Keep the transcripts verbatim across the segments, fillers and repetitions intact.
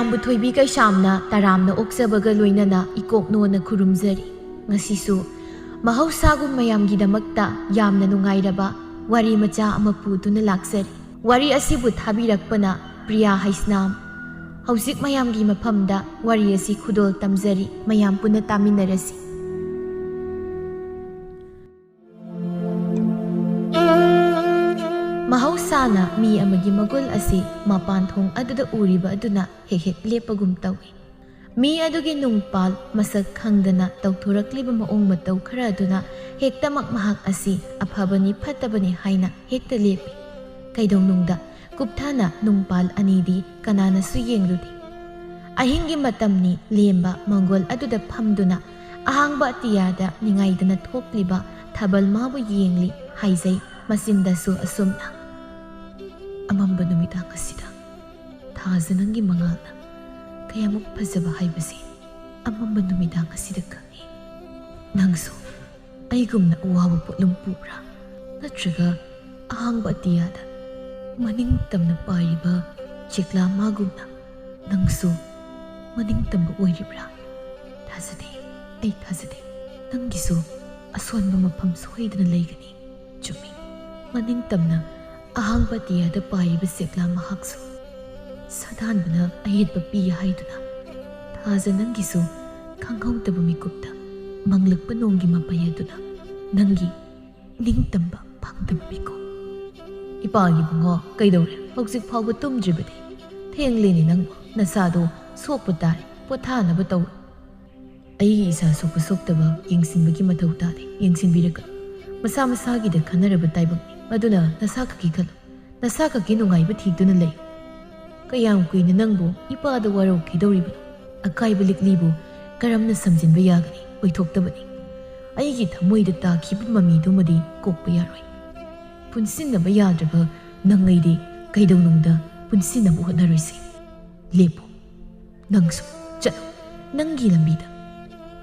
ꯃꯌꯥꯝꯕꯨ ꯊꯣꯏꯕꯤ ꯀꯩꯁꯥꯝꯅ ꯇꯔꯥꯝꯅ ꯑꯣꯛꯆꯕꯒ ꯂꯣꯏꯅꯅ ꯏꯀꯣꯛꯅꯣꯅ ꯈꯨꯔꯨꯝꯖꯔꯤ꯫ ꯉꯁꯤꯁꯨ ꯃꯍꯧꯁꯥꯒꯨꯝ ꯃꯌꯥꯝꯒꯤꯗꯃꯛꯇ ꯌꯥꯝꯅ ꯅꯨꯡꯉꯥꯏꯔꯕ ꯋꯥꯔꯤ ꯃꯆꯥ ꯑꯃ ꯄꯨꯗꯨꯅ ꯂꯥꯛꯆꯔꯤ꯫ ꯋꯥꯔꯤ ꯑꯁꯤꯕꯨ ꯊꯥꯕꯤꯔꯛꯄꯅ ꯄ꯭ꯔꯤꯌꯥ ꯍꯩꯁꯅꯥꯝ꯫ ꯍꯧꯖꯤꯛ ꯃꯌꯥꯝꯒꯤ ꯃꯐꯝꯗ ꯋꯥꯔꯤ ꯑꯁꯤ ꯈꯨꯗꯣꯜ ꯇꯝꯖꯔꯤ, ꯃꯌꯥꯝ ꯄꯨꯟꯅ ꯇꯥꯃꯤꯟꯅꯔꯁꯤ꯫ ꯃꯍꯧꯁꯥꯅ ꯃꯤ ꯑꯃꯒꯤ ꯃꯒꯨꯟ ꯑꯁꯤ ꯃꯄꯥꯟ ꯊꯣꯡ ꯑꯗꯨꯗ ꯎꯔꯤꯕ ꯑꯗꯨꯅ ꯍꯦꯛ ꯍꯦꯛ ꯂꯦꯞꯄꯒꯨꯝ ꯇꯧꯏ꯫ ꯃꯤ ꯑꯗꯨꯒꯤ ꯅꯨꯡꯄꯥꯜ ꯃꯁꯛ ꯈꯪꯗꯅ ꯇꯧꯊꯣꯔꯛꯂꯤꯕ ꯃꯑꯣꯡ ꯃꯇꯧ ꯈꯔ ꯑꯗꯨꯅ ꯍꯦꯛꯇꯃꯛ ꯃꯍꯥꯛ ꯑꯁꯤ ꯑꯐꯕꯅꯤ ꯐꯠꯇꯕꯅꯤ ꯍꯥꯏꯅ ꯍꯦꯛꯇ ꯂꯦꯞꯄꯤ꯫ ꯀꯩꯗꯧꯅꯨꯡꯗ ꯀꯨꯞꯊꯅ ꯅꯨꯡꯄꯥꯜ ꯑꯅꯤꯗꯤ ꯀꯅꯥꯅꯁꯨ ꯌꯦꯡꯂꯨꯗꯦ꯫ ꯑꯍꯤꯡꯒꯤ ꯃꯇꯝꯅꯤ, ꯂꯦꯝꯕ ꯃꯪꯒꯣꯜ ꯑꯗꯨꯗ ꯐꯝꯗꯨꯅ ꯑꯍꯥꯡꯕ ꯑꯇꯤꯌꯥꯗ ꯅꯤꯡꯉꯥꯏꯗꯅ ꯊꯣꯛꯂꯤꯕ ꯊꯥꯕꯜ ꯃꯥꯕꯨ ꯌꯦꯡꯂꯤ ꯍꯥꯏꯖꯩ꯫ ꯃꯆꯤꯟꯗꯁꯨ ꯑꯁꯨꯝꯅ, "ꯑꯃꯝꯕ ꯅꯨꯃꯤꯗꯥꯡ ꯑꯁꯤꯗ ꯊꯥꯖ ꯅꯪꯒꯤ ꯃꯉꯥꯜꯅ ꯀꯌꯥꯃꯨꯛ ꯐꯖꯕ ꯍꯥꯏꯕꯁꯦ ꯑꯃꯝꯕ ꯅꯨꯃꯤꯗꯥꯡ ꯑꯁꯤꯗ ꯈꯪꯉꯤ꯫ ꯅꯪꯁꯨ ꯑꯩꯒꯨꯝꯅ ꯑꯋꯥꯕ ꯄꯣꯠꯂꯨꯝ ꯄꯨꯕ꯭ꯔꯥ? ꯅꯠꯇ꯭ꯔꯒ ꯑꯍꯥꯡꯕ ꯑꯇꯤꯌꯥꯗ ꯃꯅꯤꯡ ꯇꯝꯅ ꯄꯥꯏꯔꯤꯕ ꯆꯦꯛꯂꯥ ꯃꯥꯒꯨꯝꯅ ꯅꯪꯁꯨ ꯃꯅꯤꯡ ꯇꯝꯕ ꯑꯣꯏꯔꯤꯕ꯭ꯔꯥ? ꯊꯥꯖꯗꯦ, ꯑꯩ ꯊꯥꯖꯗꯦ꯫ ꯅꯪꯒꯤꯁꯨ ꯑꯁꯣꯟꯕ ꯃꯐꯝ ꯁꯣꯏꯗꯅ ꯂꯩꯒꯅꯤ꯫ ꯆꯨꯝꯃꯤ, ꯃꯅꯤꯡ ꯇꯝꯅ ꯑꯍꯥꯡꯕ ꯑꯇꯤꯌꯥꯗ ꯄꯥꯏꯔꯤꯕ ꯆꯦꯛꯂꯥ ꯃꯍꯥꯛꯁꯨ ꯁꯥꯗꯥꯟꯕꯅ ꯑꯌꯦꯠꯄ ꯄꯤ ꯍꯥꯏꯗꯨꯅ ꯊꯥꯖ ꯅꯪꯒꯤꯁꯨ ꯈꯪꯍꯧꯗꯕ ꯃꯤꯀꯨꯞꯇ ꯃꯪꯂꯛꯄ ꯅꯣꯡꯒꯤ ꯃꯄꯩ ꯑꯗꯨꯅ ꯅꯪꯒꯤ ꯅꯤꯡꯇꯝꯕ ꯐꯪꯗꯕ ꯃꯤꯀꯨꯞ꯫ ꯏꯄꯥꯒꯤ ꯕꯨꯡꯉꯣ, ꯀꯩꯗꯧꯔꯦ? ꯍꯧꯖꯤꯛ ꯐꯥꯎꯕ ꯇꯨꯝꯗ꯭ꯔꯤꯕꯗꯤ? ꯊꯦꯡꯂꯦꯅꯦ ꯅꯪꯕꯨ꯫ ꯅꯁꯥꯗꯣ ꯁꯣꯛꯄ ꯇꯥꯔꯦ, ꯄꯣꯊꯥꯅꯕ ꯇꯧꯔꯣ꯫ ꯑꯩꯒꯤ ꯏꯁꯥ ꯁꯣꯛꯄ ꯁꯣꯛꯇꯕ ꯌꯦꯡꯁꯤꯟꯕꯒꯤ ꯃꯊꯧ ꯇꯥꯗꯦ, ꯌꯦꯡꯁꯤꯟꯕꯤꯔꯒ ꯃꯁꯥ ꯃꯁꯥꯒꯤꯗ ꯈꯟꯅꯔꯕ ꯇꯥꯏꯕꯛꯅꯤ꯫ ꯃꯗꯨꯅ ꯅꯁꯥ ꯈꯛꯀꯤ ꯈꯜꯂꯨ, ꯅꯁꯥ ꯈꯛꯀꯤ ꯅꯨꯡꯉꯥꯏꯕ ꯊꯤꯗꯨꯅ ꯂꯩꯌꯨ꯫ ꯀꯌꯥꯝ ꯀꯨꯏꯅ ꯅꯪꯕꯨ ꯏꯄꯥꯗ ꯋꯥꯔꯧꯈꯤꯗꯧꯔꯤꯕꯅꯣ? ꯑꯀꯥꯏꯕ ꯂꯤꯛꯂꯤꯕꯨ ꯀꯔꯝꯅ ꯁꯝꯖꯤꯟꯕ ꯌꯥꯒꯅꯤ? ꯑꯣꯏꯊꯣꯛꯇꯕꯅꯤ꯫ ꯑꯩꯒꯤ ꯊꯃꯣꯏꯗ ꯇꯥꯈꯤꯕ ꯃꯃꯤꯗꯨꯃꯗꯤ ꯀꯣꯛꯄ ꯌꯥꯔꯣꯏ꯫ ꯄꯨꯟꯁꯤꯟꯅꯕ ꯌꯥꯗ꯭ꯔꯕ ꯅꯪ ꯑꯩꯗꯤ ꯀꯩꯗꯧꯅꯨꯡꯗ ꯄꯨꯟꯁꯤꯟꯅꯕ ꯍꯣꯠꯅꯔꯣꯏꯁꯤ꯫ ꯂꯦꯞꯄꯨ꯫ ꯅꯪꯁꯨ ꯆꯠꯂꯨ ꯅꯪꯒꯤ ꯂꯝꯕꯤꯗ꯫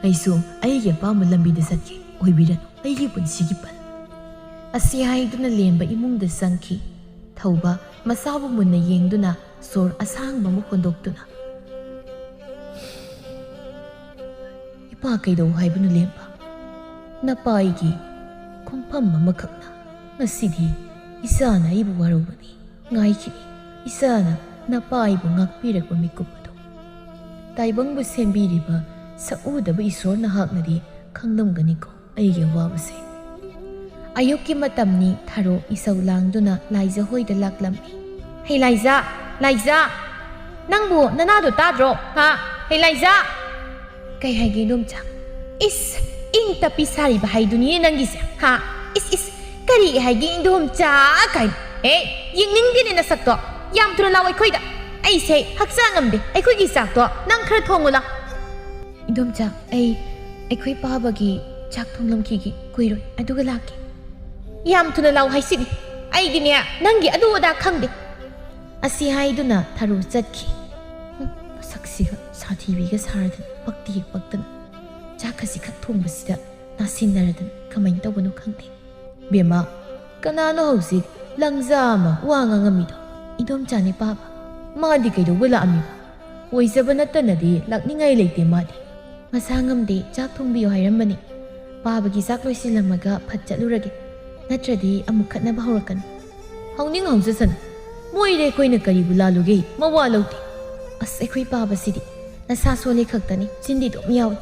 ꯑꯩꯁꯨ ꯑꯩꯒꯤ ꯑꯄꯥꯝꯕ ꯂꯝꯕꯤꯗ ꯆꯠꯀꯦ꯫ ꯑꯣꯏꯕꯤꯔꯅꯨ ꯑꯩꯒꯤ ꯄꯨꯟꯁꯤꯒꯤ ꯄꯜ꯫ ꯑꯁꯤ ꯍꯥꯏꯗꯨꯅ ꯂꯦꯝꯕ ꯏꯃꯨꯡꯗ ꯆꯪꯈꯤ꯫ ꯊꯧꯕ ꯃꯁꯥꯕꯨ ꯃꯨꯟꯅ ꯌꯦꯡꯗꯨꯅ ꯁꯣꯔ ꯑꯁꯥꯡꯕ ꯑꯃ ꯍꯣꯟꯗꯣꯛꯇꯨꯅ "ꯄꯥ, ꯀꯩꯗꯧ ꯍꯥꯏꯕꯅꯣ ꯂꯦꯝꯕ? ꯅꯄꯥ ꯑꯩꯒꯤ ꯈꯣꯡꯐꯝ ꯑꯃꯈꯛꯅ ꯉꯁꯤꯗꯤ ꯏꯆꯥꯅ ꯑꯩꯕꯨ ꯋꯥꯔꯧꯕꯅꯤ꯫ ꯉꯥꯏꯈꯤꯅꯤ, ꯏꯆꯥꯅ ꯅꯄꯥ ꯑꯩꯕꯨ ꯉꯥꯛꯄꯤꯔꯛꯄ ꯃꯤꯀꯨꯞ ꯑꯗꯨ꯫ ꯇꯥꯏꯕꯪꯕꯨ ꯁꯦꯝꯕꯤꯔꯤꯕ ꯁꯛꯎꯗꯕ ꯏꯁꯣꯔ ꯅꯍꯥꯛꯅꯗꯤ ꯈꯪꯂꯝꯒꯅꯤꯀꯣ ꯑꯩꯒꯤ ꯑꯋꯥꯕꯁꯦ꯫" ꯑꯌꯨꯛꯀꯤ ꯃꯇꯝꯅꯤ꯫ ꯊꯔꯣ ꯏꯁꯧ ꯂꯥꯡꯗꯨꯅ ꯂꯥꯏꯖꯥ ꯍꯣꯏꯗ ꯂꯥꯛꯂꯝꯃꯤ꯫ "ꯍꯦ ꯂꯥꯏꯖꯥ, ꯂꯥꯏꯖꯥ! ꯅꯪꯕꯨ ꯅꯅꯥꯗꯣ ꯇꯥꯗ꯭ꯔꯣ? ꯍꯥ? ꯍꯦ ꯂꯥꯏꯖꯥ!" "ꯀꯩ ꯍꯥꯏꯒꯦ ꯏꯟꯗꯣꯝꯆꯥ?" "ꯏꯁ, ꯏꯪ ꯇꯞꯄꯤ ꯁꯥꯔꯤꯕ ꯍꯥꯏꯗꯨꯅꯤꯅꯦ ꯅꯪꯒꯤꯁꯦ, ꯍꯥ? ꯏꯁ, ꯏꯁ, ꯀꯔꯤ ꯍꯥꯏꯒꯦ ꯏꯟꯗꯣꯝꯆꯥ ꯀꯥꯏꯅ? ꯑꯦ, ꯌꯦꯡꯅꯤꯡꯗꯦꯅꯦ ꯅꯁꯛꯇꯣ꯫ ꯌꯥꯝ ꯊꯨꯅ ꯂꯥꯛꯑꯣ ꯑꯩꯈꯣꯏꯗ꯫ ꯑꯩꯁꯦ ꯍꯛꯆꯥꯡ ꯉꯝꯗꯦ꯫ ꯑꯩꯈꯣꯏꯒꯤ ꯆꯥꯛꯇꯣ ꯅꯪ ꯈꯔ ꯊꯣꯡꯉꯨ ꯂꯥꯎ꯫" "ꯏꯟꯗꯣꯝꯆꯥ, ꯑꯩ ꯑꯩꯈꯣꯏ ꯄꯥꯕꯒꯤ ꯆꯥꯛ ꯊꯣꯡꯂꯝꯈꯤꯒꯦ, ꯀꯨꯏꯔꯣꯏ, ꯑꯗꯨꯒ ꯂꯥꯛꯀꯦ꯫" "ꯌꯥꯝ ꯊꯨꯅ ꯂꯥꯛꯑꯣ ꯍꯥꯏꯁꯤꯅꯤ꯫ ꯑꯩꯗꯤꯅꯦ, ꯅꯪꯒꯤ ꯑꯗꯨ ꯑꯗꯥ ꯈꯪꯗꯦ꯫" ꯑꯁꯤ ꯍꯥꯏꯗꯨꯅ ꯊꯔꯣ ꯆꯠꯈꯤ꯫ ꯍꯨꯝ, ꯃꯁꯛꯁꯤꯒ ꯁꯥꯊꯤꯕꯤꯒ ꯁꯥꯔꯗꯅ, ꯄꯛꯇꯤ ꯍꯦꯛ ꯄꯛꯇꯅ꯫ ꯆꯥꯛ ꯈꯖꯤꯛꯈꯛ ꯊꯣꯡꯕꯁꯤꯗ ꯅꯥꯁꯤꯟꯅꯔꯗꯅ ꯀꯃꯥꯏꯅ ꯇꯧꯕꯅꯣ ꯈꯪꯗꯦ꯫ "ꯕꯦꯝꯃ, ꯀꯅꯥꯅꯣ ꯍꯧꯖꯤꯛ ꯂꯪꯖꯥ ꯑꯃ ꯋꯥ ꯉꯥꯡꯉꯝꯃꯤꯗꯣ?" "ꯏꯟꯗꯣꯝꯆꯥꯅꯦ ꯄꯥꯕ꯫" "ꯃꯥꯗꯤ ꯀꯩꯗꯧꯕ ꯂꯥꯛꯑꯝꯃꯤꯕ? ꯑꯣꯏꯖꯕ ꯅꯠꯇꯅꯗꯤ ꯂꯥꯛꯅꯤꯡꯉꯥꯏ ꯂꯩꯇꯦ ꯃꯥꯗꯤ꯫" "ꯃꯁꯥ ꯉꯝꯗꯦ, ꯆꯥꯛ ꯊꯣꯡꯕꯤꯌꯨ ꯍꯥꯏꯔꯝꯕꯅꯤ꯫ ꯄꯥꯕꯒꯤ ꯆꯥꯛ ꯂꯣꯏꯁꯤꯜꯂꯝꯃꯒ ꯐꯠ ꯆꯠꯂꯨꯔꯒꯦ꯫ ꯅꯠꯇ꯭ꯔꯗꯤ ꯑꯃꯨꯛ ꯈꯠꯅꯕ ꯍꯧꯔꯛꯀꯅꯤ꯫" "ꯍꯧꯅꯤꯡ ꯍꯧꯖꯁꯅꯨ꯫ ꯃꯣꯏꯗ ꯑꯩꯈꯣꯏꯅ ꯀꯔꯤꯕꯨ ꯂꯥꯜꯂꯨꯒꯦ? ꯃꯋꯥ ꯂꯧꯗꯦ꯫" "ꯑꯁ, ꯑꯩꯈꯣꯏ ꯄꯥꯕꯁꯤꯗꯤ ꯅꯁꯥ ꯁꯣꯜꯂꯦ ꯈꯛꯇꯅꯤ, ꯆꯤꯟꯗꯤ ꯑꯗꯨꯝ ꯌꯥꯎꯏ꯫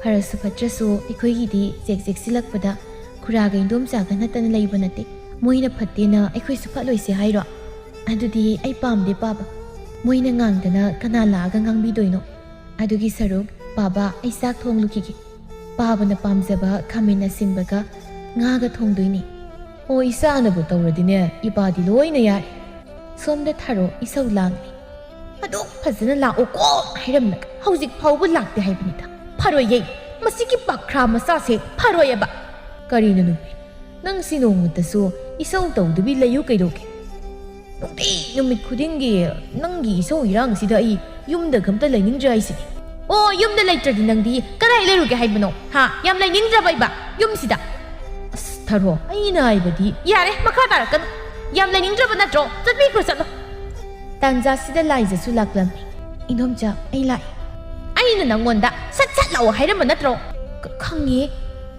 ꯐꯔꯁꯨ ꯐꯠꯇ꯭ꯔꯁꯨ ꯑꯩꯈꯣꯏꯒꯤꯗꯤ ꯆꯦꯛ ꯆꯦꯛꯁꯤꯜꯂꯛꯄꯗ ꯈꯨꯔꯥꯒ ꯏꯟꯗꯣꯝꯆꯥꯒ ꯅꯠꯇꯅ ꯂꯩꯕ ꯅꯠꯇꯦ꯫ ꯃꯣꯏꯅ ꯐꯠꯇꯦꯅ ꯑꯩꯈꯣꯏꯁꯨ ꯐꯠꯂꯣꯏꯁꯦ ꯍꯥꯏꯔꯣ? ꯑꯗꯨꯗꯤ ꯑꯩ ꯄꯥꯝꯗꯦ ꯄꯥꯕ꯫ ꯃꯣꯏꯅ ꯉꯥꯡꯗꯅ ꯀꯅꯥ ꯂꯥꯛꯑꯒ ꯉꯥꯡꯕꯤꯗꯣꯏꯅꯣ? ꯑꯗꯨꯒꯤ ꯁꯔꯨꯛ, ꯄꯥꯕ, ꯑꯩ ꯆꯥꯛ ꯊꯣꯡꯂꯨꯈꯤꯒꯦ꯫ ꯄꯥꯕꯅ ꯄꯥꯝꯖꯕ ꯈꯥꯃꯦꯟ ꯑꯁꯤꯟꯕꯒ ꯉꯥꯒ ꯊꯣꯡꯗꯣꯏꯅꯤ꯫" "ꯑꯣ, ꯏꯆꯥꯅꯕꯨ ꯇꯧꯔꯗꯤꯅꯦ, ꯏꯄꯥꯗꯤ ꯂꯣꯏꯅ ꯌꯥꯏ꯫" ꯁꯣꯝꯗ ꯊꯔꯣ ꯏꯁꯧ ꯂꯥꯡꯂꯤ꯫ "ꯑꯗꯨꯛ ꯐꯖꯅ ꯂꯥꯛꯑꯣꯀꯣ ꯍꯥꯏꯔꯝꯂꯒ ꯍꯧꯖꯤꯛ ꯐꯥꯎꯕ ꯂꯥꯛꯇꯦ ꯍꯥꯏꯕꯅꯤꯗ꯫ ꯐꯔꯣꯏꯌꯦ, ꯃꯁꯤꯒꯤ ꯄꯥꯈ꯭ꯔꯥ ꯃꯆꯥꯁꯦ ꯐꯔꯣꯏꯌꯦꯕ꯫" "ꯀꯔꯤꯅꯣ ꯅꯨꯄꯤ, ꯅꯪꯁꯤ ꯅꯣꯡꯃꯇꯁꯨ ꯏꯁꯧ ꯇꯧꯗꯕꯤ ꯂꯩꯌꯨ ꯀꯩꯗꯧꯒꯦ? ꯅꯨꯡꯇꯤ ꯅꯨꯃꯤꯠ ꯈꯨꯗꯤꯡꯒꯤ ꯅꯪꯒꯤ ꯏꯁꯧ ꯏꯔꯥꯡꯁꯤꯗ ꯑꯩ ꯌꯨꯝꯗꯒ ꯑꯝꯇ ꯂꯩꯅꯤꯡꯗ꯭ꯔꯦ ꯍꯥꯏꯁꯤꯗꯤ꯫" "ꯑꯣ, ꯌꯨꯝꯗ ꯂꯩꯇ꯭ꯔꯗꯤ ꯅꯪꯗꯤ ꯀꯗꯥꯏ ꯂꯩꯔꯨꯒꯦ ꯍꯥꯏꯕꯅꯣ? ꯍꯥ? ꯌꯥꯝ ꯂꯩꯅꯤꯡꯗ꯭ꯔꯕ ꯏꯕ ꯌꯨꯝꯁꯤꯗ?" "ꯑꯁ, ꯊꯔꯣ, ꯑꯩꯅ ꯍꯥꯏꯕꯗꯤ꯫" "ꯌꯥꯔꯦ, ꯃꯈꯥ ꯇꯥꯔꯛꯀꯅꯨ꯫ ꯌꯥꯝ ꯂꯩꯅꯤꯡꯗ꯭ꯔꯕ ꯅꯠꯇ꯭ꯔꯣ? ꯆꯠꯄꯤꯈ꯭ꯔꯣ, ꯆꯠꯂꯣ꯫" ꯇꯥꯟꯖꯥꯁꯤꯗ ꯂꯥꯏꯖꯁꯨ ꯂꯥꯛꯂꯝꯃꯤ꯫ "ꯏꯟꯗꯣꯝꯆꯥ, ꯑꯩ ꯂꯥꯛꯑꯦ꯫" "ꯑꯩꯅ ꯅꯪꯉꯣꯟꯗ ꯁꯠ ꯁꯠ ꯂꯥꯛꯑꯣ ꯍꯥꯏꯔꯝꯕ ꯅꯠꯇ꯭ꯔꯣ? ꯈꯪꯉꯦ,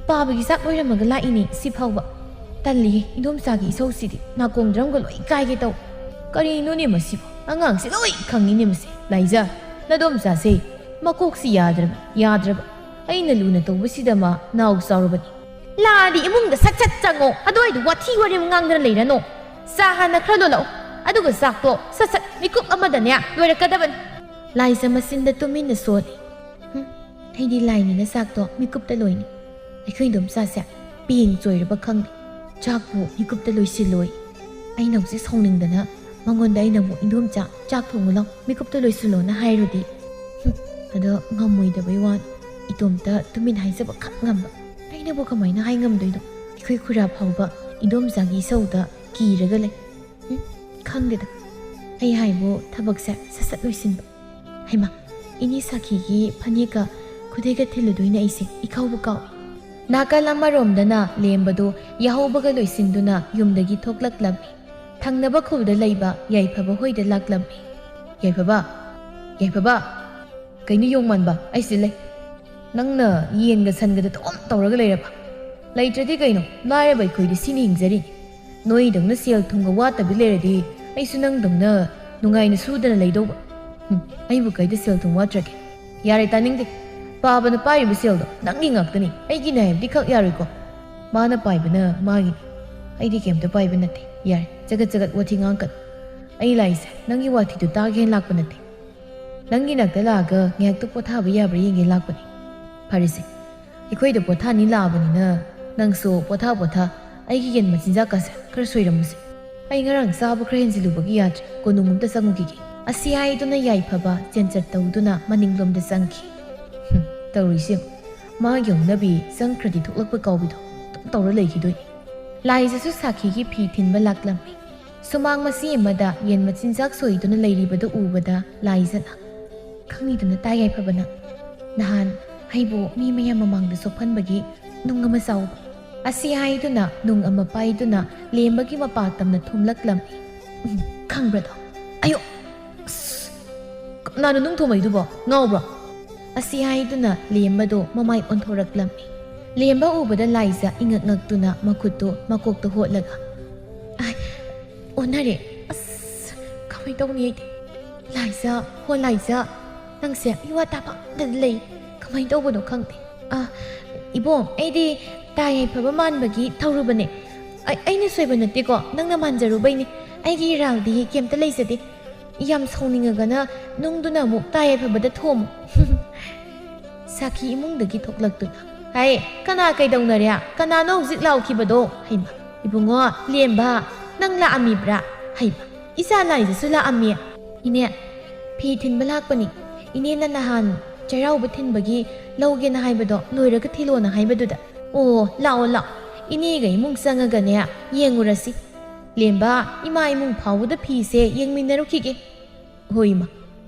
ꯄꯥꯕꯒꯤ ꯆꯥꯛ ꯂꯣꯏꯔꯝꯃꯒ ꯂꯥꯛꯏꯅꯦ ꯁꯤ ꯐꯥꯎꯕ꯫ ꯇꯜꯂꯤꯌꯦ, ꯏꯟꯗꯣꯝꯆꯥꯒꯤ ꯏꯁꯧꯁꯤꯗꯤ ꯅꯥꯀꯣꯡ ꯗ꯭ꯔꯝꯒ ꯂꯣꯏ ꯀꯥꯏꯒꯦ ꯇꯧ꯫ ꯀꯔꯤꯅꯣꯅꯦ ꯃꯁꯤꯕꯣ? ꯑꯉꯥꯡꯁꯦ ꯂꯣꯏ ꯈꯪꯉꯤꯅꯦ ꯃꯁꯤ꯫ ꯂꯥꯏꯖ, ꯅꯗꯣꯝꯆꯥꯁꯦ ꯃꯀꯣꯛꯁꯤ ꯌꯥꯗ꯭ꯔꯕ, ꯌꯥꯗ꯭ꯔꯕ꯫ ꯑꯩꯅ ꯂꯨꯅ ꯇꯧꯕꯁꯤꯗ ꯃꯥ ꯅꯥꯎ ꯆꯥꯎꯔꯕꯅꯤ꯫ ꯂꯥꯛꯑꯗꯤ ꯏꯃꯨꯡꯗ ꯁꯠ ꯁꯠ ꯆꯪꯉꯣ, ꯑꯗꯨꯋꯥꯏꯗ ꯋꯥꯊꯤ ꯋꯥꯔꯦꯝ ꯉꯥꯡꯗꯅ ꯂꯩꯔꯅꯣ꯫ ꯆꯥ ꯍꯥꯟꯅ ꯈꯔ ꯂꯣꯜꯂꯛꯑꯣ, ꯑꯗꯨꯒ ꯆꯥꯛꯇꯣ ꯁꯠ ꯁꯠ ꯃꯤꯀꯨꯞ ꯑꯃꯗꯅꯦ ꯂꯣꯏꯔꯛꯀꯗꯕꯅꯤ꯫ ꯂꯥꯏꯖ ꯃꯆꯤꯟꯗ ꯇꯨꯃꯤꯟꯅ ꯁꯣꯜꯂꯤ꯫ ꯍꯨꯝ, ꯑꯩꯗꯤ ꯂꯥꯏꯅꯤꯅ ꯆꯥꯛꯇꯣ ꯃꯤꯀꯨꯞꯇ ꯂꯣꯏꯅꯤ꯫ ꯑꯩꯈꯣꯏ ꯏꯟꯗꯣꯝꯆꯥꯁꯦ ꯄꯤꯌꯦꯡ ꯆꯣꯏꯔꯕ ꯈꯪꯗꯦ꯫ ꯆꯥꯛꯄꯨ ꯃꯤꯀꯨꯞꯇ ꯂꯣꯏꯁꯤꯜꯂꯣꯏ꯫ ꯑꯩꯅ ꯍꯧꯖꯤꯛ ꯁꯥꯎꯅꯤꯡꯗꯅ ꯃꯉꯣꯟꯗ ꯑꯩꯅꯕꯨ "ꯏꯟꯗꯣꯝꯆꯥ, ꯆꯥꯛ ꯊꯣꯡꯉꯨ ꯂꯥꯎ, ꯃꯤꯀꯨꯞꯇ ꯂꯣꯏꯁꯤꯜꯂꯣꯅ" ꯍꯥꯏꯔꯨꯗꯤ꯫ ꯍꯨꯝ, ꯑꯗꯣ ꯉꯝꯃꯣꯏꯗꯕꯩ ꯋꯥꯅꯤ꯫ ꯏꯇꯣꯝꯇ ꯇꯨꯃꯤꯟ ꯍꯥꯏꯖꯕ ꯈꯛ ꯉꯝꯕ꯫ ꯑꯩꯅꯕꯨ ꯀꯃꯥꯏꯅ ꯍꯥꯏ ꯉꯝꯗꯣꯏꯅꯣ? ꯑꯩꯈꯣꯏ ꯈꯨꯔꯥ ꯐꯥꯎꯕ ꯏꯟꯗꯣꯝꯆꯥꯒꯤ ꯏꯁꯧꯗ ꯀꯤꯔꯒ ꯂꯩ꯫ ꯎꯝ, ꯈꯪꯗꯦꯗ꯫ ꯑꯩ ꯍꯥꯏꯕꯨ ꯊꯕꯛꯁꯦ ꯁꯠ ꯁꯠ ꯂꯣꯏꯁꯤꯟꯕ꯫ ꯍꯩꯃꯥ, ꯏꯅꯦ ꯁꯥꯈꯤꯒꯤ ꯐꯅꯦꯛꯀ ꯈꯨꯗꯩꯒ ꯊꯤꯜꯂꯨꯗꯣꯏꯅꯦ ꯑꯩꯁꯦ, ꯏꯀꯥꯎꯕꯨ ꯀꯥꯎꯏ꯫ ꯅꯥꯀꯜ ꯑꯃꯔꯣꯝꯗꯅ ꯂꯦꯝꯕꯗꯨ ꯌꯥꯍꯧꯕꯒ ꯂꯣꯏꯁꯤꯟꯗꯨꯅ ꯌꯨꯝꯗꯒꯤ ꯊꯣꯛꯂꯛꯂꯝꯃꯤ꯫ ꯊꯪꯅꯕ ꯈꯨꯜꯗ ꯂꯩꯕ ꯌꯥꯏꯐꯕ ꯍꯣꯏꯗ ꯂꯥꯛꯂꯝꯃꯤ꯫ "ꯌꯥꯏꯐꯕ, ꯌꯥꯏꯐꯕ!" "ꯀꯩꯅꯣ ꯌꯣꯡ ꯃꯥꯟꯕ? ꯑꯩ ꯁꯤꯗ ꯂꯩ꯫ ꯅꯪꯅ ꯌꯦꯟꯒ ꯁꯟꯒꯗ ꯑꯗꯨꯝ ꯇꯧꯔꯒ ꯂꯩꯔꯕ? ꯂꯩꯇ꯭ꯔꯗꯤ ꯀꯩꯅꯣ, ꯂꯥꯏꯔꯕ ꯑꯩꯈꯣꯏꯗꯤ ꯁꯤꯅ ꯍꯤꯡꯖꯔꯤꯅꯤ꯫ ꯅꯣꯏꯗꯧꯅ ꯁꯦꯜ ꯊꯨꯝꯒ ꯋꯥꯠꯇꯕꯤ ꯂꯩꯔꯗꯤ ꯑꯩꯁꯨ ꯅꯪꯗꯧꯅ ꯅꯨꯡꯉꯥꯏꯅ ꯁꯨꯗꯅ ꯂꯩꯗꯧꯕ꯫ ꯍꯨꯝ, ꯑꯩꯕꯨ ꯀꯩꯗ ꯁꯦꯜ ꯊꯨꯝ ꯋꯥꯠꯇ꯭ꯔꯒꯦ? ꯌꯥꯔꯦ, ꯇꯥꯅꯤꯡꯗꯦ꯫ ꯄꯥꯕꯅ ꯄꯥꯏꯔꯤꯕ ꯁꯦꯜꯗꯣ ꯅꯪꯒꯤ ꯉꯥꯛꯇꯅꯤ, ꯑꯩꯒꯤꯅꯦ ꯍꯥꯏꯕꯗꯤ ꯈꯛ ꯌꯥꯔꯣꯏꯀꯣ꯫ ꯃꯥꯅ ꯄꯥꯏꯕꯅ ꯃꯥꯒꯤꯅꯤ, ꯑꯩꯗꯤ ꯀꯩꯝꯇ ꯄꯥꯏꯕ ꯅꯠꯇꯦ꯫ ꯌꯥꯔꯦ, ꯆꯒꯠ ꯆꯒꯠ ꯋꯥꯊꯤ ꯉꯥꯡꯀꯅꯨ꯫ ꯑꯩ ꯂꯥꯛꯏꯁꯦ ꯅꯪꯒꯤ ꯋꯥꯊꯤꯗꯣ ꯇꯥꯒꯦꯅ ꯂꯥꯛꯄ ꯅꯠꯇꯦ꯫ ꯅꯪꯒꯤ ꯅꯥꯛꯇ ꯂꯥꯛꯑꯒ ꯉꯥꯏꯍꯥꯛꯇ ꯄꯣꯊꯥꯕ ꯌꯥꯕ꯭ꯔꯥ ꯌꯦꯡꯒꯦ ꯂꯥꯛꯄꯅꯤ꯫ ꯐꯔꯦꯁꯦ, ꯑꯩꯈꯣꯏꯗ ꯄꯣꯊꯥꯅꯤ ꯂꯥꯛꯑꯕꯅꯤꯅ ꯅꯪꯁꯨ ꯄꯣꯊꯥ ꯄꯣꯊꯥ ꯑꯩꯒꯤ ꯌꯦꯟ ꯃꯆꯤꯟꯖꯥꯛꯀꯁꯦ ꯈꯔ ꯁꯣꯏꯔꯝꯃꯨꯁꯦ꯫ ꯑꯩ ꯉꯔꯥꯡ ꯆꯥꯕ ꯈꯔ ꯍꯦꯟꯖꯤꯜꯂꯨꯕꯒꯤ ꯌꯥꯗ꯭ꯔꯦ, ꯀꯣꯅꯨꯡ ꯑꯝꯇ ꯆꯪꯉꯨꯈꯤꯒꯦ꯫ ꯑꯁꯤ ꯍꯥꯏꯗꯨꯅ ꯌꯥꯏꯐꯕ ꯆꯦꯟꯆꯠ ꯇꯧꯗꯨꯅ ꯃꯅꯤꯡꯂꯣꯝꯗ ꯆꯪꯈꯤ꯫ ꯍꯨꯝ, ꯇꯧꯔꯤꯁꯦ ꯌꯦꯡꯉꯨ꯫ ꯃꯥꯒꯤ ꯍꯧꯅꯕꯤ ꯆꯪꯈ꯭ꯔꯗꯤ ꯊꯣꯛꯂꯛꯄ ꯀꯥꯎꯕꯤꯗꯣ ꯑꯗꯨꯝ ꯇꯧꯔ ꯂꯩꯈꯤꯗꯣꯏꯅꯤ꯫ ꯂꯥꯏꯖꯁꯨ ꯁꯥꯈꯤꯒꯤ ꯐꯤ ꯊꯤꯟꯕ ꯂꯥꯛꯂꯝꯃꯤ꯫ ꯁꯨꯃꯥꯡ ꯃꯆꯤ ꯑꯃꯗ ꯌꯦꯟ ꯃꯆꯤꯟꯖꯥꯛ ꯁꯣꯏꯗꯨꯅ ꯂꯩꯔꯤꯕꯗꯨ ꯎꯕꯗ ꯂꯥꯏꯖꯅ, "ꯈꯪꯉꯤꯗꯨꯅ ꯇꯥ ꯌꯥꯏꯐꯕꯅ ꯅꯍꯥꯟ ꯑꯩꯕꯨ ꯃꯤ ꯃꯌꯥꯝ ꯃꯃꯥꯡꯗ ꯆꯣꯞꯍꯟꯕꯒꯤ ꯅꯨꯡ ꯑꯃ ꯆꯥꯎꯕ꯫ ꯑꯁꯤ ꯍꯥꯏꯗꯨꯅ ꯅꯨꯡ ꯑꯃ ꯄꯥꯏꯗꯨꯅ ꯂꯦꯝꯕꯒꯤ ꯃꯄꯥ ꯇꯝꯅ ꯊꯣꯝꯂꯛꯂꯝꯃꯤ꯫ ꯎꯝ, ꯈꯪꯕ꯭ꯔꯗꯣ? ꯑꯌꯣ! ꯑꯁ! ꯀꯅꯥꯅꯣ ꯅꯨꯡ ꯊꯣꯝꯃꯛꯏꯗꯨꯕꯣ? ꯉꯥꯎꯕ꯭ꯔꯣ?" ꯑꯁꯤ ꯍꯥꯏꯗꯨꯅ ꯂꯦꯝꯕꯗꯣ ꯃꯃꯥꯏ ꯑꯣꯟꯊꯣꯔꯛꯂꯝꯃꯤ꯫ ꯂꯦꯝꯕ ꯎꯕꯗ ꯂꯥꯏꯖ ꯏꯉꯛ ꯉꯛꯇꯨꯅ ꯃꯈꯨꯠꯇꯨ ꯃꯀꯣꯛꯇ ꯍꯣꯠꯂꯒ, "ꯑꯥꯏ, ꯑꯣꯟꯅꯔꯦ꯫ ꯑꯁ, ꯀꯃꯥꯏ ꯇꯧꯅꯤ ꯑꯩꯗꯤ? ꯂꯥꯏꯖ, ꯍꯣ ꯂꯥꯏꯖ, ꯅꯪꯁꯦ ꯃꯤꯋꯥ ꯇꯥꯐꯝꯗꯗ ꯂꯩ꯫ ꯀꯃꯥꯏ ꯇꯧꯕꯅꯣ ꯈꯪꯗꯦ꯫ ꯑ, ꯏꯕꯣꯡ, ꯑꯩꯗꯤ ꯇꯥ ꯌꯥꯏꯐꯕ ꯃꯥꯟꯕꯒꯤ ꯊꯧꯔꯨꯕꯅꯦ꯫ ꯑꯩ, ꯑꯩꯅ ꯁꯣꯏꯕ ꯅꯠꯇꯦꯀꯣ, ꯅꯪꯅ ꯃꯥꯟꯖꯔꯨꯕꯩꯅꯦ꯫ ꯑꯩꯒꯤ ꯏꯔꯥꯜꯗꯤ ꯀꯩꯝꯇ ꯂꯩꯖꯗꯦ꯫ ꯌꯥꯝ ꯁꯥꯎꯅꯤꯡꯉꯒꯅ ꯅꯨꯡꯗꯨꯅ ꯑꯃꯨꯛ ꯇꯥ ꯌꯥꯏꯐꯕꯗ ꯊꯣꯝꯃꯨ꯫" ꯁꯥꯈꯤ ꯏꯃꯨꯡꯗꯒꯤ ꯊꯣꯛꯂꯛꯇꯨꯅ, "ꯍꯥꯏ, ꯀꯅꯥ ꯀꯩꯗꯧꯅꯔꯦ? ꯀꯅꯥꯅꯣ ꯍꯧꯖꯤꯛ ꯂꯥꯎꯈꯤꯕꯗꯣ?" ꯍꯩꯃ, "ꯏꯕꯨꯡꯉꯣ, ꯂꯦꯝꯕ, ꯅꯪ ꯂꯥꯛꯑꯝꯃꯤꯕ꯭ꯔꯥ?" ꯍꯩꯃ, "ꯏꯆꯥ ꯂꯥꯏꯖꯁꯨ ꯂꯥꯛꯑꯝꯃꯤ꯫" "ꯏꯅꯦ, ꯐꯤ ꯊꯤꯟꯕ ꯂꯥꯛꯄꯅꯤ꯫ ꯏꯅꯦꯅ ꯅꯍꯥꯟ ꯆꯩꯔꯥꯎꯕ ꯊꯤꯟꯕꯒꯤ ꯂꯧꯒꯦꯅ ꯍꯥꯏꯕꯗꯣ ꯂꯣꯏꯔꯒ ꯊꯤꯜꯂꯣꯅ ꯍꯥꯏꯕꯗꯨꯗ꯫" "ꯑꯣ, ꯂꯥꯛꯑꯣ, ꯂꯥꯛꯑꯣ꯫ ꯏꯅꯦꯒ ꯏꯃꯨꯡ ꯆꯪꯉꯒꯅꯦ ꯌꯦꯡꯉꯨꯔꯁꯤ꯫ ꯂꯦꯝꯕ, ꯏꯃꯥ ꯏꯃꯨꯡ ꯐꯥꯎꯕꯗ ꯐꯤꯁꯦ ꯌꯦꯡꯃꯤꯟꯅꯔꯨꯈꯤꯒꯦ꯫" ꯍꯣꯏ, ꯏꯃꯥ꯫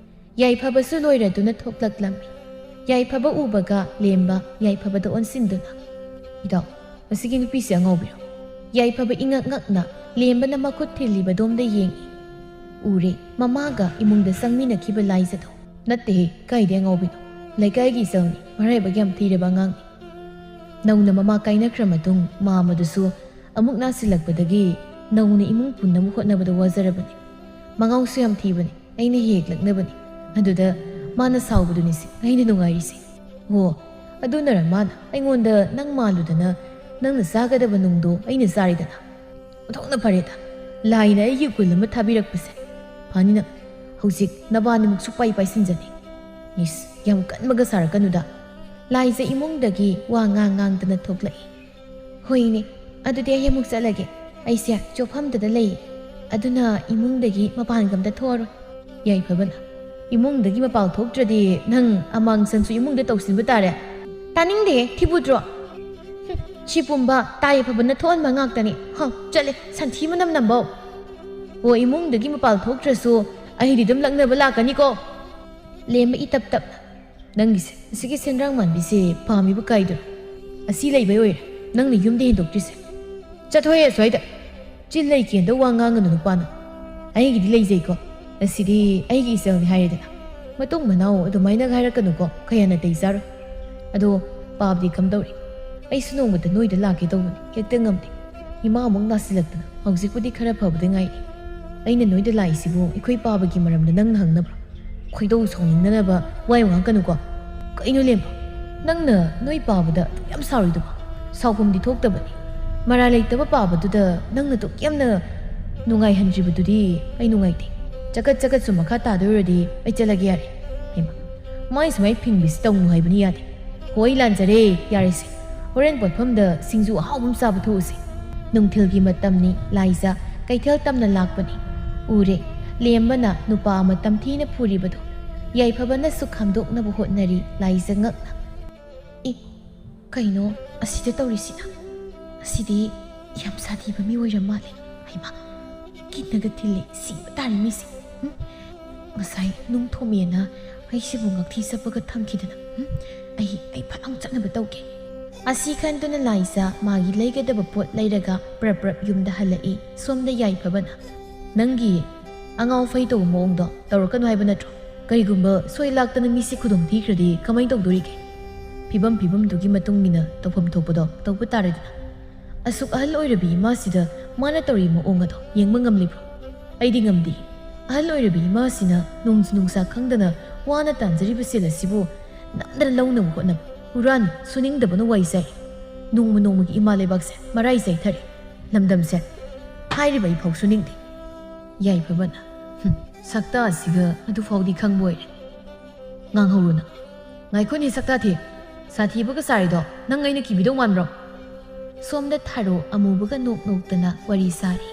ꯌꯥꯏꯐꯕꯁꯨ ꯂꯣꯏꯔꯗꯨꯅ ꯊꯣꯛꯂꯛꯂꯝꯃꯤ꯫ ꯌꯥꯏꯐꯕ ꯎꯕꯒ ꯂꯦꯝꯕ ꯌꯥꯏꯐꯕꯗ ꯑꯣꯟꯁꯤꯟꯗꯨꯅ, "ꯏꯇꯥꯎ, ꯃꯁꯤꯒꯤ ꯅꯨꯄꯤꯁꯦ ꯑꯉꯥꯎꯕꯤꯔꯣ?" ꯌꯥꯏꯐꯕ ꯏꯉꯛ ꯉꯛꯅ ꯂꯦꯝꯕꯅ ꯃꯈꯨꯠ ꯊꯤꯜꯂꯤꯕꯗꯣꯝꯗ ꯌꯦꯡꯏ꯫ ꯎꯔꯦ, ꯃꯃꯥꯒ ꯏꯃꯨꯡꯗ ꯆꯪꯃꯤꯟꯅꯈꯤꯕ ꯂꯥꯏꯖꯗꯣ꯫ "ꯅꯠꯇꯦꯍꯦ, ꯀꯥꯏꯗꯩ ꯑꯉꯥꯎꯕꯤꯅꯣ? ꯂꯩꯀꯥꯏꯒꯤ ꯏꯆꯜꯅꯤ, ꯃꯔꯥꯏꯕꯛ ꯌꯥꯝ ꯊꯤꯔꯕ ꯑꯉꯥꯡꯅꯤ꯫ ꯅꯧꯅ ꯃꯃꯥ ꯀꯥꯏꯅꯈ꯭ꯔ ꯃꯇꯨꯡ ꯃꯥ ꯑꯃꯗꯨꯁꯨ ꯑꯃꯨꯛ ꯅꯥꯁꯤꯜꯂꯛꯄꯗꯒꯤ ꯅꯧꯅ ꯏꯃꯨꯡ ꯄꯨꯟꯅꯕ ꯍꯣꯠꯅꯕꯗ ꯋꯥꯖꯔꯕꯅꯤ꯫ ꯃꯉꯥꯎꯁꯨ ꯌꯥꯝ ꯊꯤꯕꯅꯤ, ꯑꯩꯅ ꯍꯦꯛ ꯂꯛꯅꯕꯅꯤ꯫ ꯑꯗꯨꯗ ꯃꯥꯅ ꯁꯥꯎꯕꯗꯨꯅꯤꯁꯦ ꯑꯩꯅ ꯅꯨꯡꯉꯥꯏꯔꯤꯁꯦ꯫ ꯍꯣ, ꯑꯗꯨꯅꯔ ꯃꯥꯅ ꯑꯩꯉꯣꯟꯗ ꯅꯪ ꯃꯥꯜꯂꯨꯗꯅ ꯅꯪꯅ ꯆꯥꯒꯗꯕ ꯅꯨꯡꯗꯣ ꯑꯩꯅ ꯆꯥꯔꯤꯗꯅ꯫ ꯑꯣꯟꯊꯣꯛꯅ ꯐꯔꯦꯗ, ꯂꯥꯏꯅ ꯑꯩꯒꯤ ꯎꯀꯨꯜ ꯑꯃ ꯊꯥꯕꯤꯔꯛꯄꯁꯦ꯫ ꯐꯅꯤꯅ ꯍꯧꯖꯤꯛ ꯅꯕꯥꯅꯤꯃꯨꯛ ꯁꯨꯛꯄꯥꯏ ꯄꯥꯏꯁꯤꯟꯖꯅꯤ꯫" "ꯏꯁ, ꯌꯥꯝ ꯀꯟꯕꯒ ꯁꯥꯔꯛꯀꯅꯨꯗ꯫" ꯂꯥꯏꯖ ꯏꯃꯨꯡꯗꯒꯤ ꯋꯥ ꯉꯥꯡ ꯉꯥꯡꯗꯅ ꯊꯣꯛꯂꯛꯏ꯫ "ꯍꯣꯏꯅꯦ, ꯑꯗꯨꯗꯤ ꯑꯩ ꯑꯃꯨꯛ ꯆꯠꯂꯒꯦ꯫ ꯑꯩꯁꯦ ꯆꯣꯞꯐꯝꯗꯗ ꯂꯩꯌꯦ꯫ ꯑꯗꯨꯅ ꯏꯃꯨꯡꯗꯒꯤ ꯃꯄꯥꯟꯒ ꯑꯝꯇ ꯊꯣꯛꯑꯔꯣꯏ꯫" ꯌꯥꯏꯐꯕꯅ, "ꯏꯃꯨꯡꯗꯒꯤ ꯃꯄꯥꯟ ꯊꯣꯛꯇ꯭ꯔꯗꯤ ꯅꯪ ꯑꯃꯥꯡꯁꯟꯁꯨ ꯏꯃꯨꯡꯗ ꯇꯧꯁꯤꯟꯕ ꯇꯥꯔꯦ꯫" "ꯇꯥꯅꯤꯡꯗꯦ, ꯊꯤꯕꯨꯗ꯭ꯔꯣ꯫ ꯍꯨꯝ, ꯁꯤ ꯄꯨꯝꯕ ꯇꯥ ꯌꯥꯏꯐꯕꯅ ꯊꯣꯛꯍꯟꯕ ꯉꯥꯛꯇꯅꯤ꯫ ꯍ, ꯆꯠꯂꯦ, ꯁꯟꯊꯤ ꯃꯅꯝ ꯅꯝꯕꯧ꯫ ꯑꯣ, ꯏꯃꯨꯡꯗꯒꯤ ꯃꯄꯥꯟ ꯊꯣꯛꯇ꯭ꯔꯁꯨ ꯑꯩꯗꯤ ꯑꯗꯨꯝ ꯂꯛꯅꯕ ꯂꯥꯛꯀꯅꯤꯀꯣ꯫" ꯂꯦꯝꯕ ꯏꯇꯞ ꯇꯞꯅ, "ꯅꯪꯒꯤꯁꯦ, ꯑꯁꯤꯒꯤ ꯁꯦꯟꯗ꯭ꯔꯥꯡ ꯃꯥꯟꯕꯤꯁꯦ ꯄꯥꯝꯃꯤꯕ ꯀꯥꯏꯗꯨꯅꯣ? ꯑꯁꯤ ꯂꯩꯕꯩ ꯑꯣꯏꯔꯦ ꯅꯪꯅ ꯌꯨꯝꯗ ꯍꯦꯟꯗꯣꯛꯇ꯭ꯔꯤꯁꯦ꯫ ꯆꯠꯊꯣꯛꯑꯦ ꯑꯁ꯭ꯋꯥꯏꯗ꯫ ꯆꯤꯜ ꯂꯩ ꯀꯦꯟꯗ ꯋꯥ ꯉꯥꯡꯒꯅꯨ ꯅꯨꯄꯥꯅ꯫ ꯑꯩꯒꯤꯗꯤ ꯂꯩꯖꯩꯀꯣ꯫ ꯑꯁꯤꯗꯤ ꯑꯩꯒꯤ ꯏꯆꯜꯅꯤ ꯍꯥꯏꯔꯦꯗꯅ꯫ "ꯃꯇꯨꯡ ꯃꯅꯥꯎ ꯑꯗꯨꯃꯥꯏꯅꯒ ꯍꯥꯏꯔꯛꯀꯅꯨꯀꯣ, ꯈꯌꯥ ꯅꯥꯇꯩ ꯆꯥꯔꯣꯏ꯫ ꯑꯗꯣ ꯄꯥꯕꯗꯤ ꯀꯝꯗꯧꯔꯤ? ꯑꯩꯁꯨ ꯅꯣꯡꯃꯇ ꯅꯣꯏꯗ ꯂꯥꯛꯀꯦ ꯇꯧꯕꯅꯤ, ꯍꯦꯛꯇ ꯉꯝꯗꯦ꯫ ꯏꯃꯥ ꯑꯃꯨꯛ ꯅꯥꯁꯤꯜꯂꯛꯇꯅ ꯍꯧꯖꯤꯛꯄꯨꯗꯤ ꯈꯔ ꯐꯕꯗ ꯉꯥꯏꯔꯤ꯫ ꯑꯩꯅ ꯅꯣꯏꯗ ꯂꯥꯛꯏꯁꯤꯕꯨ ꯑꯩꯈꯣꯏ ꯄꯥꯕꯒꯤ ꯃꯔꯝꯗ ꯅꯪꯅ ꯍꯪꯅꯕ꯭ꯔꯣ? ꯈꯣꯏꯗꯧ ꯁꯥꯎꯅꯤꯡꯗꯅꯕ ꯋꯥ ꯌꯥꯝ ꯉꯥꯡꯀꯅꯨꯀꯣ꯫ ꯀꯩꯅꯣ ꯂꯦꯝꯕ, ꯅꯪꯅ ꯅꯣꯏ ꯄꯥꯕꯗ ꯑꯗꯨꯛ ꯌꯥꯝ ꯁꯥꯎꯔꯤꯗꯨꯕꯣ? ꯁꯥꯎꯐꯝꯗꯤ ꯊꯣꯛꯇꯕꯅꯤ꯫ ꯃꯔꯥꯜ ꯂꯩꯇꯕ ꯄꯥꯕꯗꯨꯗ ꯅꯪꯅ ꯑꯗꯨꯛ ꯌꯥꯝꯅ ꯅꯨꯡꯉꯥꯏꯍꯟꯗ꯭ꯔꯤꯕꯗꯨꯗꯤ ꯑꯩ ꯅꯨꯡꯉꯥꯏꯇꯦ꯫ ꯆꯀꯠ ꯆꯀꯠꯁꯨ ꯃꯈꯥ ꯇꯥꯗꯣꯏ ꯑꯣꯏꯔꯗꯤ ꯑꯩ ꯆꯠꯂꯒꯦ ꯌꯥꯔꯦ꯫" ꯍꯩꯃꯥ, ꯃꯥꯏ ꯁꯨꯃꯥꯏ ꯐꯤꯡꯕꯤꯁꯤ ꯇꯧꯅꯨ ꯍꯥꯏꯕꯅꯤ, ꯌꯥꯗꯦ꯫ "ꯍꯣꯏ, ꯂꯥꯟꯖꯔꯦ, ꯌꯥꯔꯦꯁꯦ꯫ ꯍꯣꯔꯦꯟ ꯄꯣꯠꯐꯝꯗ ꯁꯤꯡꯖꯨ ꯑꯍꯥꯎꯕ ꯑꯃ ꯆꯥꯕ ꯊꯣꯛꯎꯁꯦ꯫ ꯅꯨꯡꯊꯤꯜꯒꯤ ꯃꯇꯝꯅꯤ, ꯂꯥꯏꯖ, ꯀꯩꯊꯦꯜ ꯇꯝꯅ ꯂꯥꯛꯄꯅꯤ꯫ ꯎꯔꯦ, ꯂꯦꯝꯕꯅ ꯅꯨꯄꯥ ꯑꯃ ꯇꯝꯊꯤꯅ ꯐꯨꯔꯤꯕꯗꯣ꯫ ꯌꯥꯏꯐꯕꯅꯁꯨ ꯈꯥꯝꯗꯣꯛꯅꯕ ꯍꯣꯠꯅꯔꯤ, ꯂꯥꯏꯖ ꯉꯛꯅ꯫" "ꯑꯦ, ꯀꯩꯅꯣ ꯑꯁꯤꯗ ꯇꯧꯔꯤꯁꯤꯅ? ꯑꯁꯤꯗꯤ ꯌꯥꯝ ꯁꯥꯊꯤꯕ ꯃꯤ ꯑꯣꯏꯔ ꯃꯥꯜꯂꯦ꯫ ꯍꯩꯃꯥ, ꯀꯤꯟꯅꯒ ꯊꯤꯜꯂꯦ, ꯁꯤꯕ ꯇꯥꯔꯦ ꯃꯤꯁꯦ꯫ ꯎꯝ? ꯉꯁꯥꯏ ꯅꯨꯡ ꯊꯣꯝꯃꯦꯅ ꯑꯩꯁꯤꯕꯨ ꯉꯛꯊꯤ ꯆꯠꯄꯒ ꯊꯝꯈꯤꯗꯅ꯫ ꯎꯝ? ꯑꯩ, ꯑꯩ ꯐꯠ ꯂꯥꯎ ꯆꯠꯅꯕ ꯇꯧꯒꯦ꯫" ꯑꯁꯤ ꯈꯟꯗꯨꯅ ꯂꯥꯏꯖ ꯃꯥꯒꯤ ꯂꯩꯒꯗꯕ ꯄꯣꯠ ꯂꯩꯔꯒ ꯄ꯭ꯔꯞ ꯄ꯭ꯔꯞ ꯌꯨꯝꯗ ꯍꯜꯂꯛꯏ꯫ ꯁꯣꯝꯗ ꯌꯥꯏꯐꯕꯅ, "ꯅꯪꯒꯤ ꯑꯉꯥꯎ ꯐꯩ ꯇꯧꯕ ꯃꯑꯣꯡꯗꯣ ꯇꯧꯔꯛꯀꯅꯨ ꯍꯥꯏꯕ ꯅꯠꯇ꯭ꯔꯣ? ꯀꯔꯤꯒꯨꯝꯕ ꯁꯣꯏ ꯂꯥꯛꯇꯅ ꯃꯤꯁꯤ ꯈꯨꯗꯣꯡ ꯊꯤꯈ꯭ꯔꯗꯤ ꯀꯃꯥꯏꯅ ꯇꯧꯗꯣꯔꯤꯒꯦ? ꯐꯤꯕꯝ ꯐꯤꯕꯝꯗꯨꯒꯤ ꯃꯇꯨꯡ ꯏꯟꯅ ꯇꯧꯐꯝ ꯊꯣꯛꯄꯗꯣ ꯇꯧꯕ ꯇꯥꯔꯦꯗꯅ꯫ ꯑꯁꯨꯛ ꯑꯍꯜ ꯑꯣꯏꯔꯕꯤ ꯏꯃꯥꯁꯤꯗ ꯃꯥꯅ ꯇꯧꯔꯤ ꯃꯑꯣꯡ ꯑꯗꯣ ꯌꯦꯡꯕ ꯉꯝꯂꯤꯕ꯭ꯔꯣ? ꯑꯩꯗꯤ ꯉꯝꯗꯦ꯫ ꯑꯍꯜ ꯑꯣꯏꯔꯕꯤ ꯏꯃꯥꯁꯤꯅ ꯅꯣꯡꯖꯨ ꯅꯨꯡꯁꯥ ꯈꯪꯗꯅ ꯋꯥꯅ ꯇꯥꯟꯖꯔꯤꯕ ꯁꯦꯜ ꯑꯁꯤꯕꯨ ꯅꯝꯗꯅ ꯂꯧꯅꯕ ꯍꯣꯠꯅꯕ, ꯍꯨꯔꯥꯟ ꯁꯨꯅꯤꯡꯗꯕꯅ ꯋꯥꯏ ꯆꯥꯏ꯫ ꯅꯣꯡꯃ ꯅꯣꯡꯃꯒꯤ ꯏꯃꯥ ꯂꯩꯕꯥꯛꯁꯦ ꯃꯔꯥꯏ ꯆꯥꯏꯊꯔꯦ꯫ ꯂꯝꯗꯝꯁꯦ ꯍꯥꯏꯔꯤꯕ ꯑꯩꯐꯥꯎ ꯁꯨꯅꯤꯡꯗꯦ꯫" ꯌꯥꯏꯐꯕꯅ, "ꯍꯨꯝ, ꯁꯛꯇꯥ ꯑꯁꯤꯒ ꯑꯗꯨꯐꯥꯎꯗꯤ ꯈꯪꯕ ꯑꯣꯏꯔꯦ꯫ ꯉꯥꯡꯍꯧꯔꯨꯅ꯫ ꯉꯥꯏꯈꯣꯅꯦ ꯁꯛꯇꯥꯊꯦ, ꯁꯥꯊꯤꯕꯒ ꯁꯥꯔꯤꯗꯣ ꯅꯪ ꯑꯩꯅ ꯀꯤꯕꯤꯗꯧ ꯃꯥꯟꯕ꯭ꯔꯣ?" ꯁꯣꯝꯗ ꯊꯥꯔꯣ ꯑꯃꯨꯕꯒ ꯅꯣꯛ ꯅꯣꯛꯇꯅ ꯋꯥꯔꯤ ꯁꯥꯔꯤ꯫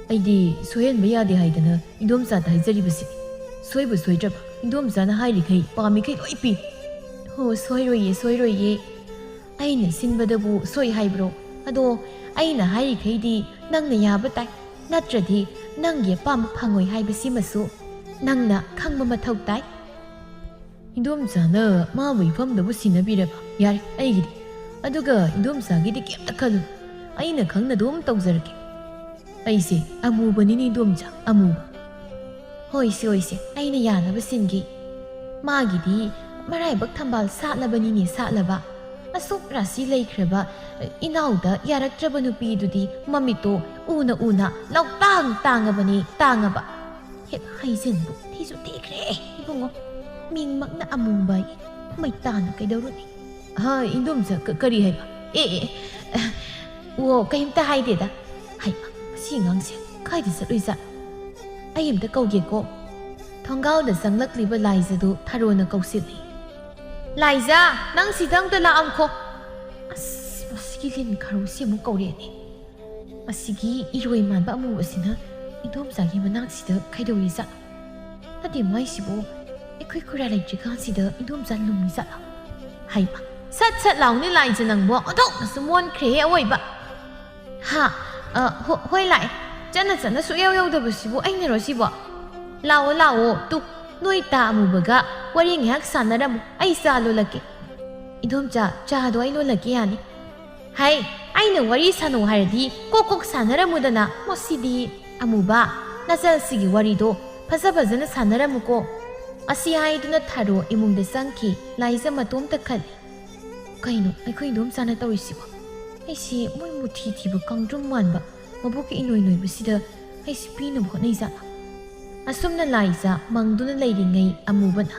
"ꯑꯩꯗꯤ ꯁꯣꯏꯍꯟꯕ ꯌꯥꯗꯦ ꯍꯥꯏꯗꯅ ꯏꯟꯗꯣꯝꯆꯥꯗ ꯍꯥꯏꯖꯔꯤꯕꯁꯤꯅꯤ꯫ ꯁꯣꯏꯕꯨ ꯁꯣꯏꯗ꯭ꯔꯕ ꯏꯟꯗꯣꯝꯆꯥꯅ ꯍꯥꯏꯔꯤꯈꯩ ꯄꯥꯝꯃꯤꯈꯩ ꯂꯣꯏ ꯄꯤ꯫" "ꯍꯣ, ꯁꯣꯏꯔꯣꯏꯌꯦ, ꯁꯣꯏꯔꯣꯏꯌꯦ꯫ ꯑꯩꯅ ꯁꯤꯟꯕꯗꯕꯨ ꯁꯣꯏ ꯍꯥꯏꯕ꯭ꯔꯣ? ꯑꯗꯣ ꯑꯩꯅ ꯍꯥꯏꯔꯤꯈꯩꯗꯤ ꯅꯪꯅ ꯌꯥꯕ ꯇꯥꯏ꯫ ꯅꯠꯇ꯭ꯔꯗꯤ ꯅꯪꯒꯤ ꯑꯄꯥꯝꯕ ꯐꯪꯉꯣꯏ ꯍꯥꯏꯕꯁꯤꯃꯁꯨ ꯅꯪꯅ ꯈꯪꯕ ꯃꯊꯧ ꯇꯥꯏ꯫" ꯏꯟꯗꯣꯝꯆꯥꯅ ꯃꯥꯕꯨ ꯏꯐꯝꯗꯕꯨ ꯁꯤꯟꯅꯕꯤꯔꯕ ꯌꯥꯔꯦ ꯑꯩꯒꯤꯗꯤ꯫ ꯑꯗꯨꯒ ꯏꯟꯗꯣꯝꯆꯥꯒꯤꯗꯤ ꯀꯩꯝꯇ ꯈꯜꯂꯨ꯫ ꯑꯩꯅ ꯈꯪꯅ ꯑꯗꯨꯝ ꯇꯧꯖꯔꯒꯦ꯫ ꯑꯩꯁꯦ ꯑꯃꯨꯕꯅꯤꯅꯦ ꯏꯟꯗꯣꯝꯆꯥ, ꯑꯃꯨꯕ꯫ "ꯍꯣꯏꯁꯦ, ꯍꯣꯏꯁꯦ, ꯑꯩꯅ ꯌꯥꯅꯕ ꯁꯤꯟꯒꯦ꯫ ꯃꯥꯒꯤꯗꯤ ꯃꯔꯥꯏꯕꯛ ꯊꯝꯕꯥꯜ ꯁꯥꯠꯂꯕꯅꯤꯅꯦ ꯁꯥꯠꯂꯕ꯫ ꯑꯁꯨꯛ ꯔꯥꯁꯤ ꯂꯩꯈ꯭ꯔꯕ ꯏꯅꯥꯎꯗ ꯌꯥꯔꯛꯇ꯭ꯔꯕ ꯅꯨꯄꯤꯗꯨꯗꯤ ꯃꯃꯤꯠꯇꯣ ꯎꯅ ꯎꯅ ꯂꯧꯇꯥꯡ ꯇꯥꯡꯉꯕꯅꯤ ꯇꯥꯡꯉꯕ꯫ ꯍꯦꯛ ꯍꯩꯖꯤꯟꯕꯨ ꯊꯤꯁꯨ ꯊꯤꯈ꯭ꯔꯦ ꯏꯕꯨꯡꯉꯣ꯫ ꯃꯤꯡꯃꯛꯅ ꯑꯃꯨꯕ ꯃꯩꯇꯥꯅ ꯀꯩꯗꯧꯔꯨꯅꯤ? ꯍꯥ, ꯏꯟꯗꯣꯝꯆꯥ, ꯀ-, ꯀꯔꯤ ꯍꯥꯏꯕ? ꯑꯦ, ꯑꯦ, ꯑꯦ, ꯑꯣ, ꯀꯩꯝꯇ ꯍꯥꯏꯗꯦꯗ꯫ ꯍꯩꯃꯥ, ꯃꯁꯤ ꯑꯉꯥꯡꯁꯦ ꯀꯥꯏꯗ ꯆꯠꯂꯨꯏꯖꯥꯠꯅꯣ? ꯑꯩ ꯑꯝꯇ ꯀꯧꯒꯦꯀꯣ꯫ ꯊꯣꯡꯒꯥꯜꯗ ꯆꯪꯂꯛꯂꯤꯕ ꯂꯥꯏꯖꯗꯨ ꯊꯔꯣꯅ ꯀꯧꯁꯤꯜꯂꯤ꯫ "ꯂꯥꯏꯖ, ꯅꯪ ꯁꯤꯗ ꯑꯝꯇ ꯂꯥꯛꯑꯝꯈꯣ꯫" ꯑꯁ, ꯃꯁꯤꯒꯤ ꯂꯤꯟ ꯈꯥꯔꯨꯁꯤ ꯑꯃꯨꯛ ꯀꯧꯔꯛꯑꯦꯅꯦ꯫ ꯃꯁꯤꯒꯤ ꯏꯔꯣꯏ ꯃꯥꯟꯕ ꯑꯃꯨꯕꯁꯤꯅ ꯏꯟꯗꯣꯝꯆꯥꯒꯤ ꯃꯅꯥꯛꯁꯤꯗ ꯀꯩꯗꯧꯔꯤꯖꯥꯠꯅꯣ? ꯅꯠꯇꯦ, ꯃꯥꯏꯁꯤꯕꯨ ꯑꯩꯈꯣꯏ ꯈꯨꯔꯥ ꯂꯩꯇ꯭ꯔꯤꯀꯥꯟꯁꯤꯗ ꯏꯟꯗꯣꯝꯆꯥ ꯂꯨꯝꯃꯤꯖꯥꯠꯂꯣ? ꯍꯩꯃꯥ, ꯁꯠ ꯁꯠ ꯂꯥꯎꯅꯦ ꯂꯥꯏꯖ ꯅꯪꯕꯣ, ꯑꯣꯟꯊꯣꯛꯅꯁꯨ ꯃꯣꯟꯈ꯭ꯔꯦꯍꯦ ꯑꯋꯣꯏꯕ꯫ ꯍꯥ? ꯑ, ꯍꯣ-, ꯍꯣꯏ ꯂꯥꯛꯑꯦ꯫ ꯆꯠꯅ ꯆꯠꯅ ꯁꯨꯛꯌꯧ ꯌꯧꯗꯕꯁꯤꯕꯨ ꯑꯩꯅꯔꯣ ꯁꯤꯕꯣ? ꯂꯥꯛꯑꯣ, ꯂꯥꯛꯑꯣ, ꯇꯨ, ꯅꯣꯏ ꯇꯥ ꯑꯃꯨꯕꯒ ꯋꯥꯔꯤ ꯉꯥꯏꯍꯥꯛ ꯁꯥꯟꯅꯔꯝꯃꯨ, ꯑꯩ ꯆꯥ ꯂꯣꯜꯂꯛꯀꯦ꯫ ꯏꯟꯗꯣꯝꯆꯥ, ꯆꯥꯗꯣ ꯑꯩ ꯂꯣꯜꯂꯛꯀꯦ ꯌꯥꯅꯤ꯫ ꯍꯩ, ꯑꯩꯅ ꯋꯥꯔꯤ ꯁꯥꯟꯅꯧ ꯍꯥꯏꯔꯗꯤ ꯀꯣꯛ ꯀꯣꯛ ꯁꯥꯟꯅꯔꯝꯃꯨꯗꯅ꯫ ꯃꯁꯤꯗꯤ ꯑꯃꯨꯕ, ꯅꯆꯜꯁꯤꯒꯤ ꯋꯥꯔꯤꯗꯣ ꯐꯖ ꯐꯖꯅ ꯁꯥꯟꯅꯔꯝꯃꯨꯀꯣ꯫ ꯑꯁꯤ ꯍꯥꯏꯗꯨꯅ ꯊꯔꯣ ꯏꯃꯨꯡꯗ ꯆꯪꯈꯤ꯫ ꯂꯥꯏꯖ ꯃꯇꯣꯝꯇ ꯈꯜꯂꯤ꯫ ꯀꯩꯅꯣ ꯑꯩꯈꯣꯏ ꯏꯟꯗꯣꯝꯆꯥꯅ ꯇꯧꯔꯤꯁꯤꯕꯣ? ꯑꯩꯁꯤ ꯃꯣꯏ ꯃꯨꯊꯤ ꯊꯤꯕ ꯀꯥꯡꯗ꯭ꯔꯨꯝ ꯃꯥꯟꯕ ꯃꯕꯨꯛꯀ ꯏꯅꯣꯏ ꯅꯣꯏꯕꯁꯤꯗ ꯑꯩꯁꯤ ꯄꯤꯅꯕ ꯍꯣꯠꯅꯩꯖꯥꯠꯂꯥ? ꯑꯁꯨꯝꯅ ꯂꯥꯏꯖ ꯃꯪꯗꯨꯅ ꯂꯩꯔꯤꯉꯩ ꯑꯃꯨꯕꯅ,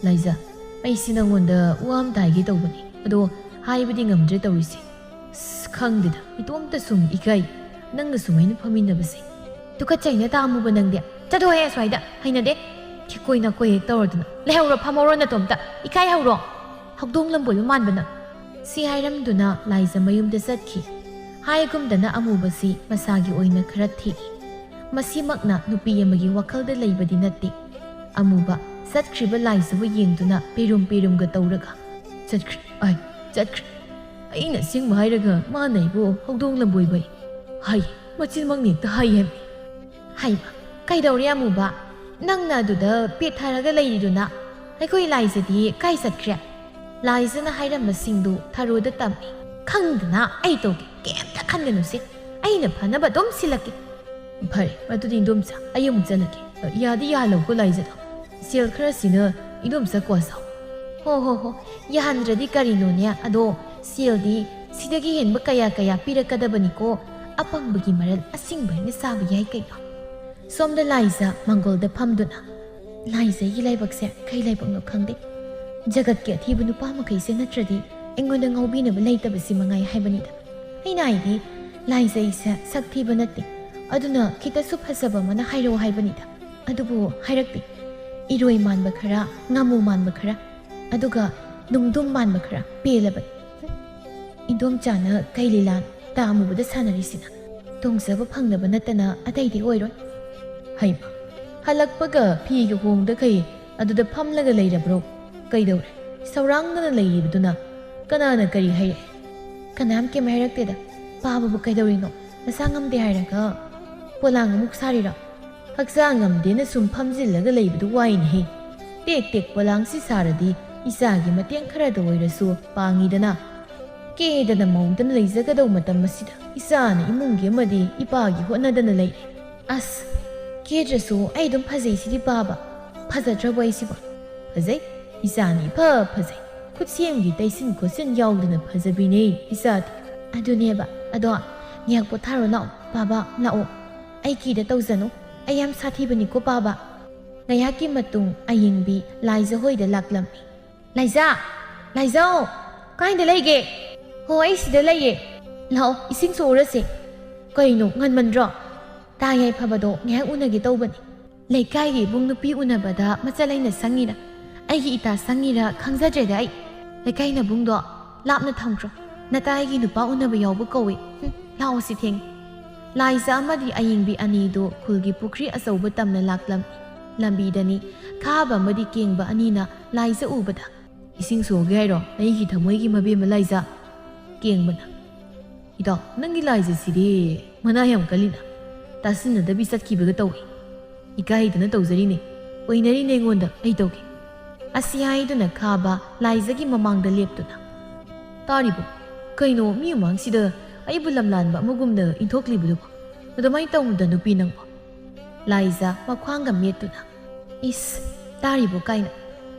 "ꯂꯥꯏꯖ, ꯑꯩꯁꯤ ꯅꯪꯉꯣꯟꯗ ꯋꯥ ꯑꯝꯇ ꯍꯥꯏꯒꯦ ꯇꯧꯕꯅꯤ, ꯑꯗꯣ ꯍꯥꯏꯕꯗꯤ ꯉꯝꯗ꯭ꯔꯦ ꯇꯧꯔꯤꯁꯦ꯫ ꯑꯁ, ꯈꯪꯗꯦꯗ, ꯏꯇꯣꯝꯇ ꯁꯨꯝ ꯏꯀꯥꯏ, ꯅꯪꯒ ꯁꯨꯃꯥꯏꯅ ꯐꯝꯃꯤꯟꯅꯕꯁꯦ꯫ ꯇꯨꯀꯠꯆꯩꯅ ꯇꯥ ꯑꯃꯨꯕ ꯅꯪꯗꯤ꯫ ꯆꯠꯊꯣꯛꯍꯦ ꯑꯁ꯭ꯋꯥꯏꯗ, ꯍꯩꯅꯗꯦ꯫ ꯊꯤꯀꯣꯏ ꯅꯥꯀꯣꯏ ꯍꯦꯛ ꯇꯧꯔꯗꯅ꯫ ꯂꯩꯍꯧꯔꯣ, ꯐꯝꯍꯧꯔꯣ ꯅꯇꯣꯝꯇ, ꯏꯀꯥꯏ ꯍꯧꯔꯣ꯫ ꯍꯧꯗꯣꯡ ꯂꯝꯕꯣꯏꯕ ꯃꯥꯟꯕ ꯅꯪ꯫" ꯁꯤ ꯍꯥꯏꯔꯝꯗꯨꯅ ꯂꯥꯏꯖ ꯃꯌꯨꯝꯗ ꯆꯠꯈꯤ꯫ ꯍꯥꯏꯒꯨꯝꯗꯅ ꯑꯃꯨꯕꯁꯤ ꯃꯁꯥꯒꯤ ꯑꯣꯏꯅ ꯈꯔ ꯊꯦꯛꯏ꯫ ꯃꯁꯤꯃꯛꯅ ꯅꯨꯄꯤ ꯑꯃꯒꯤ ꯋꯥꯈꯜꯗ ꯂꯩꯕꯗꯤ ꯅꯠꯇꯦ꯫ ꯑꯃꯨꯕ ꯆꯠꯈ꯭ꯔꯤꯕ ꯂꯥꯏꯖꯕꯨ ꯌꯦꯡꯗꯨꯅ ꯄꯦꯔꯨꯝ ꯄꯦꯔꯨꯝꯒ ꯇꯧꯔꯒ, "ꯆꯠꯈ꯭ꯔꯦ, ꯑꯩ ꯆꯠꯈ꯭ꯔꯦ꯫ ꯑꯩꯅ ꯑꯁꯦꯡꯕ ꯍꯥꯏꯔꯒ ꯃꯥꯅ ꯑꯩꯕꯨ ꯍꯧꯗꯣꯡ ꯂꯝꯕꯣꯏꯕ ꯍꯥꯏ꯫ ꯃꯆꯤꯟꯃꯛꯅ ꯍꯦꯛꯇ ꯍꯥꯏ ꯍꯥꯏꯕꯅꯤ꯫" ꯍꯩꯃ, ꯀꯩꯗꯧꯔꯦ ꯑꯃꯨꯕ? ꯅꯪꯅ ꯑꯗꯨꯗ ꯄꯦꯠꯊꯔꯒ ꯂꯩꯔꯤꯗꯨꯅ? ꯑꯩꯈꯣꯏ ꯂꯥꯏꯖꯗꯤ ꯀꯥꯏ ꯆꯠꯈ꯭ꯔꯦ? ꯂꯥꯏꯖꯅ ꯍꯥꯏꯔꯝꯕꯁꯤꯡꯗꯨ ꯊꯔꯣꯗ ꯇꯝꯃꯤ꯫ "ꯈꯪꯗꯅ ꯑꯩ ꯇꯧꯒꯦ, ꯀꯩꯝꯇ ꯈꯟꯒꯅꯨꯁꯦ꯫ ꯑꯩꯅ ꯐꯅꯕ ꯑꯗꯨꯝ ꯁꯤꯜꯂꯛꯀꯦ꯫" "ꯐꯔꯦ, ꯑꯗꯨꯗꯤ ꯏꯟꯗꯣꯝꯆꯥ, ꯑꯩ ꯑꯃꯨꯛ ꯆꯠꯂꯒꯦ꯫ ꯌꯥꯗꯤ ꯌꯥꯍꯜꯂꯧꯀꯣ ꯂꯥꯏꯖꯗꯣ꯫ ꯁꯦꯜ ꯈꯔꯁꯤꯅ ꯏꯗꯣꯝꯆꯥ ꯀꯣꯁꯥꯎ꯫ ꯍꯣ ꯍꯣ ꯍꯣ, ꯌꯥꯍꯟꯗ꯭ꯔꯗꯤ ꯀꯔꯤꯅꯣꯅꯦ? ꯑꯗꯣ ꯁꯦꯜꯗꯤ ꯁꯤꯗꯒꯤ ꯍꯦꯟꯕ ꯀꯌꯥ ꯀꯌꯥ ꯄꯤꯔꯛꯀꯗꯕꯅꯤꯀꯣ꯫ ꯑꯄꯪꯕꯒꯤ ꯃꯔꯜ ꯑꯁꯤꯡꯕ ꯍꯥꯏꯅ ꯁꯥꯕ ꯌꯥꯏ ꯀꯩꯅꯣ꯫ ꯁꯣꯝꯗ ꯂꯥꯏꯖ ꯃꯪꯒꯣꯜꯗ ꯐꯝꯗꯨꯅ, "ꯂꯥꯏꯖꯒꯤ ꯂꯥꯏꯕꯛꯁꯦ ꯀꯩ ꯂꯥꯏꯕꯛꯅꯣ ꯈꯪꯗꯦ꯫ ꯖꯒꯠꯀꯤ ꯑꯊꯤꯕ ꯅꯨꯄꯥ ꯃꯈꯩꯁꯦ ꯅꯠꯇ꯭ꯔꯗꯤ ꯑꯩꯉꯣꯟꯗ ꯉꯥꯎꯕꯤꯅꯕ ꯂꯩꯇꯕꯁꯤ ꯃꯉꯥꯏ ꯍꯥꯏꯕꯅꯤꯗ꯫ ꯑꯩꯅ ꯍꯥꯏꯗꯤ, ꯂꯥꯏꯖꯩꯁꯦ ꯁꯛ ꯊꯤꯕ ꯅꯠꯇꯦ, ꯑꯗꯨꯅ ꯈꯤꯇꯁꯨ ꯐꯖꯕ ꯑꯃꯅ ꯍꯥꯏꯔꯛꯑꯣ ꯍꯥꯏꯕꯅꯤꯗ꯫ ꯑꯗꯨꯕꯨ ꯍꯥꯏꯔꯛꯇꯦ꯫ ꯏꯔꯣꯏ ꯃꯥꯟꯕ ꯈꯔ, ꯉꯥꯃꯨ ꯃꯥꯟꯕ ꯈꯔ, ꯑꯗꯨꯒ ꯅꯨꯡꯗꯨꯝ ꯃꯥꯟꯕ ꯈꯔ ꯄꯦꯜꯂꯕꯅꯤ꯫ ꯏꯟꯗꯣꯝꯆꯥꯅ ꯀꯩ ꯂꯤꯂꯥ ꯇꯥ ꯑꯃꯨꯕꯗ ꯁꯥꯟꯅꯔꯤꯁꯤꯅ? ꯇꯣꯡꯖꯕ ꯐꯪꯅꯕ ꯅꯠꯇꯅ ꯑꯇꯩꯗꯤ ꯑꯣꯏꯔꯣꯏ꯫" ꯍꯩꯃ, ꯍꯜꯂꯛꯄꯒ ꯐꯤꯒ ꯍꯣꯡꯗꯈꯩ ꯑꯗꯨꯗ ꯐꯝꯂꯒ ꯂꯩꯔꯕ꯭ꯔꯣ? ꯀꯩꯗꯧꯔꯦ? ꯁꯧꯔꯥꯡꯗꯅ ꯂꯩꯔꯤꯕꯗꯨꯅ ꯀꯅꯥꯅ ꯀꯔꯤ ꯍꯥꯏꯔꯛꯏ? "ꯀꯅꯥꯝ ꯀꯩꯝ ꯍꯥꯏꯔꯛꯇꯦꯗ꯫ ꯄꯥꯕꯕꯨ ꯀꯩꯗꯧꯔꯤꯅꯣ? ꯅꯁꯥ ꯉꯝꯗꯦ ꯍꯥꯏꯔꯒ ꯄꯣꯂꯥꯡ ꯑꯃꯨꯛ ꯁꯥꯔꯤꯔꯣ?" "ꯍꯛꯆꯥꯡ ꯉꯝꯗꯦꯅ ꯁꯨꯝ ꯐꯝꯖꯤꯜꯂꯒ ꯂꯩꯕꯗꯨ ꯋꯥꯏꯅꯦꯍꯦ꯫ ꯇꯦꯛ ꯇꯦꯛ ꯄꯣꯂꯥꯡꯁꯤ ꯁꯥꯔꯗꯤ ꯏꯆꯥꯒꯤ ꯃꯇꯦꯡ ꯈꯔꯗ ꯑꯣꯏꯔꯁꯨ ꯄꯥꯡꯉꯤꯗꯅ꯫ ꯀꯦꯗꯅ ꯃꯧꯗꯅ ꯂꯩꯖꯒꯗꯧ ꯃꯇꯝ ꯑꯁꯤꯗ ꯏꯆꯥꯅ ꯏꯃꯨꯡꯒꯤ ꯑꯃꯗꯤ ꯏꯄꯥꯒꯤ ꯍꯣꯠꯅꯗꯅ ꯂꯩꯔꯦ꯫ ꯑꯁ, ꯀꯦꯗ꯭ꯔꯁꯨ ꯑꯩ ꯑꯗꯨꯝ ꯐꯖꯩꯁꯤꯗꯤ ꯄꯥꯕ꯫ ꯐꯖꯗ꯭ꯔꯕꯣ ꯑꯩꯁꯤꯕꯣ?" "ꯐꯖꯩ, ꯏꯆꯥꯅ ꯏꯐ ꯐꯖꯩ꯫ ꯈꯨꯠꯁꯦꯝꯒꯤ ꯇꯩꯁꯤꯟ ꯈꯣꯠꯆꯤꯟ ꯌꯥꯎꯗꯅ ꯐꯖꯕꯤꯅꯦ ꯏꯆꯥꯗꯤ꯫" "ꯑꯗꯨꯅꯦꯕ꯫ ꯑꯗꯣ ꯉꯥꯏꯍꯥꯛ ꯄꯣꯊꯥꯔꯣ ꯂꯥꯛꯑꯣ, ꯄꯥꯕ, ꯂꯥꯛꯑꯣ꯫ ꯑꯩ ꯀꯤꯗ ꯇꯧꯖꯅꯨ꯫ ꯑꯩ ꯌꯥꯝ ꯁꯥꯊꯤꯕꯅꯤꯀꯣ ꯄꯥꯕ꯫" ꯉꯥꯏꯍꯥꯛꯀꯤ ꯃꯇꯨꯡ ꯑꯌꯤꯡꯕꯤ ꯂꯥꯏꯖ ꯍꯣꯏꯗ ꯂꯥꯛꯂꯝꯃꯤ꯫ "ꯂꯥꯏꯖ! ꯂꯥꯏꯖꯧ! ꯀꯥꯏꯗ ꯂꯩꯒꯦ?" "ꯍꯣ, ꯑꯩ ꯁꯤꯗ ꯂꯩꯌꯦ꯫ ꯂꯥꯛꯑꯣ, ꯏꯁꯤꯡ ꯁꯣꯛꯎꯔꯁꯦ꯫" "ꯀꯩꯅꯣ, ꯉꯟꯃꯟꯗ꯭ꯔꯣ?" "ꯇꯥ ꯌꯥꯏꯐꯕꯗꯣ ꯉꯥꯏꯍꯥꯛ ꯎꯅꯒꯦ ꯇꯧꯕꯅꯤ꯫" "ꯂꯩꯀꯥꯏꯒꯤ ꯏꯕꯨꯡ ꯅꯨꯄꯤ ꯎꯅꯕꯗ ꯃꯆꯜ ꯑꯩꯅ ꯁꯪꯉꯤꯔꯥ, ꯑꯩꯒꯤ ꯏꯇꯥ ꯁꯪꯉꯤꯔꯥ ꯈꯪꯖꯗ꯭ꯔꯦꯗ ꯑꯩ꯫ ꯂꯩꯀꯥꯏ ꯅꯕꯨꯡꯗꯣ ꯂꯥꯞꯅ ꯊꯝꯈ꯭ꯔꯣ꯫ ꯅꯇꯥ ꯑꯩꯒꯤ ꯅꯨꯄꯥ ꯎꯅꯕ ꯌꯥꯎꯕ ꯀꯧꯏ꯫ ꯍꯨꯝ, ꯂꯥꯛꯑꯣ ꯁꯤ ꯊꯦꯡꯉꯦ꯫" ꯂꯥꯏꯖ ꯑꯃꯗꯤ ꯑꯌꯤꯡꯕꯤ ꯑꯅꯤꯗꯨ ꯈꯨꯜꯒꯤ ꯄꯨꯈ꯭ꯔꯤ ꯑꯆꯧꯕ ꯇꯝꯅ ꯂꯥꯛꯂꯝꯃꯤ꯫ ꯂꯝꯕꯤꯗꯅꯤ ꯈꯥꯕ ꯑꯃꯗꯤ ꯀꯦꯡꯕ ꯑꯅꯤꯅ ꯂꯥꯏꯖ ꯎꯕꯗ, "ꯏꯁꯤꯡ ꯁꯣꯛꯑꯒꯦ ꯍꯥꯏꯔꯣ, ꯑꯩꯒꯤ ꯊꯃꯣꯏꯒꯤ ꯃꯕꯦꯝꯃ ꯂꯥꯏꯖ?" ꯀꯦꯡꯕꯅ, "ꯏꯇꯥꯎ, ꯅꯪꯒꯤ ꯂꯥꯏꯖꯁꯤꯗꯤ ꯃꯅꯥ ꯌꯥꯝ ꯀꯜꯂꯤꯅ꯫ ꯇꯥꯁꯤꯟꯅꯗꯕꯤ ꯆꯠꯈꯤꯕꯒ ꯇꯧꯏ꯫ ꯏꯀꯥꯏꯗꯅ ꯇꯧꯖꯔꯤꯅꯦ꯫ ꯑꯣꯏꯅꯔꯤꯅꯦ ꯑꯩꯉꯣꯟꯗ, ꯑꯩ ꯇꯧꯒꯦ꯫" ꯑꯁꯤ ꯍꯥꯏꯗꯨꯅ ꯈꯥꯕ ꯂꯥꯏꯖꯒꯤ ꯃꯃꯥꯡꯗ ꯂꯦꯞꯇꯨꯅ, "ꯇꯥꯔꯤꯕꯣ? ꯀꯩꯅꯣ, ꯃꯤ ꯃꯃꯥꯡꯁꯤꯗ ꯑꯩꯕꯨ ꯂꯝꯂꯥꯟꯕ ꯑꯃꯒꯨꯝꯅ ꯏꯟꯊꯣꯛꯂꯤꯕꯗꯨꯕꯣ? ꯑꯗꯨꯃꯥꯏꯅ ꯇꯧꯅꯨꯗ ꯅꯨꯄꯤ ꯅꯪꯕꯣ꯫" ꯂꯥꯏꯖ ꯃꯈ꯭ꯋꯥꯡꯒ ꯃꯦꯠꯇꯨꯅ, "ꯏꯁ, ꯇꯥꯔꯤꯕꯣ ꯀꯥꯏꯅ꯫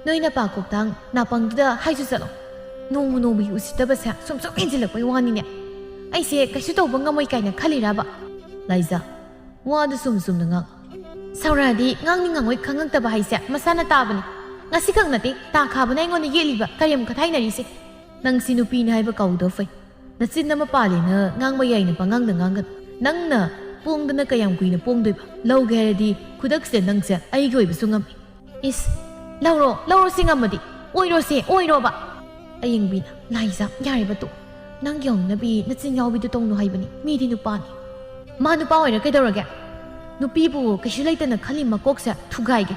ꯅꯣꯏ ꯅꯄꯥ ꯀꯣꯛꯇꯥꯡ ꯅꯥꯄꯪꯗꯨꯗ ꯍꯥꯏꯁꯨ ꯆꯠꯂꯣ꯫ ꯅꯣꯡꯃ ꯅꯣꯡꯃꯒꯤ ꯎꯁꯤꯠꯇꯕꯁꯦ ꯁꯨꯝ ꯁꯨꯝ ꯍꯦꯟꯖꯤꯜꯂꯛꯄꯩ ꯋꯥꯅꯤꯅꯦ꯫ ꯑꯩꯁꯦ ꯀꯩꯁꯨ ꯇꯧꯕ ꯉꯝꯃꯣꯏ ꯀꯥꯏꯅ ꯈꯜꯂꯤꯔꯕ? ꯂꯥꯏꯖꯥ, ꯋꯥꯗꯨ ꯁꯨꯝ ꯁꯨꯝꯅ ꯉꯥꯡ꯫ ꯁꯥꯎꯔꯛꯑꯗꯤ ꯉꯥꯡꯅꯤ ꯉꯥꯡꯉꯣꯏ ꯈꯪꯉꯛꯇꯕ ꯍꯥꯏꯁꯦ ꯃꯁꯥꯅ ꯇꯥꯕꯅꯤ꯫ ꯉꯁꯤꯈꯛ ꯅꯠꯇꯦ ꯇꯥ ꯈꯥꯕꯅ ꯑꯩꯉꯣꯟꯗ ꯌꯦꯠꯂꯤꯕ ꯀꯔꯦꯝ ꯀꯊꯥꯏꯅꯔꯤꯁꯦ꯫ ꯅꯪꯁꯤ ꯅꯨꯄꯤꯅꯤ ꯍꯥꯏꯕ ꯀꯥꯎꯗꯧ ꯐꯩ꯫ ꯅꯆꯤꯟ ꯑꯃ ꯄꯥꯜꯂꯦꯅ ꯉꯥꯡꯕ ꯌꯥꯏꯅ ꯄꯉꯥꯡꯗ ꯉꯥꯡꯒꯅꯨ꯫ ꯅꯪꯅ ꯄꯣꯡꯗꯅ ꯀꯌꯥꯝ ꯀꯨꯏꯅ ꯄꯣꯡꯗꯣꯏꯕ? ꯂꯧꯒꯦ ꯍꯥꯏꯔꯗꯤ ꯈꯨꯗꯛꯁꯤꯗ ꯅꯪꯁꯦ ꯑꯩꯒꯤ ꯑꯣꯏꯕꯁꯨ ꯉꯝꯃꯤ꯫ ꯏꯁ, ꯂꯧꯔꯣ, ꯂꯧꯔꯣ ꯁꯤ ꯉꯝꯃꯗꯤ꯫ ꯑꯣꯏꯔꯣꯁꯦ, ꯑꯣꯏꯔꯣꯕ꯫ ꯑꯌꯦꯡꯕꯤꯅ, ꯂꯥꯏꯖꯥ, ꯌꯥꯔꯦꯕ ꯇꯣ꯫ ꯅꯪ ꯌꯧꯅꯕꯤ ꯅꯆꯤꯟ ꯌꯥꯎꯕꯤꯗꯨ ꯇꯧꯅꯨ ꯍꯥꯏꯕꯅꯤ, ꯃꯤꯗꯤ ꯅꯨꯄꯥꯅꯤ꯫ ꯃꯥ ꯅꯨꯄꯥ ꯑꯣꯏꯔ ꯀꯩꯗꯧꯔꯒꯦ? ꯅꯨꯄꯤꯕꯨ ꯀꯩꯁꯨ ꯂꯩꯇꯅ ꯈꯜꯂꯤ ꯃꯀꯣꯛꯁꯦ ꯊꯨꯒꯥꯏꯒꯦ꯫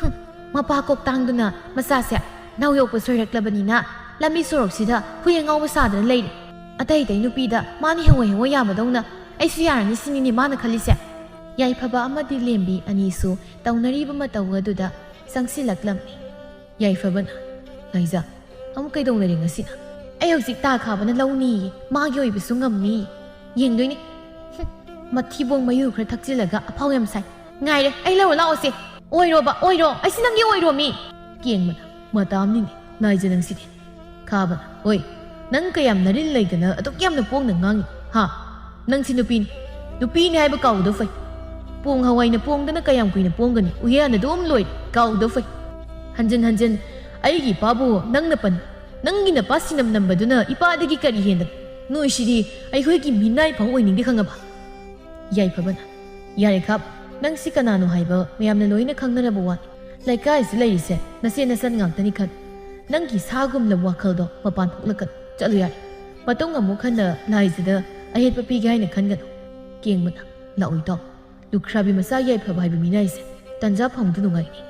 ꯍꯨꯝ, ꯃꯄꯥ ꯀꯣꯛꯇꯥꯡꯗꯨꯅ ꯃꯆꯥꯁꯦ ꯅꯥꯎ ꯌꯣꯛꯄ ꯁꯣꯏꯔꯛꯂꯕꯅꯤꯅ ꯂꯝꯕꯤ ꯁꯣꯔꯣꯛꯁꯤꯗ ꯍꯨꯏ ꯑꯉꯥꯎꯕ ꯁꯥꯗꯅ ꯂꯩꯔꯦ꯫ ꯑꯇꯩ ꯑꯇꯩ ꯅꯨꯄꯤꯗ ꯃꯥꯅ ꯍꯦꯡꯉꯣ ꯍꯦꯡꯉꯣ ꯌꯥꯕꯗꯧꯅ ꯑꯩꯁꯨ ꯌꯥꯔꯅꯤ ꯁꯤꯅꯤꯅꯦ ꯃꯥꯅ ꯈꯜꯂꯤꯁꯦ꯫ ꯌꯥꯏꯐꯕ ꯑꯃꯗꯤ ꯂꯦꯝꯕꯤ ꯑꯅꯤꯁꯨ ꯇꯧꯅꯔꯤꯕ ꯃꯇꯧ ꯑꯗꯨꯗ ꯆꯪꯁꯤꯜꯂꯛꯂꯝꯃꯤ꯫ ꯌꯥꯏꯐꯕꯅ, "ꯂꯥꯏꯖꯥ, ꯑꯃꯨꯛ ꯀꯩꯗꯧꯅꯔꯦ ꯉꯁꯤꯅ? ꯑꯩ ꯍꯧꯖꯤꯛ ꯇꯥ ꯈꯥꯕꯅ ꯂꯧꯅꯤꯌꯦ, ꯃꯥꯒꯤ ꯑꯣꯏꯕꯁꯨ ꯉꯝꯅꯤ꯫ ꯌꯦꯡꯗꯣꯏꯅꯤ꯫ ꯍꯨꯝ, ꯃꯊꯤꯕꯣꯡ ꯃꯌꯨ ꯈꯔ ꯊꯛꯆꯤꯜꯂꯒ ꯑꯐꯥꯎ ꯌꯥꯝ ꯁꯥꯏ꯫ ꯉꯥꯏꯔꯦ, ꯑꯩ ꯂꯧꯔ ꯂꯥꯛꯑꯣꯁꯦ꯫ ꯑꯣꯏꯔꯣꯕ, ꯑꯣꯏꯔꯣ, ꯑꯩꯁꯤ ꯅꯪꯒꯤ ꯑꯣꯏꯔꯣꯃꯤ!" ꯀꯦꯡꯕꯅ, "ꯃꯇꯥꯝꯅꯤꯅꯦ, ꯂꯥꯏꯖꯥ ꯅꯪꯁꯤꯗꯤ꯫" ꯈꯥꯕꯅ, "ꯍꯣꯏ, ꯅꯪ ꯀꯌꯥꯝ ꯅꯔꯤꯜ ꯂꯩꯗꯅ ꯑꯗꯨꯛ ꯌꯥꯝꯅ ꯄꯣꯡꯅ ꯉꯥꯡꯉꯤ, ꯍꯥ? ꯅꯪꯁꯤ ꯅꯨꯄꯤꯅꯤ, ꯅꯨꯄꯤꯅꯤ ꯍꯥꯏꯕ ꯀꯥꯎꯗꯧ ꯐꯩ꯫ ꯄꯣꯡ ꯍꯋꯥꯏꯅ ꯄꯣꯡꯗꯅ ꯀꯌꯥꯝ ꯀꯨꯏꯅ ꯄꯣꯡꯒꯅꯤ? ꯎꯌꯥꯟ ꯑꯗꯨꯝ ꯂꯣꯏꯔꯦ, ꯀꯥꯎꯗꯧ ꯐꯩ꯫ ꯍꯟꯖꯤꯟ ꯍꯟꯖꯤꯟ ꯑꯩꯒꯤ ꯏꯄꯥꯕꯨ ꯅꯪꯅ ꯄꯟ, ꯅꯪꯒꯤ ꯅꯄꯥ ꯁꯤꯅꯝ ꯅꯝꯕꯗꯨꯅ ꯏꯄꯥꯗꯒꯤ ꯀꯔꯤ ꯍꯦꯟꯗꯅ? ꯅꯣꯏꯁꯤꯗꯤ ꯑꯩꯈꯣꯏꯒꯤ ꯃꯤꯅꯥꯏ ꯐꯥꯎ ꯑꯣꯏꯅꯤꯡꯗꯦ ꯈꯪꯉꯕ?" ꯌꯥꯏꯐꯕꯅ, "ꯌꯥꯔꯦ ꯈꯥꯕ, ꯅꯪ ꯁꯤ ꯀꯅꯥꯅꯣ ꯍꯥꯏꯕ ꯃꯌꯥꯝꯅ ꯂꯣꯏꯅ ꯈꯪꯅꯔꯕ ꯋꯥꯅꯤ꯫ ꯂꯩꯀꯥꯏꯁꯤ ꯂꯩꯔꯤꯁꯦ ꯅꯆꯦ ꯅꯆꯟ ꯉꯥꯛꯇꯅꯤ ꯈꯟ꯫ ꯅꯪꯒꯤ ꯁꯥꯒꯨꯝꯂꯕ ꯋꯥꯈꯜꯗꯣ ꯃꯄꯥꯟ ꯊꯣꯛꯂꯛꯀꯅꯨ꯫ ꯆꯠꯂꯨ ꯌꯥꯔꯦ꯫ ꯃꯇꯨꯡ ꯑꯃꯨꯛ ꯍꯟꯅ ꯂꯥꯏꯖꯥꯗ ꯑꯌꯦꯠꯄ ꯄꯤꯒꯦ ꯍꯥꯏꯅ ꯈꯟꯒꯅꯨ꯫" ꯀꯦꯡꯕꯅ, "ꯂꯥꯛꯑꯣꯏ ꯇꯥꯎ꯫ ꯂꯨꯈ꯭ꯔꯥꯕꯤ ꯃꯆꯥ ꯌꯥꯏꯐꯕ ꯍꯥꯏꯕ ꯃꯤꯅꯥꯏꯁꯦ ꯇꯟꯖꯥ ꯐꯪꯕꯗꯨ ꯅꯨꯡꯉꯥꯏꯅꯤ꯫"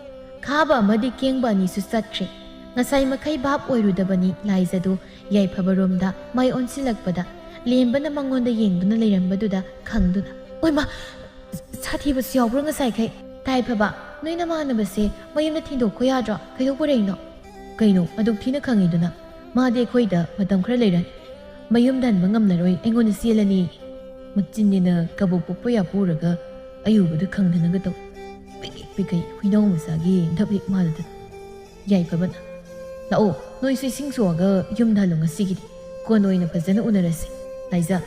ꯈꯥꯕ ꯑꯃꯗꯤ ꯀꯦꯡꯕ ꯑꯅꯤꯁꯨ ꯆꯠꯈ꯭ꯔꯦ꯫ ꯉꯁꯥꯏ ꯃꯈꯩ ꯚꯥꯞ ꯑꯣꯏꯔꯨꯗꯕꯅꯤ ꯂꯥꯏꯖꯥꯗꯨ ꯌꯥꯏꯐꯕꯔꯣꯝꯗ ꯃꯥꯏ ꯑꯣꯟꯁꯤꯜꯂꯛꯄꯗ ꯂꯦꯝꯕꯅ ꯃꯉꯣꯟꯗ ꯌꯦꯡꯗꯨꯅ ꯂꯩꯔꯝꯕꯗꯨꯗ ꯈꯪꯗꯨꯅ, "ꯑꯣꯏꯃꯥ! ꯁꯥꯊꯤꯕꯁꯨ ꯌꯥꯎꯕ꯭ꯔꯣ ꯉꯁꯥꯏꯈꯩ? ꯌꯥꯏꯐꯕ, ꯅꯣꯏ ꯅꯃꯥꯟꯅꯕꯁꯦ ꯃꯌꯨꯝꯗ ꯊꯤꯟꯗꯣꯛꯈꯣ ꯌꯥꯗ꯭ꯔꯣ? ꯀꯩꯗꯧꯕꯔꯩꯅꯣ?" "ꯀꯩꯅꯣ ꯑꯗꯨꯛ ꯊꯤꯅ ꯈꯪꯉꯤꯗꯨꯅ? ꯃꯥꯗꯤ ꯑꯩꯈꯣꯏꯗ ꯃꯇꯝ ꯈꯔ ꯂꯩꯔꯅꯤ꯫ ꯃꯌꯨꯝꯗ ꯍꯟꯕ ꯉꯝꯂꯔꯣꯏ, ꯑꯩꯉꯣꯟꯗ ꯆꯦꯜꯂꯅꯤ꯫" ꯃꯆꯤꯟꯅꯤꯅ ꯀꯕꯣꯛ ꯄꯣꯛꯄ ꯌꯥꯄꯨꯔꯒ ꯑꯌꯨꯕꯗ ꯈꯪꯗꯅꯒ ꯇꯧ꯫ ꯄꯤꯛꯏ ꯄꯤꯛꯀꯩ ꯍꯨꯏꯅꯥꯎ ꯃꯆꯥꯒꯤ ꯙꯞꯂꯤꯛ ꯃꯥꯜꯂꯗꯅ꯫ ꯌꯥꯏꯐꯕꯅ, "ꯂꯥꯛꯑꯣ, ꯅꯣꯏꯁꯨ ꯏꯁꯤꯡ ꯁꯣꯛꯑꯒ ꯌꯨꯝꯗ ꯍꯜꯂꯣ ꯉꯁꯤꯒꯤꯗꯤ꯫ ꯀꯣꯟꯅ ꯑꯣꯏꯅ ꯐꯖꯅ ꯎꯅꯔꯁꯤ꯫ ꯂꯥꯏꯖꯥ,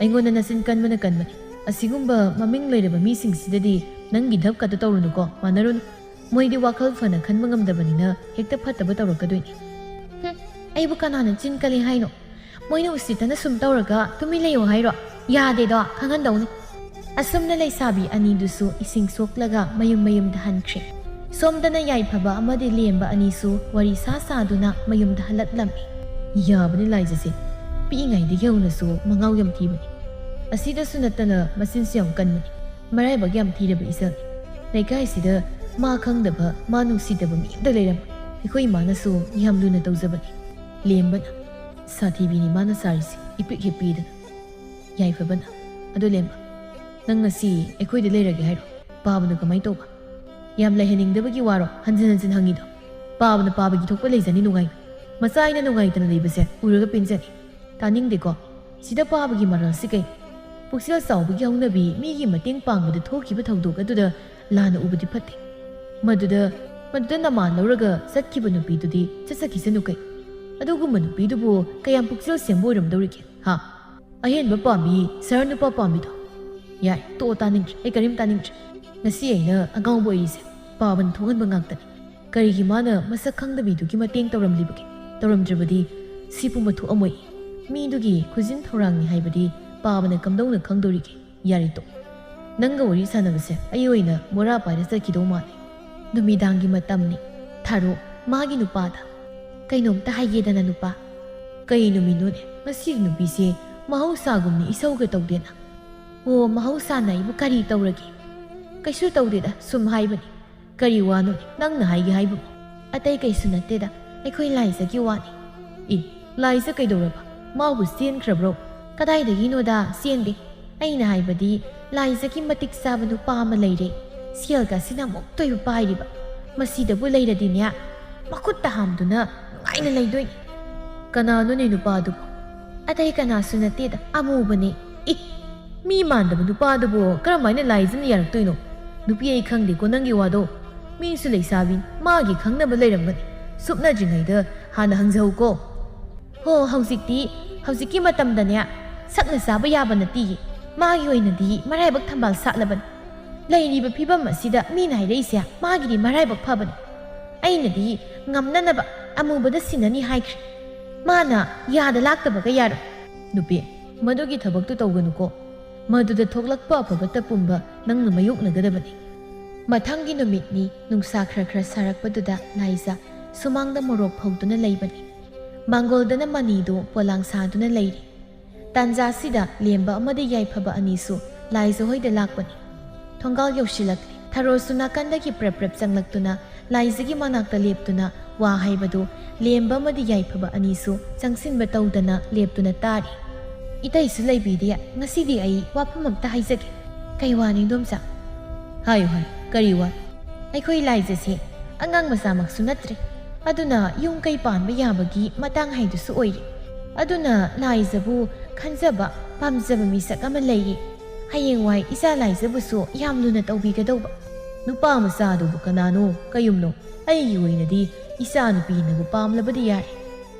ꯑꯩꯉꯣꯟꯗ ꯅꯆꯤꯟ ꯀꯟꯕꯅ ꯀꯟꯕꯅꯤ꯫ ꯑꯁꯤꯒꯨꯝꯕ ꯃꯃꯤꯡ ꯂꯩꯔꯕ ꯃꯤꯁꯤꯡꯁꯤꯗꯗꯤ ꯅꯪꯒꯤ ꯙꯞꯀꯗꯣ ꯇꯧꯔꯨꯅꯨꯀꯣ, ꯃꯥꯟꯅꯔꯨꯅꯨ꯫ ꯃꯣꯏꯗꯤ ꯋꯥꯈꯜ ꯐꯅ ꯈꯟꯕ ꯉꯝꯗꯕꯅꯤꯅ ꯍꯦꯛꯇ ꯐꯠꯇꯕ ꯇꯧꯔꯛꯀꯗꯣꯏꯅꯤ꯫" "ꯍꯨꯝ, ꯑꯩꯕꯨ ꯀꯅꯥꯅ ꯆꯤꯟ ꯀꯜꯂꯤ ꯍꯥꯏꯅꯣ? ꯃꯣꯏꯅ ꯎꯁꯤꯠꯇꯅ ꯁꯨꯝ ꯇꯧꯔꯒ ꯇꯨꯃꯤꯟ ꯂꯩꯌꯣ ꯍꯥꯏꯔꯣ? ꯌꯥꯗꯦꯗꯣ, ꯈꯪꯍꯟꯗꯧꯅꯤ꯫" ꯑꯁꯨꯝꯅ ꯂꯩꯁꯥꯕꯤ ꯑꯅꯤꯗꯨꯁꯨ ꯏꯁꯤꯡ ꯁꯣꯛꯂꯒ ꯃꯌꯨꯝ ꯃꯌꯨꯝꯗ ꯍꯟꯈ꯭ꯔꯦ꯫ ꯁꯣꯝꯗꯅ ꯌꯥꯏꯐꯕ ꯑꯃꯗꯤ ꯂꯦꯝꯕ ꯑꯅꯤꯁꯨ ꯋꯥꯔꯤ ꯁꯥ ꯁꯥꯗꯨꯅ ꯃꯌꯨꯝꯗ ꯍꯜꯂꯛꯂꯝꯃꯤ꯫ "ꯌꯥꯕꯅꯤ ꯂꯥꯏꯖꯁꯦ, ꯄꯤꯛꯏꯉꯩꯗꯒꯤ ꯍꯧꯅꯁꯨ ꯃꯉꯥꯎ ꯌꯥꯝ ꯊꯤꯕꯅꯤ꯫ ꯑꯁꯤꯗꯁꯨ ꯅꯠꯇꯅ ꯃꯆꯤꯟꯁꯨ ꯌꯥꯝ ꯀꯟꯕꯅꯤ, ꯃꯔꯥꯏꯕꯛ ꯌꯥꯝ ꯊꯤꯔꯕ ꯏꯆꯜꯅꯤ꯫ ꯂꯩꯀꯥꯏꯁꯤꯗ ꯃꯥ ꯈꯪꯗꯕ, ꯃꯥ ꯅꯨꯡꯁꯤꯗꯕ ꯃꯤ ꯑꯝꯇ ꯂꯩꯔꯝꯃꯣꯏ꯫ ꯑꯩꯈꯣꯏ ꯏꯃꯥꯅꯁꯨ ꯌꯥꯝ ꯂꯨꯅ ꯇꯧꯖꯕꯅꯤ꯫" ꯂꯦꯝꯕꯅ, "ꯁꯥꯊꯤꯕꯤꯅꯤ ꯃꯥꯅ ꯁꯥꯔꯤꯁꯦ, ꯏꯄꯤꯛ ꯍꯦꯛ ꯄꯤꯗꯅ꯫" ꯌꯥꯏꯐꯕꯅ, "ꯑꯗꯣ ꯂꯦꯝꯕ, ꯅꯪ ꯉꯁꯤ ꯑꯩꯈꯣꯏꯗ ꯂꯩꯔꯒꯦ ꯍꯥꯏꯔꯣ? ꯄꯥꯕꯅ ꯀꯃꯥꯏꯅ ꯇꯧꯕ? ꯌꯥꯝ ꯂꯩꯍꯟꯅꯤꯡꯗꯕꯒꯤ ꯋꯥꯔꯣ ꯍꯟꯖꯤꯟ ꯍꯟꯖꯤꯟ ꯍꯪꯉꯤꯗꯣ? ꯄꯥꯕꯅ ꯄꯥꯕꯒꯤ ꯊꯣꯛꯄ ꯂꯩꯖꯅꯤ ꯅꯨꯡꯉꯥꯏꯅ꯫ ꯃꯆꯥ ꯑꯩꯅ ꯅꯨꯡꯉꯥꯏꯇꯅ ꯂꯩꯕꯁꯦ ꯎꯔꯒ ꯄꯦꯟꯖꯅꯤ꯫ ꯇꯥꯅꯤꯡꯗꯦꯀꯣ꯫ ꯁꯤꯗ ꯄꯥꯕꯒꯤ ꯃꯔꯜꯁꯤ ꯀꯩꯅꯣ? ꯄꯨꯛꯆꯦꯜ ꯆꯥꯎꯕꯒꯤ ꯍꯧꯅꯕꯤ, ꯃꯤꯒꯤ ꯃꯇꯦꯡ ꯄꯥꯡꯕꯗ ꯊꯣꯛꯈꯤꯕ ꯊꯧꯗꯣꯛ ꯑꯗꯨꯗ ꯂꯥꯟꯅ ꯎꯕꯗꯤ ꯐꯠꯇꯦ꯫ ꯃꯗꯨꯗ, ꯃꯗꯨꯗ ꯅꯃꯥꯟ ꯂꯧꯔꯒ ꯆꯠꯈꯤꯕ ꯅꯨꯄꯤꯗꯨꯗꯤ ꯆꯠꯆꯈꯤꯁꯅꯨ ꯀꯩꯅꯣ꯫ ꯑꯗꯨꯒꯨꯝꯕ ꯅꯨꯄꯤꯗꯨꯕꯨ ꯀꯌꯥꯝ ꯄꯨꯛꯆꯦꯜ ꯁꯦꯝꯕ ꯑꯣꯏꯔꯝꯗꯧꯔꯤꯒꯦ, ꯍꯥ? ꯑꯍꯦꯟꯕ ꯄꯥꯝꯕꯤ, ꯁꯍꯔ ꯅꯨꯄꯥ ꯄꯥꯝꯕꯤꯗꯣ꯫ ꯌꯥꯏ, ꯇꯣꯛꯑꯣ, ꯇꯥꯅꯤꯡꯗ꯭ꯔꯦ, ꯑꯩ ꯀꯔꯤꯝ ꯇꯥꯅꯤꯡꯗ꯭ꯔꯦ꯫ ꯉꯁꯤ ꯑꯩꯅ ꯑꯉꯥꯎꯕ ꯑꯣꯏꯔꯤꯁꯦ ꯄꯥꯕꯅ ꯊꯣꯛꯍꯟꯕ ꯉꯥꯛꯇꯅꯤ꯫ ꯀꯔꯤꯒꯤ ꯃꯥꯅ ꯃꯁꯛ ꯈꯪꯗꯕꯤꯗꯨꯒꯤ ꯃꯇꯦꯡ ꯇꯧꯔꯝꯂꯤꯕꯒꯦ? ꯇꯧꯔꯝꯗ꯭ꯔꯕꯗꯤ ꯁꯤ ꯄꯨꯝꯕ ꯊꯣꯛꯑꯝꯃꯣꯏ꯫ ꯃꯤꯗꯨꯒꯤ ꯈꯨꯖꯤꯟ ꯊꯧꯔꯥꯡꯅꯤ ꯍꯥꯏꯕꯗꯤ ꯄꯥꯕꯅ ꯀꯝꯗꯧꯅ ꯈꯪꯗꯧꯔꯤꯒꯦ? ꯌꯥꯔꯦ ꯇꯣꯛ꯫ ꯅꯪꯒ ꯋꯥꯔꯤ ꯁꯥꯟꯅꯕꯁꯦ ꯑꯩ ꯑꯣꯏꯅ ꯃꯣꯔꯥ ꯄꯥꯏꯔ ꯆꯠꯈꯤꯗꯧ ꯃꯥꯜꯂꯦ꯫ ꯅꯨꯃꯤꯗꯥꯡꯒꯤ ꯃꯇꯝꯅꯤ꯫ ꯊꯥꯔꯣ, ꯃꯥꯒꯤ ꯅꯨꯄꯥꯗ꯫ ꯀꯩꯅꯣꯝꯇ ꯍꯥꯏꯒꯦꯗꯅ ꯅꯨꯄꯥ꯫ ꯀꯩ ꯅꯨꯃꯤꯠꯅꯣꯅꯦ? ꯉꯁꯤ ꯅꯨꯄꯤꯁꯦ ꯃꯍꯧꯁꯥꯒꯨꯝꯅ ꯏꯁꯧꯒ ꯇꯧꯗꯦꯅ꯫ ꯑꯣ, ꯃꯍꯧꯁꯥꯅ ꯑꯩꯕꯨ ꯀꯔꯤ ꯇꯧꯔꯒꯦ? ꯀꯩꯁꯨ ꯇꯧꯗꯦꯗ, ꯁꯨꯝ ꯍꯥꯏꯕꯅꯤ꯫ ꯀꯔꯤ ꯋꯥꯅꯣ ꯅꯪꯅ ꯍꯥꯏꯒꯦ ꯍꯥꯏꯕꯕꯨ? ꯑꯇꯩ ꯀꯩꯁꯨ ꯅꯠꯇꯦꯗ, ꯑꯩꯈꯣꯏ ꯂꯥꯏꯖꯒꯤ ꯋꯥꯅꯤ꯫ ꯑꯦ, ꯂꯥꯏꯖ ꯀꯩꯗꯧꯔꯕ? ꯃꯥꯕꯨ ꯆꯦꯟꯈ꯭ꯔꯕ꯭ꯔꯣ? ꯀꯗꯥꯏꯗꯒꯤꯅꯣꯗ ꯆꯦꯟꯗꯦ꯫ ꯑꯩꯅ ꯍꯥꯏꯕꯗꯤ ꯂꯥꯏꯖꯒꯤ ꯃꯇꯤꯛ ꯆꯥꯕ ꯅꯨꯄꯥ ꯑꯃ ꯂꯩꯔꯦ꯫ ꯁꯦꯜꯒꯁꯤꯅ ꯑꯃꯨꯛꯇꯣꯏꯕ ꯄꯥꯏꯔꯤꯕ꯫ ꯃꯁꯤꯗꯕꯨ ꯂꯩꯔꯗꯤꯅꯦ, ꯃꯈꯨꯠꯇ ꯍꯥꯝꯗꯨꯅ ꯅꯨꯡꯉꯥꯏꯅ ꯂꯩꯗꯣꯏꯅꯤ꯫ ꯀꯅꯥꯅꯣꯅꯦ ꯅꯨꯄꯥꯗꯨꯕꯨ? ꯑꯇꯩ ꯀꯅꯥꯁꯨ ꯅꯠꯇꯦꯗ, ꯑꯃꯨꯕꯅꯦ꯫ ꯏ, ꯃꯤ ꯃꯥꯟꯗꯕ ꯅꯨꯄꯥꯗꯨꯕꯨ ꯀꯔꯝꯍꯥꯏꯅ ꯂꯥꯏꯖꯅ ꯌꯥꯔꯛꯇꯣꯏꯅꯣ? ꯅꯨꯄꯤ, ꯑꯩ ꯈꯪꯗꯦꯀꯣ ꯅꯪꯒꯤ ꯋꯥꯗꯣ꯫ ꯃꯤꯁꯨ ꯂꯩꯁꯥꯕꯤ, ꯃꯥꯒꯤ ꯈꯪꯅꯕ ꯂꯩꯔꯝꯒꯅꯤ꯫ ꯁꯨꯞꯅꯗ꯭ꯔꯤꯉꯩꯗ ꯍꯥꯟꯅ ꯍꯪꯖꯍꯧꯀꯣ꯫ ꯍꯣ, ꯍꯧꯖꯤꯛꯇꯤ, ꯍꯧꯖꯤꯛꯀꯤ ꯃꯇꯝꯗꯅꯦ, ꯁꯛꯅ ꯆꯥꯕ ꯌꯥꯕ ꯅꯠꯇꯤꯌꯦ꯫ ꯃꯥꯒꯤ ꯑꯣꯏꯅꯗꯤ ꯃꯔꯥꯏꯕꯛ ꯊꯝꯕꯥꯜ ꯁꯥꯠꯂꯕꯅꯤ꯫ ꯂꯩꯔꯤꯕ ꯐꯤꯕꯝ ꯑꯁꯤꯗ ꯃꯤꯅ ꯍꯥꯏꯔꯛꯏꯁꯦ ꯃꯥꯒꯤꯗꯤ ꯃꯔꯥꯏꯕꯛ ꯐꯕꯅꯤ꯫ ꯑꯩꯅꯗꯤ ꯉꯝꯅꯅꯕ ꯑꯃꯨꯕꯗ ꯁꯤꯟꯅꯅꯤ ꯍꯥꯏꯈ꯭ꯔꯦ꯫ ꯃꯥꯅ ꯌꯥꯗ ꯂꯥꯛꯇꯕꯒ ꯌꯥꯔꯣꯏ꯫ ꯅꯨꯄꯤ, ꯃꯗꯨꯒꯤ ꯊꯕꯛꯇꯨ ꯇꯧꯒꯅꯨꯀꯣ꯫ ꯃꯗꯨꯗ ꯊꯣꯛꯂꯛꯄ ꯑꯐꯕꯇ ꯄꯨꯝꯕ ꯅꯪꯅ ꯃꯥꯌꯣꯛꯅꯒꯗꯕꯅꯤ꯫ ꯃꯊꯪꯒꯤ ꯅꯨꯃꯤꯠꯅꯤ, ꯅꯨꯡꯁꯥ ꯈꯔ ꯈꯔ ꯁꯥꯔꯛꯄꯗꯨꯗ ꯂꯥꯏꯖ ꯁꯨꯃꯥꯡꯗ ꯃꯣꯔꯣꯛ ꯐꯧꯗꯨꯅ ꯂꯩꯕꯅꯤ꯫ ꯃꯥꯡꯒꯣꯜꯗꯅ ꯃꯅꯤꯗꯨ ꯄꯣꯂꯥꯡ ꯁꯥꯗꯨꯅ ꯂꯩꯔꯤ꯫ ꯇꯥꯟꯖꯥꯁꯤꯗ ꯂꯦꯝꯕ ꯑꯃꯗꯤ ꯌꯥꯏꯐꯕ ꯑꯅꯤꯁꯨ ꯂꯥꯏꯖ ꯍꯣꯏꯗ ꯂꯥꯛꯄꯅꯤ꯫ ꯊꯣꯡꯒꯥꯜ ꯌꯧꯁꯤꯜꯂꯛꯂꯤ꯫ ꯊꯔꯣꯁꯨ ꯅꯥꯀꯟꯗꯒꯤ ꯄ꯭ꯔꯞ ꯄ꯭ꯔꯞ ꯆꯪꯂꯛꯇꯨꯅ ꯂꯥꯏꯖꯒꯤ ꯃꯅꯥꯛꯇ ꯂꯦꯞꯇꯨꯅ ꯋꯥ ꯍꯥꯏꯕꯗꯨ ꯂꯦꯝꯕ ꯑꯃꯗꯤ ꯌꯥꯏꯐꯕ ꯑꯅꯤꯁꯨ ꯆꯪꯁꯤꯟꯕ ꯇꯧꯗꯅ ꯂꯦꯞꯇꯨꯅ ꯇꯥꯔꯤ꯫ "ꯏꯇꯩꯁꯨ ꯂꯩꯕꯤꯗꯦ, ꯉꯁꯤꯗꯤ ꯑꯩ ꯋꯥꯐꯝ ꯑꯝꯇ ꯍꯥꯏꯖꯒꯦ꯫" "ꯀꯩ ꯋꯥꯅꯣ ꯏꯟꯗꯣꯝꯆꯥ?" "ꯍꯥꯏꯌꯨ, ꯍꯥꯏꯌꯨ, ꯀꯔꯤ ꯋꯥ?" "ꯑꯩꯈꯣꯏ ꯂꯥꯏꯖꯁꯦ ꯑꯉꯥꯡ ꯃꯆꯥꯃꯛꯁꯨ ꯅꯠꯇ꯭ꯔꯦ, ꯑꯗꯨꯅ ꯌꯨꯝ ꯀꯩ ꯄꯥꯟꯕ ꯌꯥꯕꯒꯤ ꯃꯇꯥꯡ ꯍꯥꯏꯗꯨꯁꯨ ꯑꯣꯏꯔꯦ꯫ ꯑꯗꯨꯅ ꯂꯥꯏꯖꯕꯨ ꯈꯟꯖꯕ, ꯄꯥꯝꯖꯕ ꯃꯤꯁꯛ ꯑꯃ ꯂꯩꯌꯦ꯫ ꯍꯌꯦꯡꯋꯥꯏ ꯏꯆꯥ ꯂꯥꯏꯖꯕꯨꯁꯨ ꯌꯥꯝ ꯂꯨꯅ ꯇꯧꯕꯤꯒꯗꯧꯕ꯫" "ꯅꯨꯄꯥ ꯃꯆꯥꯗꯨꯕꯨ ꯀꯅꯥꯅꯣ, ꯀꯌꯨꯝꯅꯣ? ꯑꯩꯒꯤ ꯑꯣꯏꯅꯗꯤ ꯏꯆꯥ ꯅꯨꯄꯤꯅꯕꯨ ꯄꯥꯝꯂꯕꯗꯤ ꯌꯥꯔꯦ꯫"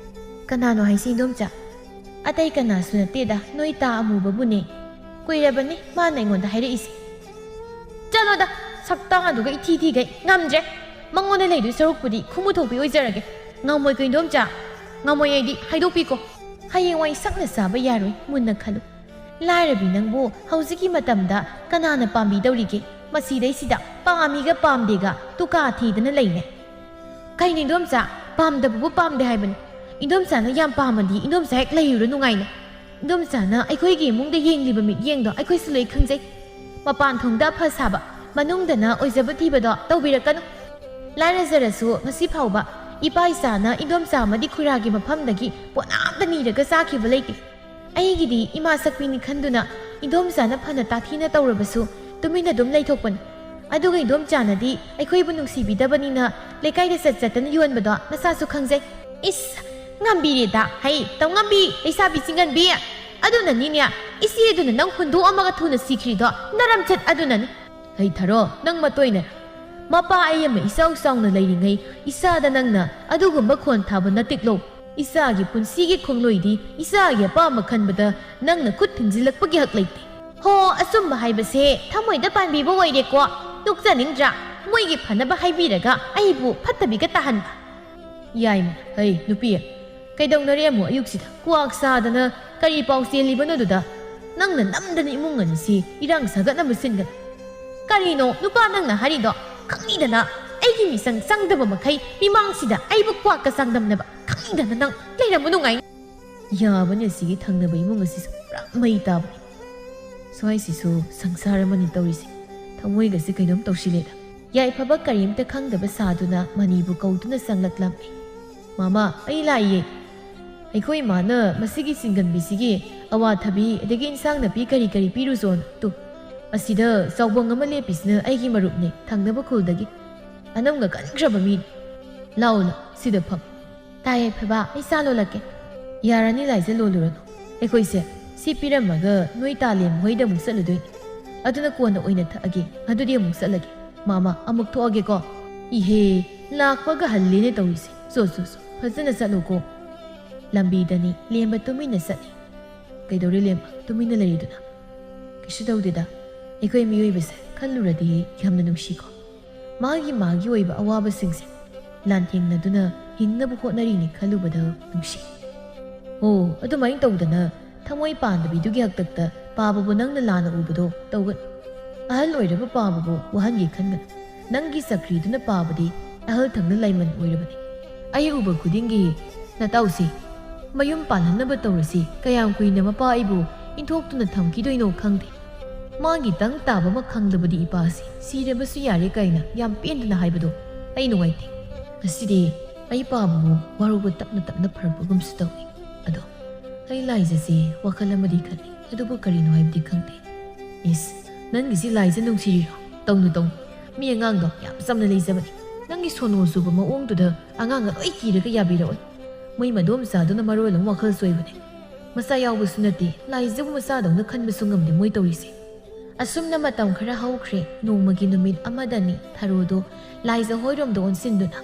"ꯀꯅꯥꯅꯣ ꯍꯥꯏꯁꯤ ꯏꯟꯗꯣꯝꯆꯥ?" "ꯑꯇꯩ ꯀꯅꯥꯁꯨ ꯅꯠꯇꯦꯗ, ꯅꯣꯏ ꯇꯥ ꯑꯃꯨꯕꯕꯨꯅꯦ꯫ ꯀꯨꯏꯔꯕꯅꯤ ꯃꯥꯅ ꯑꯩꯉꯣꯟꯗ ꯍꯥꯏꯔꯛꯏꯁꯦ꯫" "ꯆꯠꯂꯣꯗ, ꯁꯛꯇꯥꯗꯨꯒ ꯏꯊꯤ ꯊꯤꯈꯩ, ꯉꯝꯗ꯭ꯔꯦ꯫ ꯃꯉꯣꯟꯗ ꯂꯩꯗꯣꯏ ꯁꯔꯨꯛꯄꯨꯗꯤ ꯈꯨꯃꯨ ꯊꯣꯛꯄꯤ ꯑꯣꯏꯖꯔꯒꯦ꯫" "ꯉꯝꯃꯣꯏꯀꯣ ꯏꯟꯗꯣꯝꯆꯥ, ꯉꯝꯃꯣꯏ ꯑꯩꯗꯤ, ꯍꯥꯏꯗꯣꯛꯄꯤꯀꯣ꯫ ꯍꯌꯦꯡꯋꯥꯏ ꯁꯛꯅ ꯆꯥꯕ ꯌꯥꯔꯣꯏ, ꯃꯨꯟꯅ ꯈꯜꯂꯨ꯫ ꯂꯥꯏꯔꯕꯤ ꯅꯪꯕꯨ ꯍꯧꯖꯤꯛꯀꯤ ꯃꯇꯝꯗ ꯀꯅꯥꯅ ꯄꯥꯝꯕꯤꯗꯧꯔꯤꯒꯦ? ꯃꯁꯤꯗꯩꯁꯤꯗ ꯄꯥꯝꯃꯤꯒ ꯄꯥꯝꯗꯦꯒ ꯇꯨꯀꯥ ꯊꯤꯗꯅ ꯂꯩꯅꯦ꯫" "ꯀꯩꯅꯣ ꯏꯟꯗꯣꯝꯆꯥ, ꯄꯥꯝꯗꯕꯕꯨ ꯄꯥꯝꯗꯦ ꯍꯥꯏꯕꯅꯤ꯫ ꯏꯟꯗꯣꯝꯆꯥꯅ ꯌꯥꯝ ꯄꯥꯝꯃꯗꯤ ꯏꯟꯗꯣꯝꯆꯥ ꯍꯦꯛ ꯂꯩꯔꯨꯔꯣ ꯅꯨꯡꯉꯥꯏꯅ꯫ ꯏꯟꯗꯣꯝꯆꯥꯅ ꯑꯩꯈꯣꯏꯒꯤ ꯏꯃꯨꯡꯗ ꯌꯦꯡꯂꯤꯕ ꯃꯤꯠꯌꯦꯡꯗꯣ ꯑꯩꯈꯣꯏꯁꯨ ꯂꯣꯏ ꯈꯪꯖꯩ꯫ ꯃꯄꯥꯟ ꯊꯣꯡꯗ ꯑꯐ ꯁꯥꯕ, ꯃꯅꯨꯡꯗꯅ ꯑꯣꯏꯖꯕ ꯊꯤꯕꯗꯣ ꯇꯧꯕꯤꯔꯛꯀꯅꯨ꯫ ꯂꯥꯏꯔꯖꯔꯁꯨ ꯉꯁꯤ ꯐꯥꯎꯕ ꯏꯄꯥ ꯏꯆꯥꯅ ꯏꯟꯗꯣꯝꯆꯥ ꯑꯃꯗꯤ ꯈꯨꯔꯥꯒꯤ ꯃꯐꯝꯗꯒꯤ ꯄꯣꯠ ꯑꯝꯇ ꯅꯤꯔꯒ ꯆꯥꯈꯤꯕ ꯂꯩꯇꯦ꯫ ꯑꯩꯒꯤꯗꯤ ꯏꯃꯥ ꯁꯛꯄꯤꯅꯤ ꯈꯟꯗꯨꯅ ꯏꯟꯗꯣꯝꯆꯥꯅ ꯐꯅ ꯇꯥꯊꯤꯅ ꯇꯧꯔꯕꯁꯨ ꯇꯨꯃꯤꯟꯅ ꯑꯗꯨꯝ ꯂꯩꯊꯣꯛꯄꯅꯤ꯫ ꯑꯗꯨꯒ ꯏꯟꯗꯣꯝꯆꯥꯅꯗꯤ ꯑꯩꯈꯣꯏꯕꯨ ꯅꯨꯡꯁꯤꯕꯤꯗꯕꯅꯤꯅ ꯂꯩꯀꯥꯏꯗ ꯆꯠ ꯆꯠꯇꯅ ꯌꯣꯟꯕꯗꯣ ꯅꯁꯥꯁꯨ ꯈꯪꯖꯩ꯫" "ꯏꯁ, ꯉꯝꯕꯤꯔꯦꯗ, ꯍꯩ, ꯇꯧ ꯉꯝꯕꯤ, ꯂꯩꯁꯥꯕꯤ ꯆꯤꯡꯒꯟꯕꯤ꯫ ꯑꯗꯨꯅꯅꯤꯅꯦ, ꯏꯆꯦꯗꯨꯅ ꯅꯪ ꯍꯨꯟꯗꯣꯛꯑꯝꯃꯒ ꯊꯨꯅ ꯁꯤꯈ꯭ꯔꯤꯗꯣ, ꯅꯔꯝꯆꯠ ꯑꯗꯨꯅꯅꯤ꯫" "ꯍꯩ ꯊꯔꯣ, ꯅꯪ ꯃꯇꯣꯏꯅꯔ?" ꯃꯄꯥ ꯑꯩ ꯑꯃ ꯏꯆꯥꯎ ꯆꯥꯎꯅ ꯂꯩꯔꯤꯉꯩ ꯏꯆꯥꯗ ꯅꯪꯅ ꯑꯗꯨꯒꯨꯝꯕ ꯈꯣꯟ ꯊꯥꯕ ꯅꯠꯇꯤꯛꯂꯣ꯫ ꯏꯆꯥꯒꯤ ꯄꯨꯟꯁꯤꯒꯤ ꯈꯣꯡꯂꯣꯏꯗꯤ ꯏꯆꯥꯒꯤ ꯑꯄꯥꯝꯕ ꯈꯟꯕꯗ ꯅꯪꯅ ꯈꯨꯠ ꯊꯤꯟꯖꯤꯜꯂꯛꯄꯒꯤ ꯍꯛ ꯂꯩꯇꯦ꯫ ꯍꯣ, ꯑꯆꯨꯝꯕ ꯍꯥꯏꯕꯁꯦ ꯊꯃꯣꯏꯗ ꯄꯥꯟꯕꯤꯕ ꯑꯣꯏꯔꯦꯀꯣ꯫ ꯅꯣꯛꯆꯅꯤꯡꯗ꯭ꯔꯥ? ꯃꯣꯏꯒꯤ ꯐꯅꯕ ꯍꯥꯏꯕꯤꯔꯒ ꯑꯩꯕꯨ ꯐꯠꯇꯕꯤꯒ ꯇꯥꯍꯟꯕ꯫ ꯌꯥꯏꯃ, ꯍꯩ ꯅꯨꯄꯤ, ꯀꯩꯗꯧꯅꯔꯦ ꯑꯃꯨꯛ ꯑꯌꯨꯛꯁꯤꯗ? ꯀ꯭ꯋꯥꯛ ꯆꯥꯗꯅ ꯀꯔꯤ ꯄꯥꯎ ꯆꯦꯜꯂꯤꯕꯅꯣꯗꯨꯗ? ꯅꯪꯅ ꯅꯝꯗꯅ ꯏꯃꯨꯡ ꯑꯅꯤꯁꯤ ꯏꯔꯥꯡ ꯁꯥꯒꯠꯅꯕ ꯁꯤꯟꯒꯅꯨ꯫ ꯀꯔꯤꯅꯣ ꯅꯨꯄꯥ ꯅꯪꯅ ꯍꯥꯏꯔꯤꯗꯣ? ꯈꯪꯉꯤꯗꯅ ꯑꯩꯒꯤ ꯃꯤꯆꯪ ꯆꯪꯗꯕ ꯃꯈꯩ ꯃꯤꯃꯥꯡꯁꯤꯗ ꯑꯩꯕꯨ ꯀ꯭ꯋꯥꯛꯀ ꯆꯥꯡꯗꯝꯅꯕ꯫ ꯈꯪꯉꯤꯗꯅ ꯅꯪ ꯂꯩꯔꯝꯃꯨ ꯅꯨꯡꯉꯥꯏꯅꯤ꯫ ꯌꯥꯕꯅꯦ, ꯑꯁꯤꯒꯤ ꯊꯪꯅꯕ ꯏꯃꯨꯡ ꯑꯁꯤꯁꯨ ꯄꯨꯔꯥ ꯃꯩ ꯇꯥꯕꯅꯤ꯫ ꯁ꯭ꯋꯥꯏꯁꯤꯁꯨ ꯁꯪꯁꯥꯔ ꯑꯃꯅꯤ ꯇꯧꯔꯤꯁꯦ꯫ ꯊꯃꯣꯏꯒꯁꯦ ꯀꯩꯅꯣꯝ ꯇꯧꯁꯤꯜꯂꯦꯗ꯫ ꯌꯥꯏꯐꯕ ꯀꯔꯤꯝꯇ ꯈꯪꯗꯕ ꯁꯥꯗꯨꯅ ꯃꯅꯤꯕꯨ ꯀꯧꯗꯨꯅ ꯆꯪꯂꯛꯂꯝꯃꯤ꯫ "ꯃꯃꯥ, ꯑꯩ ꯂꯥꯛꯏꯌꯦ꯫ ꯑꯩꯈꯣꯏ ꯏꯃꯥꯅ ꯃꯁꯤꯒꯤ ꯆꯤꯡꯒꯟꯕꯤꯁꯤꯒꯤ ꯑꯋꯥꯊꯕꯤ ꯑꯗꯒꯤ ꯏꯟꯁꯥꯡ ꯅꯥꯄꯤ ꯀꯔꯤ ꯀꯔꯤ ꯄꯤꯔꯨꯆꯣꯅ꯫ ꯇꯨ, ꯑꯁꯤꯗ ꯆꯥꯎꯕꯪ ꯑꯃ ꯂꯦꯞꯄꯤꯁꯤꯅ ꯑꯩꯒꯤ ꯃꯔꯨꯞꯅꯦ, ꯊꯪꯅꯕ ꯈꯨꯜꯗꯒꯤ꯫ ꯑꯅꯝꯒ ꯀꯟꯈ꯭ꯔꯕ ꯃꯤꯅꯤ꯫ ꯂꯥꯛꯑꯣ, ꯂꯥꯛꯑꯣ, ꯁꯤꯗ ꯐꯝ꯫ ꯇꯥꯏꯌꯦ ꯐꯕꯥ, ꯑꯩ ꯆꯥ ꯂꯣꯜꯂꯛꯀꯦ꯫ ꯌꯥꯔꯅꯤ ꯂꯥꯏꯖ, ꯂꯣꯜꯂꯨꯔꯅꯨ꯫ ꯑꯩꯈꯣꯏꯁꯦ ꯁꯤ ꯄꯤꯔꯝꯃꯒ ꯅꯣꯏ ꯇꯥꯂꯦꯝ ꯍꯣꯏꯗ ꯑꯃꯨꯛ ꯆꯠꯂꯨꯗꯣꯏꯅꯤ꯫ ꯑꯗꯨꯅ ꯀꯣꯟꯅ ꯑꯣꯏꯅ ꯊꯛꯑꯒꯦ꯫ ꯑꯗꯨꯗꯤ ꯑꯃꯨꯛ ꯆꯠꯂꯒꯦ꯫ ꯃꯥꯃ, ꯑꯃꯨꯛ ꯊꯣꯛꯑꯒꯦꯀꯣ꯫ ꯏꯍꯦ, ꯂꯥꯛꯄꯒ ꯍꯜꯂꯦꯅꯦ ꯇꯧꯔꯤꯁꯦ꯫ ꯆꯣ, ꯆꯣ, ꯆꯣ, ꯐꯖꯅ ꯆꯠꯂꯨꯀꯣ꯫ ꯂꯝꯕꯤꯗꯅꯤ ꯂꯦꯝꯕ ꯇꯨꯃꯤꯟꯅ ꯆꯠꯂꯤ꯫ ꯀꯩꯗꯧꯔꯦ ꯂꯦꯝꯕ, ꯇꯨꯃꯤꯟꯅ ꯂꯩꯔꯤꯗꯨꯅ? ꯀꯩꯁꯨ ꯇꯧꯗꯦꯗ꯫ ꯑꯩꯈꯣꯏ ꯃꯤꯑꯣꯏꯕꯁꯦ ꯈꯜꯂꯨꯔꯗꯤ ꯌꯥꯝꯅ ꯅꯨꯡꯁꯤꯀꯣ꯫ ꯃꯥꯒꯤ ꯃꯥꯒꯤ ꯑꯣꯏꯕ ꯑꯋꯥꯕꯁꯤꯡꯁꯦ ꯂꯥꯟꯊꯦꯡꯅꯗꯨꯅ ꯍꯤꯡꯅꯕ ꯍꯣꯠꯅꯔꯤꯅꯤ ꯈꯜꯂꯨꯕꯗ ꯅꯨꯡꯁꯤ꯫ ꯑꯣ, ꯑꯗꯨꯃꯥꯏꯅ ꯇꯧꯗꯅ ꯊꯃꯣꯏ ꯄꯥꯟꯗꯕꯤꯗꯨꯒꯤ ꯍꯥꯛꯇꯛꯇ ꯄꯥꯕꯕꯨ ꯅꯪꯅ ꯂꯥꯟꯅ ꯎꯕꯗꯣ ꯇꯧꯒꯅꯨ꯫ ꯑꯍꯜ ꯑꯣꯏꯔꯕ ꯄꯥꯕꯕꯨ ꯋꯥꯍꯟꯒꯦ ꯈꯟꯒꯅꯨ꯫ ꯅꯪꯒꯤ ꯆꯀ꯭ꯔꯤꯗꯨꯅ ꯄꯥꯕꯗꯤ ꯑꯍꯜ ꯊꯪꯅ ꯂꯥꯏꯃꯟ ꯑꯣꯏꯔꯕꯅꯤ꯫ ꯑꯩ ꯎꯕ ꯈꯨꯗꯤꯡꯒꯤ ꯅꯇꯥꯎꯁꯤ ꯃꯌꯨꯝ ꯄꯥꯜꯍꯟꯅꯕ ꯇꯧꯔꯁꯤ꯫ ꯀꯌꯥꯝ ꯀꯨꯏꯅ ꯃꯄꯥ ꯑꯩꯕꯨ ꯏꯟꯊꯣꯛꯇꯨꯅ ꯊꯝꯈꯤꯗꯣꯏꯅꯣ ꯈꯪꯗꯦ꯫ ꯃꯥꯒꯤ ꯇꯪ ꯇꯥꯕ ꯑꯃ ꯈꯪꯗꯕꯗꯤ ꯏꯄꯥꯁꯤ ꯁꯤꯔꯕꯁꯨ ꯌꯥꯔꯦ ꯀꯥꯏꯅ ꯌꯥꯝ ꯄꯦꯟꯗꯅ ꯍꯥꯏꯕꯗꯣ ꯑꯩ ꯅꯨꯡꯉꯥꯏꯇꯦ꯫ ꯉꯁꯤꯗꯤ ꯑꯩ ꯄꯥꯕꯕꯨ ꯋꯥꯔꯧꯕ ꯇꯞꯅ ꯇꯞꯅ ꯐꯔꯛꯄꯒꯨꯝꯁꯨ ꯇꯧꯏ꯫ ꯑꯗꯣ ꯑꯩ ꯂꯥꯏꯖꯁꯤ ꯋꯥꯈꯜ ꯑꯃꯗꯤ ꯈꯜꯂꯤ, ꯑꯗꯨꯕꯨ ꯀꯔꯤꯅꯣ ꯍꯥꯏꯕꯗꯤ ꯈꯪꯗꯦ꯫ ꯏꯁ, ꯅꯪꯒꯤꯁꯤ ꯂꯥꯏꯖ ꯅꯨꯡꯁꯤꯔꯤꯔꯣ? ꯇꯧꯅꯨ, ꯇꯧꯅꯨ꯫ ꯃꯤ ꯑꯉꯥꯡꯗꯣ ꯌꯥꯝ ꯆꯝꯅ ꯂꯩꯖꯕꯅꯤ꯫ ꯅꯪꯒꯤ ꯁꯣꯅꯣ ꯆꯨꯕ ꯃꯑꯣꯡꯗꯨꯗ ꯑꯉꯥꯡꯒ ꯂꯣꯏ ꯀꯤꯔꯒ ꯌꯥꯕꯤꯔꯛꯑꯣꯏ꯫ ꯃꯣꯏ ꯃꯗꯣꯝꯆꯥꯗꯨꯅ ꯃꯔꯣꯜ ꯑꯃ ꯋꯥꯈꯜ ꯆꯣꯏꯕꯅꯦ꯫ ꯃꯆꯥ ꯌꯥꯎꯕꯁꯨ ꯅꯠꯇꯦ, ꯂꯥꯏꯖꯕꯨ ꯃꯆꯥꯗꯧꯅ ꯈꯟꯕꯁꯨ ꯉꯝꯗꯦ ꯃꯣꯏ ꯇꯧꯔꯤꯁꯦ꯫ ꯑꯁꯨꯝꯅ ꯃꯇꯝ ꯈꯔ ꯍꯧꯈ꯭ꯔꯦ꯫ ꯅꯣꯡꯃꯒꯤ ꯅꯨꯃꯤꯠ ꯑꯃꯗꯅꯤ ꯊꯔꯣꯗꯣ ꯂꯥꯏꯖ ꯍꯣꯏꯔꯣꯝꯗ ꯑꯣꯟꯁꯤꯟꯗꯨꯅ,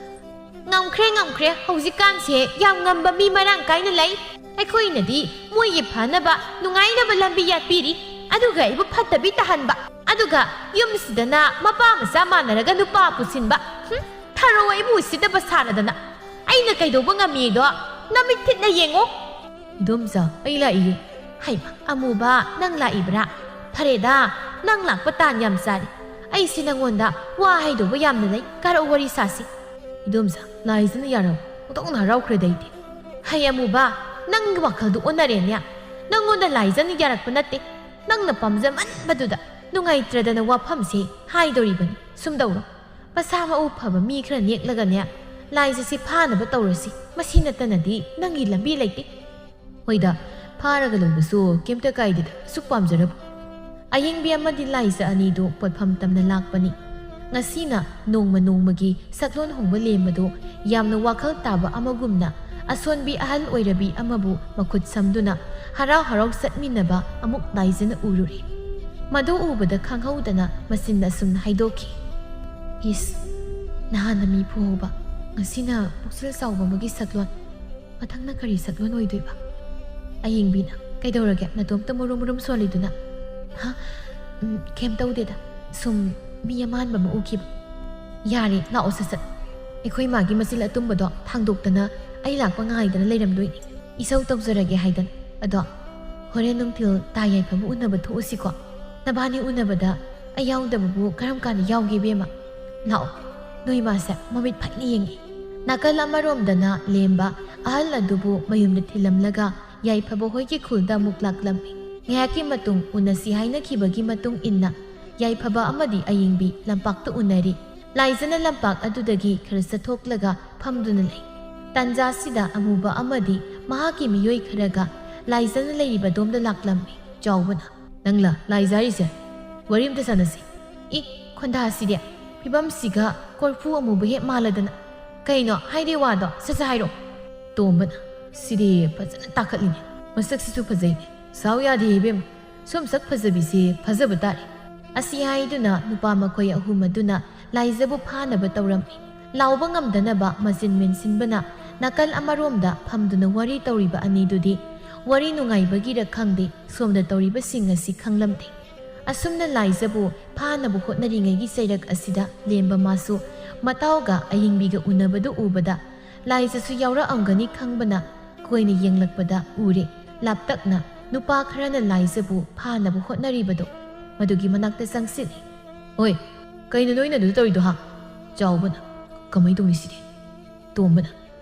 "ꯉꯝꯈ꯭ꯔꯦ, ꯉꯝꯈ꯭ꯔꯦ, ꯍꯧꯖꯤꯛꯀꯥꯟꯁꯦ ꯌꯥꯝ ꯉꯝꯕ ꯃꯤ ꯃꯔꯥꯡ ꯀꯥꯏꯅ ꯂꯩ꯫ ꯑꯩꯈꯣꯏꯅꯗꯤ ꯃꯣꯏꯒꯤ ꯐꯅꯕ, ꯅꯨꯡꯉꯥꯏꯅꯕ ꯂꯝꯕꯤ ꯌꯥꯠꯄꯤꯔꯤ, ꯑꯗꯨꯒ ꯑꯩꯕꯨ ꯐꯠꯇꯕꯤ ꯇꯥꯍꯟꯕ, ꯑꯗꯨꯒ ꯌꯨꯝꯁꯤꯗꯅ ꯃꯄꯥ ꯃꯆꯥ ꯃꯥꯟꯅꯔꯒ ꯅꯨꯄꯥ ꯄꯨꯁꯤꯟꯕ꯫ ꯍꯨꯝ, ꯊꯔꯣ ꯑꯩꯕꯨ ꯎꯁꯤꯠꯇꯕ ꯁꯥꯔꯗꯅ꯫ ꯑꯩꯅ ꯀꯩꯗꯧꯕ ꯉꯝꯃꯤꯗꯣ ꯅꯃꯤꯠ ꯊꯤꯠꯅ ꯌꯦꯡꯉꯣ꯫" "ꯏꯗꯣꯝꯆꯥ, ꯑꯩ ꯂꯥꯛꯏꯌꯦ꯫" "ꯍꯩꯃ, ꯑꯃꯨꯕ, ꯅꯪ ꯂꯥꯛꯏꯕ꯭ꯔꯥ? ꯐꯔꯦꯗ, ꯅꯪ ꯂꯥꯛꯄ ꯇꯥꯟ ꯌꯥꯝ ꯆꯥꯔꯦ꯫ ꯑꯩꯁꯦ ꯅꯪꯉꯣꯟꯗ ꯋꯥ ꯍꯥꯏꯗꯧꯕ ꯌꯥꯝꯅ ꯂꯩ, ꯀꯥꯔꯛꯑꯣ, ꯋꯥꯔꯤ ꯁꯥꯁꯤ꯫" "ꯏꯗꯣꯝꯆꯥ, ꯂꯥꯏꯖꯅ ꯌꯥꯔꯕ? ꯑꯣꯟꯊꯣꯛꯅ ꯍꯔꯥꯎꯈ꯭ꯔꯦꯗ ꯑꯩꯗꯤ꯫" "ꯍꯩ ꯑꯃꯨꯕ, ꯅꯪꯒꯤ ꯋꯥꯈꯜꯗꯨ ꯑꯣꯟꯅꯔꯦꯅꯦ꯫ ꯅꯪꯉꯣꯟꯗ ꯂꯥꯏꯖꯅ ꯌꯥꯔꯛꯄ ꯅꯠꯇꯦ꯫ ꯅꯪꯅ ꯄꯥꯝꯖꯃꯟꯕꯗꯨꯗ ꯅꯨꯡꯉꯥꯏꯇ꯭ꯔꯗꯅ ꯋꯥꯐꯝꯁꯦ ꯍꯥꯏꯗꯧꯔꯤꯕꯅꯤ꯫ ꯁꯨꯝ ꯇꯧꯔꯣ꯫ ꯃꯁꯥ ꯃꯎ ꯐꯕ ꯃꯤ ꯈꯔ ꯅꯦꯛꯂꯒꯅꯦ, ꯂꯥꯏꯖꯁꯤ ꯐꯥꯅꯕ ꯇꯧꯔꯁꯤ꯫ ꯃꯁꯤ ꯅꯠꯇꯅꯗꯤ ꯅꯪꯒꯤ ꯂꯝꯕꯤ ꯂꯩꯇꯦ꯫" "ꯍꯣꯏꯗ, ꯐꯥꯔꯒ ꯂꯣꯏꯕꯁꯨ ꯀꯩꯝꯇ ꯀꯥꯏꯗꯦꯗ, ꯑꯁꯨꯛ ꯄꯥꯝꯖꯔꯕꯨ꯫" ꯑꯌꯦꯡꯕꯤ ꯑꯃꯗꯤ ꯂꯥꯏꯖ ꯑꯅꯤꯗꯨ ꯄꯣꯠꯐꯝ ꯇꯝꯅ ꯂꯥꯛꯄꯅꯤ꯫ ꯉꯁꯤꯅ ꯅꯣꯡꯃ ꯅꯣꯡꯃꯒꯤ ꯁꯛꯂꯣꯟ ꯍꯣꯡꯕ ꯂꯦꯝꯕꯗꯨ ꯌꯥꯝꯅ ꯋꯥꯈꯜ ꯇꯥꯕ ꯑꯃꯒꯨꯝꯅ ꯑꯁꯣꯟꯕꯤ ꯑꯍꯜ ꯑꯣꯏꯔꯕꯤ ꯑꯃꯕꯨ ꯃꯈꯨꯠ ꯁꯝꯗꯨꯅ ꯍꯔꯥꯎ ꯍꯔꯥꯎ ꯆꯠꯃꯤꯟꯅꯕ ꯑꯃꯨꯛ ꯂꯥꯏꯖꯅ ꯎꯔꯨꯔꯦ꯫ ꯃꯗꯨ ꯎꯕꯗ ꯈꯪꯍꯧꯗꯅ ꯃꯆꯤꯟ ꯑꯁꯨꯝꯅ ꯍꯥꯏꯗꯣꯛꯈꯤ, "ꯏꯁ, ꯅꯍꯥꯟꯅ ꯃꯤ ꯐꯨꯍꯧꯕ, ꯉꯁꯤꯅ ꯄꯨꯛꯆꯦꯜ ꯆꯥꯎꯕ ꯑꯃꯒꯤ ꯁꯛꯂꯣꯟ꯫ ꯃꯊꯪꯅ ꯀꯔꯤ ꯁꯛꯂꯣꯟ ꯑꯣꯏꯗꯣꯏꯕ?" ꯑꯌꯦꯡꯕꯤꯅ, "ꯀꯩꯗꯧꯔꯒꯦ ꯅꯇꯣꯝꯇ ꯃꯨꯔꯨꯝ ꯃꯨꯔꯨꯝ ꯁꯣꯜꯂꯤꯗꯨꯅ?" "ꯍꯥ? ꯎꯝ, ꯀꯩꯝ ꯇꯧꯗꯦꯗ꯫ ꯁꯨꯝ ꯃꯤ ꯑꯃꯥꯟꯕ ꯑꯃ ꯎꯈꯤꯕ꯫" "ꯌꯥꯔꯦ, ꯂꯥꯛꯑꯣ ꯁꯠ ꯁꯠ꯫ ꯑꯩꯈꯣꯏ ꯃꯥꯒꯤ ꯃꯆꯤꯜ ꯑꯇꯨꯝꯕꯗꯣ ꯊꯥꯡꯗꯣꯛꯇꯅ ꯑꯩ ꯂꯥꯛꯄ ꯉꯥꯏꯗꯅ ꯂꯩꯔꯝꯗꯣꯏꯅꯦ꯫ ꯏꯁꯧ ꯇꯧꯖꯔꯒꯦ ꯍꯥꯏꯗꯅ꯫ ꯑꯗꯣ ꯍꯣꯔꯦꯟ ꯅꯨꯡꯊꯤꯜ ꯇꯥ ꯌꯥꯏꯐꯕ ꯎꯅꯕ ꯊꯣꯛꯎꯁꯤꯀꯣ꯫ ꯅꯕꯥꯅꯤ ꯎꯅꯕꯗ ꯑꯩ ꯌꯥꯎꯗꯕꯕꯨ ꯀꯔꯝ ꯀꯥꯟꯗ ꯌꯥꯎꯒꯦ, ꯏꯕꯦꯝꯃ? ꯂꯥꯛꯑꯣ, ꯅꯣꯏ ꯃꯥꯁꯦ ꯃꯃꯤꯠ ꯐꯩꯅ ꯌꯦꯡꯉꯤ꯫" ꯅꯥꯀꯜ ꯑꯃꯔꯣꯝꯗꯅ ꯂꯦꯝꯕ ꯑꯍꯜ ꯑꯗꯨꯕꯨ ꯃꯌꯨꯝꯗ ꯊꯤꯜꯂꯝꯂꯒ ꯌꯥꯏꯐꯕ ꯍꯣꯏꯒꯤ ꯈꯨꯜꯗ ꯑꯃꯨꯛ ꯂꯥꯛꯂꯝꯃꯤ꯫ ꯉꯥꯏꯍꯥꯛꯀꯤ ꯃꯇꯨꯡ ꯎꯅꯁꯤ ꯍꯥꯏꯅꯈꯤꯕꯒꯤ ꯃꯇꯨꯡ ꯏꯟꯅ ꯌꯥꯏꯐꯕ ꯑꯃꯗꯤ ꯑꯌꯦꯡꯕꯤ ꯂꯝꯄꯥꯛꯇ ꯎꯅꯔꯤ꯫ ꯂꯥꯏꯖꯅ ꯂꯝꯄꯥꯛ ꯑꯗꯨꯗꯒꯤ ꯈꯔ ꯆꯠꯊꯣꯛꯂꯒ ꯐꯝꯗꯨꯅ ꯂꯩ꯫ ꯇꯥꯟꯖꯥꯁꯤꯗ ꯑꯃꯨꯕ ꯑꯃꯗꯤ ꯃꯍꯥꯛꯀꯤ ꯃꯤꯑꯣꯏ ꯈꯔꯒ ꯂꯥꯏꯖꯅ ꯂꯩꯔꯤꯕꯗꯣꯝꯗ ꯂꯥꯛꯂꯝꯃꯤ꯫ ꯆꯥꯎꯕꯅ, "ꯅꯪꯂ ꯂꯥꯏꯖ ꯍꯥꯏꯔꯤꯁꯦ? ꯋꯥꯔꯤ ꯑꯝꯇ ꯁꯥꯟꯅꯁꯤ꯫" "ꯏ, ꯈꯣꯟꯗꯥꯁꯤꯗꯤ ꯐꯤꯕꯝꯁꯤꯒ ꯀꯣꯔꯐꯨ ꯑꯃꯨꯕ ꯍꯦꯛ ꯃꯥꯜꯂꯗꯅ꯫ ꯀꯩꯅꯣ ꯍꯥꯏꯔꯤ ꯋꯥꯗꯣ ꯁꯠ ꯁꯠ ꯍꯥꯏꯔꯣ꯫" ꯇꯣꯝꯕꯅ, "ꯁꯤꯗꯤ ꯐꯖꯅ ꯇꯥꯈꯠꯂꯤꯅꯦ, ꯃꯁꯛꯁꯤꯁꯨ ꯐꯖꯩꯅꯦ꯫ ꯁꯥꯎ ꯌꯥꯗꯦ ꯏꯕꯦꯝꯃ, "ꯁꯨꯝ ꯁꯛ ꯐꯖꯕꯤꯁꯦ ꯐꯖꯕ ꯇꯥꯔꯦ"꯫ ꯑꯁꯤ ꯍꯥꯏꯗꯨꯅ ꯅꯨꯄꯥ ꯃꯈꯣꯏ ꯑꯍꯨꯝ ꯑꯗꯨꯅ ꯂꯥꯏꯖꯕꯨ ꯐꯥꯅꯕ ꯇꯧꯔꯝꯃꯤ꯫ ꯂꯥꯎꯕ ꯉꯝꯗꯅꯕ ꯃꯆꯤꯟ ꯃꯦꯟꯁꯤꯟꯕꯅ ꯅꯥꯀꯜ ꯑꯃꯔꯣꯝꯗ ꯐꯝꯗꯨꯅ ꯋꯥꯔꯤ ꯇꯧꯔꯤꯕ ꯑꯅꯤꯗꯨꯗꯤ ꯋꯥꯔꯤ ꯅꯨꯡꯉꯥꯏꯕꯒꯤꯔ ꯈꯪꯗꯦ, ꯁꯣꯝꯗ ꯇꯧꯔꯤꯕꯁꯤꯡ ꯑꯁꯤ ꯈꯪꯂꯝꯗꯦ꯫ ꯑꯁꯨꯝꯅ ꯂꯥꯏꯖꯕꯨ ꯐꯥꯅꯕ ꯍꯣꯠꯅꯔꯤꯉꯩꯒꯤ ꯆꯩꯔꯛ ꯑꯁꯤꯗ ꯂꯦꯝꯕ ꯃꯥꯁꯨ ꯃꯇꯥꯎꯒ ꯑꯍꯤꯡꯕꯤꯒ ꯎꯅꯕꯗꯨ ꯎꯕꯗ ꯂꯥꯏꯖꯁꯨ ꯌꯥꯎꯔꯛꯑꯝꯒꯅꯤ ꯈꯪꯕꯅ ꯀꯣꯏꯅ ꯌꯦꯡꯂꯛꯄꯗ ꯎꯔꯦ꯫ ꯂꯥꯞꯇꯛꯅ ꯅꯨꯄꯥ ꯈꯔꯅ ꯂꯥꯏꯖꯕꯨ ꯐꯥꯅꯕ ꯍꯣꯠꯅꯔꯤꯕꯗꯣ ꯃꯗꯨꯒꯤ ꯃꯅꯥꯛꯇ ꯆꯪꯁꯤꯜꯂꯤ꯫ "ꯍꯣꯏ, ꯀꯩꯅꯣ ꯅꯣꯏꯅ ꯑꯗꯨ ꯇꯧꯔꯤꯗꯣ, ꯍꯥ?" ꯆꯥꯎꯕꯅ, "ꯀꯃꯥꯏ ꯇꯧꯅꯤ ꯁꯤꯗꯤ?" ꯇꯣꯝꯕꯅ,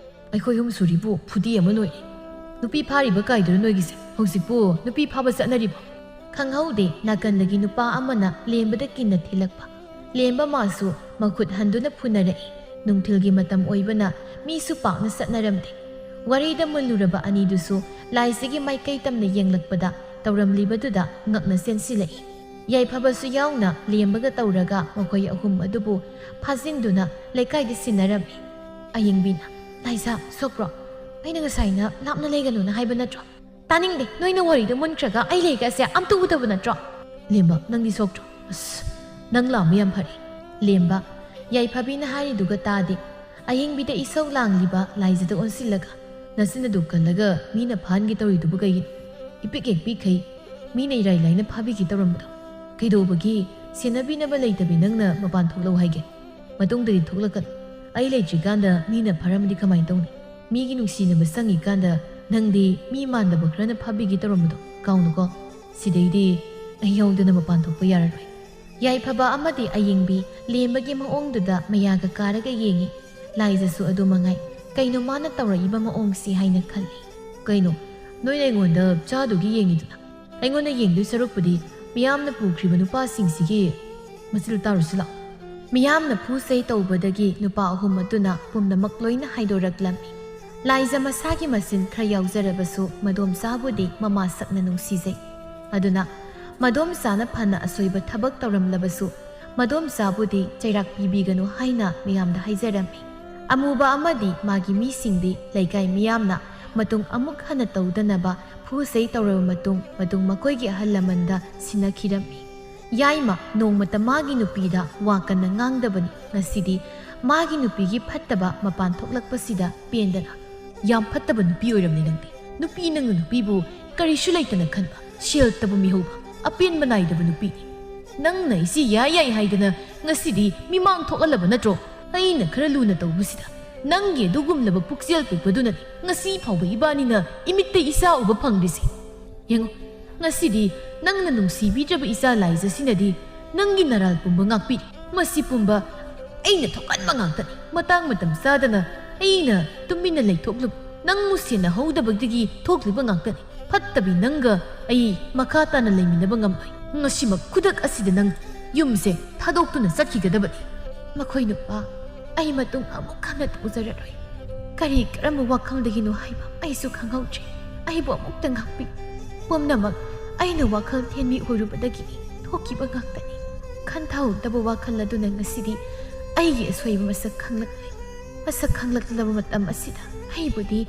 "ꯑꯩꯈꯣꯏ ꯑꯍꯨꯝ ꯁꯨꯔꯤꯕꯨ ꯐꯨꯗꯤ ꯑꯃ ꯂꯣꯏꯔꯦ꯫ ꯅꯨꯄꯤ ꯐꯥꯔꯤꯕ ꯀꯥꯏꯗꯨꯔꯣ ꯅꯣꯏꯒꯤꯁꯦ? ꯍꯧꯖꯤꯛꯄꯨ ꯅꯨꯄꯤ ꯐꯥꯕ ꯆꯠꯅꯔꯤꯕꯣ?" ꯈꯪꯍꯧꯗꯦ, ꯅꯥꯀꯟꯗꯒꯤ ꯅꯨꯄꯥ ꯑꯃꯅ ꯂꯦꯝꯕꯗ ꯀꯤꯟꯅ ꯊꯤꯜꯂꯛꯄ꯫ ꯂꯦꯝꯕ ꯃꯥꯁꯨ ꯃꯈꯨꯠ ꯍꯟꯗꯨꯅ ꯐꯨꯅꯔꯛꯏ꯫ ꯅꯨꯡꯊꯤꯜꯒꯤ ꯃꯇꯝ ꯑꯣꯏꯕꯅ ꯃꯤꯁꯨ ꯄꯥꯛꯅ ꯆꯠꯅꯔꯝꯗꯦ꯫ ꯋꯥꯔꯤꯗ ꯃꯨꯜꯂꯨꯔꯕ ꯑꯅꯤꯗꯨꯁꯨ ꯂꯥꯏꯁꯤꯒꯤ ꯃꯥꯏꯀꯩ ꯇꯝꯅ ꯌꯦꯡꯂꯛꯄꯗ ꯇꯧꯔꯝꯂꯤꯕꯗꯨꯗ ꯉꯛꯅ ꯆꯦꯟꯁꯤꯜꯂꯛꯏ꯫ ꯌꯥꯏꯐꯕꯁꯨ ꯌꯥꯎꯅ ꯂꯦꯝꯕꯒ ꯇꯧꯔꯒ ꯃꯈꯣꯏ ꯑꯍꯨꯝ ꯑꯗꯨꯕꯨ ꯐꯥꯖꯤꯟꯗꯨꯅ ꯂꯩꯀꯥꯏꯗ ꯁꯤꯟꯅꯔꯝꯃꯤ꯫ ꯑꯌꯤꯡꯕꯤꯅ, "ꯂꯥꯏꯖ, ꯁꯣꯛꯄ꯭ꯔꯣ? ꯑꯩꯅ ꯉꯁꯥꯏꯅ ꯂꯥꯞꯅ ꯂꯩꯒꯅꯨꯅ ꯍꯥꯏꯕ ꯅꯠꯇ꯭ꯔꯣ? ꯇꯥꯅꯤꯡꯗꯦ, ꯅꯣꯏꯅ ꯋꯥꯔꯤꯗ ꯃꯨꯟꯈ꯭ꯔꯒ ꯑꯩ ꯂꯩꯒꯁꯦ ꯑꯝꯇ ꯎꯗꯕ ꯅꯠꯇ꯭ꯔꯣ?" ꯂꯦꯝꯕ, "ꯅꯪꯗꯤ ꯁꯣꯛꯇ꯭ꯔꯣ? ꯑꯁ, ꯅꯪ ꯂꯥꯛꯑꯝꯕ ꯌꯥꯝ ꯐꯔꯦ"꯫ ꯂꯦꯝꯕ, ꯌꯥꯏꯐꯕꯤꯅ ꯍꯥꯏꯔꯤꯗꯨꯒ ꯇꯥꯗꯦ꯫ ꯑꯌꯤꯡꯕꯤꯗ ꯏꯁꯧ ꯂꯥꯡꯂꯤꯕ ꯂꯥꯏꯖꯗ ꯑꯣꯟꯁꯤꯜꯂꯒ, "ꯅꯆꯤꯟ ꯑꯗꯨ ꯀꯜꯂꯒ ꯃꯤꯅ ꯐꯥꯍꯟꯒꯦ ꯇꯧꯔꯤꯗꯨꯕꯨ ꯀꯩꯒꯤꯅꯣ? ꯏꯄꯤꯛ ꯍꯦꯛ ꯄꯤꯛꯈꯩ ꯃꯤꯅ ꯏꯔꯥꯏ ꯂꯥꯏꯅ ꯐꯥꯕꯤꯒꯦ ꯇꯧꯔꯝꯕꯗꯣ꯫ ꯀꯩꯗꯧꯕꯒꯤ ꯁꯦꯟꯅꯕꯤꯅꯕ ꯂꯩꯇꯕꯤ ꯅꯪꯅ ꯃꯄꯥꯟ ꯊꯣꯛꯂꯛꯎ ꯍꯥꯏꯒꯦ? ꯃꯇꯨꯡꯗꯗꯤ ꯊꯣꯛꯂꯛꯀꯅꯨ꯫ ꯑꯩ ꯂꯩꯇ꯭ꯔꯤꯀꯥꯟꯗ ꯃꯤꯅ ꯐꯥꯔꯝꯃꯗꯤ ꯀꯃꯥꯏꯅ ꯇꯧꯅꯤ? ꯃꯤꯒꯤ ꯅꯨꯡꯁꯤꯅꯕ ꯆꯪꯉꯤꯀꯥꯟꯗ ꯅꯪꯗꯤ ꯃꯤ ꯃꯥꯟꯗꯕ ꯈꯔꯅ ꯐꯥꯕꯤꯒꯦ ꯇꯧꯔꯝꯕꯗꯣ ꯀꯥꯎꯅꯨꯀꯣ꯫ ꯁꯤꯗꯩꯗꯤ ꯑꯩ ꯌꯥꯎꯗꯅ ꯃꯄꯥꯟ ꯊꯣꯛꯄ ꯌꯥꯔꯔꯣꯏ"꯫ ꯌꯥꯏꯐꯕ ꯑꯃꯗꯤ ꯑꯌꯤꯡꯕꯤ ꯂꯦꯝꯕꯒꯤ ꯃꯑꯣꯡꯗꯨꯗ ꯃꯌꯥꯒ ꯀꯥꯔꯒ ꯌꯦꯡꯉꯤ꯫ ꯂꯥꯏꯖꯁꯨ ꯑꯗꯨ ꯃꯉꯥꯏ꯫ "ꯀꯩꯅꯣ ꯃꯥꯅ ꯇꯧꯔꯛꯏꯕ ꯃꯑꯣꯡꯁꯤ?" ꯍꯥꯏꯅ ꯈꯜꯂꯤ꯫ "ꯀꯩꯅꯣ, ꯅꯣꯏꯅ ꯑꯩꯉꯣꯟꯗ ꯆꯥꯗꯨꯒꯤ ꯌꯦꯡꯉꯤꯗꯨꯅ? ꯑꯩꯉꯣꯟꯗ ꯌꯦꯡꯗꯣꯏ ꯁꯔꯨꯛꯄꯨꯗꯤ ꯃꯤꯌꯥꯝꯅ ꯄꯨꯈ꯭ꯔꯤꯕ ꯅꯨꯄꯥꯁꯤꯡꯁꯤꯒꯤ ꯃꯆꯤꯜ ꯇꯥꯔꯨꯁꯤ ꯂꯥꯛꯑꯣ"꯫ ꯃꯤꯌꯥꯝꯅ ꯐꯨ ꯆꯩ ꯇꯧꯕꯗꯒꯤ ꯅꯨꯄꯥ ꯑꯍꯨꯝ ꯑꯗꯨꯅ ꯄꯨꯝꯅꯃꯛ ꯂꯣꯏꯅ ꯍꯥꯏꯗꯣꯔꯛꯂꯝꯃꯤ꯫ ꯂꯥꯏꯖ ꯃꯁꯥꯒꯤ ꯃꯆꯤꯟ ꯈꯔ ꯌꯥꯎꯖꯔꯕꯁꯨ ꯃꯗꯣꯝꯆꯥꯕꯨꯗꯤ ꯃꯃꯥ ꯁꯛꯅ ꯅꯨꯡꯁꯤꯖꯩ꯫ ꯑꯗꯨꯅ ꯃꯗꯣꯝꯆꯥꯅ ꯐꯅ ꯑꯁꯣꯏꯕ ꯊꯕꯛ ꯇꯧꯔꯝꯂꯕꯁꯨ ꯃꯗꯣꯝꯆꯥꯕꯨꯗꯤ ꯆꯩꯔꯥꯛ ꯄꯤꯕꯤꯒꯅꯨ ꯍꯥꯏꯅ ꯃꯤꯌꯥꯝꯗ ꯍꯥꯏꯖꯔꯝꯃꯤ꯫ ꯑꯃꯨꯕ ꯑꯃꯗꯤ ꯃꯥꯒꯤ ꯃꯤꯁꯤꯡꯗꯤ ꯂꯩꯀꯥꯏ ꯃꯤꯌꯥꯝꯅ ꯃꯇꯨꯡ ꯑꯃꯨꯛ ꯍꯟꯅ ꯇꯧꯗꯅꯕ ꯐꯨꯁꯩ ꯇꯧꯔꯕ ꯃꯇꯨꯡ, ꯃꯇꯨꯡ ꯃꯈꯣꯏꯒꯤ ꯑꯍꯜ ꯂꯃꯟꯗ ꯁꯤꯟꯅꯈꯤꯔꯝꯃꯤ꯫ ꯌꯥꯏꯃ ꯅꯣꯡꯃꯇ ꯃꯥꯒꯤ ꯅꯨꯄꯤꯗ ꯋꯥ ꯀꯟꯅ ꯉꯥꯡꯗꯕꯅꯤ꯫ ꯉꯁꯤꯗꯤ ꯃꯥꯒꯤ ꯅꯨꯄꯤꯒꯤ ꯐꯠꯇꯕ ꯃꯄꯥꯟ ꯊꯣꯛꯂꯛꯄꯁꯤꯗ ꯄꯦꯟꯗꯅ, "ꯌꯥꯝ ꯐꯠꯇꯕ ꯅꯨꯄꯤ ꯑꯣꯏꯔꯝꯂꯦ ꯅꯪꯗꯤ꯫ ꯅꯨꯄꯤ ꯅꯪꯅ ꯅꯨꯄꯤꯕꯨ ꯀꯔꯤꯁꯨ ꯂꯩꯇꯅ ꯈꯟꯕ, ꯁꯦꯜ ꯇꯕꯨ ꯃꯤꯍꯧꯕ, ꯑꯄꯦꯟꯕ ꯅꯥꯏꯗꯕ ꯅꯨꯄꯤꯅꯤ꯫ ꯅꯪꯅ ꯏꯆꯦ ꯌꯥꯏ ꯌꯥꯏ ꯍꯥꯏꯗꯅ ꯉꯁꯤꯗꯤ ꯃꯤꯃꯥꯡ ꯊꯣꯛꯍꯜꯂꯕ ꯅꯠꯇ꯭ꯔꯣ? ꯑꯩꯅ ꯈꯔ ꯂꯨꯅ ꯇꯧꯕꯁꯤꯗ ꯅꯪꯒꯤ ꯑꯗꯨꯒꯨꯝꯂꯕ ꯄꯨꯛꯆꯦꯜ ꯄꯤꯛꯄꯗꯨꯅꯅꯤ ꯉꯁꯤ ꯐꯥꯎꯕ ꯏꯕꯥꯅꯤꯅ ꯏꯃꯤꯠꯇ ꯏꯆꯥ ꯎꯕ ꯐꯪꯗ꯭ꯔꯤꯁꯦ꯫ ꯌꯦꯡꯉꯨ, ꯉꯁꯤꯗꯤ ꯅꯪꯅ ꯅꯨꯡꯁꯤꯕꯤꯗ꯭ꯔꯕ ꯏꯆꯥ ꯂꯥꯏꯖꯁꯤꯅꯗꯤ ꯅꯪꯒꯤ ꯅꯔꯥꯜ ꯄꯨꯝꯕ ꯉꯥꯛꯄꯤꯔꯤ꯫ ꯃꯁꯤ ꯄꯨꯝꯕ ꯑꯩꯅ ꯊꯣꯛꯍꯟꯕ ꯉꯥꯛꯇꯅꯤ꯫ ꯃꯇꯥꯡ ꯃꯇꯝ ꯆꯥꯗꯅ ꯑꯩꯅ ꯇꯨꯃꯤꯟꯅ ꯂꯩꯊꯣꯛꯂꯨꯕ, ꯅꯪꯕꯨ ꯁꯦꯟꯅꯍꯧꯗꯕꯗꯒꯤ ꯊꯣꯛꯂꯤꯕ ꯉꯥꯛꯇꯅꯤ꯫ ꯐꯠꯇꯕꯤ ꯅꯪꯒ ꯑꯩ ꯃꯈꯥ ꯇꯥꯅ ꯂꯩꯃꯤꯟꯅꯕ ꯉꯝꯂꯣꯏ꯫ ꯉꯁꯤꯃꯛ ꯈꯨꯗꯛ ꯑꯁꯤꯗ ꯅꯪ ꯌꯨꯝꯁꯦ ꯊꯥꯗꯣꯛꯇꯨꯅ ꯆꯠꯈꯤꯒꯗꯕꯅꯤ꯫ ꯃꯈꯣꯏ ꯅꯨꯄꯥ, ꯑꯩ ꯃꯇꯨꯡ ꯑꯃꯨꯛ ꯍꯟꯅ ꯇꯧꯖꯔꯔꯣꯏ꯫ ꯀꯔꯤ ꯀꯔꯝꯕ ꯋꯥꯈꯜꯗꯒꯤꯅꯣ ꯍꯥꯏꯕ ꯑꯩꯁꯨ ꯈꯪꯍꯧꯗ꯭ꯔꯦ꯫ ꯑꯩꯕꯨ ꯑꯃꯨꯛꯇ ꯉꯥꯛꯄꯤ꯫ ꯄꯨꯝꯅꯃꯛ ꯑꯩꯅ ꯋꯥꯈꯜ ꯊꯦꯟꯕꯤ ꯑꯣꯏꯔꯨꯕꯗꯒꯤꯅꯤ ꯊꯣꯛꯈꯤꯕ ꯉꯥꯛꯇꯅꯤ꯫ ꯈꯟꯊꯍꯧꯗꯕ ꯋꯥꯈꯜ ꯑꯗꯨꯅ ꯉꯁꯤꯗꯤ ꯑꯩꯒꯤ ꯑꯁꯣꯏꯕ ꯃꯁꯛ ꯈꯪꯂꯛꯂꯦ꯫ ꯃꯁꯛ ꯈꯪꯂꯛꯂꯕ ꯃꯇꯝ ꯑꯁꯤꯗ ꯑꯩꯕꯨꯗꯤ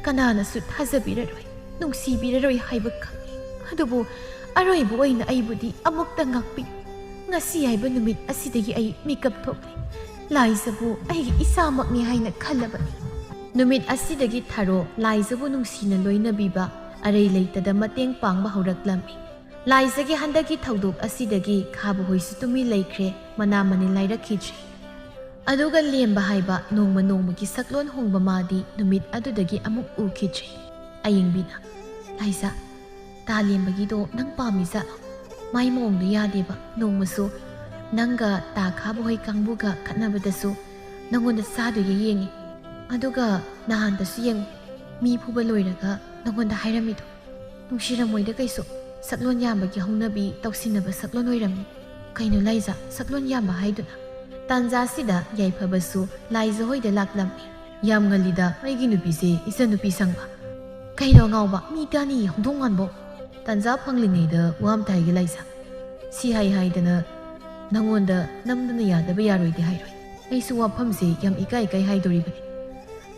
ꯀꯅꯥꯅꯁꯨ ꯊꯥꯖꯕꯤꯔꯔꯣꯏ, ꯅꯨꯡꯁꯤꯕꯤꯔꯔꯣꯏ ꯍꯥꯏꯕ ꯈꯪꯏ꯫ ꯑꯗꯨꯕꯨ ꯑꯔꯣꯏꯕ ꯑꯣꯏꯅ ꯑꯩꯕꯨꯗꯤ ꯑꯃꯨꯛꯇ ꯉꯥꯛꯄꯤ꯫ ꯉꯁꯤ ꯍꯥꯏꯕ ꯅꯨꯃꯤꯠ ꯑꯁꯤꯗꯒꯤ ꯑꯩ ꯃꯤꯀꯞ ꯊꯣꯛꯂꯦ꯫ ꯂꯥꯏꯖꯕꯨ ꯑꯩꯒꯤ ꯏꯆꯥꯃꯛꯅꯤ ꯍꯥꯏꯅ ꯈꯜꯂꯕꯅꯤ꯫ ꯅꯨꯃꯤꯠ ꯑꯁꯤꯗꯒꯤ ꯊꯥꯔꯣ ꯂꯥꯏꯖꯕꯨ ꯅꯨꯡꯁꯤꯅ ꯂꯣꯏꯅꯕꯤꯕ, ꯑꯔꯩ ꯂꯩꯇꯗ ꯃꯇꯦꯡ ꯄꯥꯡꯕ ꯍꯧꯔꯛꯂꯝꯃꯤ꯫ ꯂꯥꯏꯖꯒꯤ ꯍꯟꯗꯛꯀꯤ ꯊꯧꯗꯣꯛ ꯑꯁꯤꯗꯒꯤ ꯈꯥꯕ ꯍꯣꯏꯁꯨ ꯇꯨꯃꯤꯟ ꯂꯩꯈ꯭ꯔꯦ, ꯃꯅꯥ ꯃꯅꯤꯟ ꯂꯥꯏꯔꯛꯈꯤꯗ꯭ꯔꯦ꯫ ꯑꯗꯨꯒ ꯂꯦꯝꯕ ꯍꯥꯏꯕ ꯅꯣꯡꯃ ꯅꯣꯡꯃꯒꯤ ꯁꯛꯂꯣꯟ ꯍꯣꯡꯕ ꯃꯥꯗꯤ ꯅꯨꯃꯤꯠ ꯑꯗꯨꯗꯒꯤ ꯑꯃꯨꯛ ꯎꯈꯤꯗ꯭ꯔꯦ꯫ ꯑꯌꯦꯡꯕꯤꯅ, "ꯂꯥꯏꯖ, ꯇꯥ ꯂꯦꯝꯕꯒꯤꯗꯣ ꯅꯪ ꯄꯥꯝꯃꯤꯖꯥꯠꯂꯣ? ꯃꯥꯏ ꯃꯑꯣꯡꯗꯣ ꯌꯥꯗꯦꯕ꯫ ꯅꯣꯡꯃꯁꯨ ꯅꯪꯒ ꯇꯥ ꯈꯥꯕ ꯍꯣꯏ ꯀꯥꯡꯕꯨꯒ ꯈꯠꯅꯕꯗꯁꯨ ꯅꯪꯉꯣꯟꯗ ꯆꯥꯗꯣꯏꯒ ꯌꯦꯡꯉꯤ꯫ ꯑꯗꯨꯒ ꯅꯍꯥꯟꯗꯁꯨ ꯌꯦꯡꯉꯨ, ꯃꯤ ꯐꯨꯕ ꯂꯣꯏꯔꯒ ꯅꯪꯉꯣꯟꯗ ꯍꯥꯏꯔꯝꯃꯤꯗꯣ꯫ ꯅꯨꯡꯁꯤꯔꯝꯃꯣꯏꯗ ꯀꯩꯁꯨ꯫ ꯁꯛꯂꯣꯟ ꯌꯥꯝꯕꯒꯤ ꯍꯧꯅꯕꯤ ꯇꯧꯁꯤꯟꯅꯕ ꯁꯛꯂꯣꯟ ꯑꯣꯏꯔꯝꯅꯤ꯫ ꯀꯩꯅꯣ ꯂꯥꯏꯖ, ꯁꯛꯂꯣꯟ ꯌꯥꯝꯕ ꯍꯥꯏꯗꯨꯅ?" ꯇꯥꯟꯖꯥꯁꯤꯗ ꯌꯥꯏꯐꯕꯁꯨ ꯂꯥꯏꯖ ꯍꯣꯏꯗ ꯂꯥꯛꯂꯝꯃꯤ꯫ "ꯌꯥꯝ ꯉꯜꯂꯤꯗ ꯑꯩꯒꯤ ꯅꯨꯄꯤꯁꯦ, ꯏꯆꯟꯅꯨꯄꯤ ꯁꯪꯕ꯫ ꯀꯩꯅꯣ ꯑꯉꯥꯎꯕ, ꯃꯤ ꯇꯥꯅꯤ ꯍꯧꯗꯣꯡ ꯃꯥꯟꯕꯧ꯫ ꯇꯥꯟꯖꯥ ꯐꯪꯂꯤꯉꯩꯗ ꯋꯥ ꯑꯝꯇ ꯍꯥꯏꯒꯦ ꯂꯥꯏꯖ꯫ ꯁꯤ ꯍꯥꯏ ꯍꯥꯏꯗꯅ ꯅꯪꯉꯣꯟꯗ ꯅꯝꯗꯅ ꯌꯥꯗꯕ ꯌꯥꯔꯣꯏꯗꯤ ꯍꯥꯏꯔꯣꯏ꯫ ꯑꯩꯁꯨ ꯋꯥꯐꯝꯁꯦ ꯌꯥꯝ ꯏꯀꯥꯏ ꯏꯀꯥꯏ ꯍꯥꯏꯗꯣꯔꯤꯕꯅꯤ꯫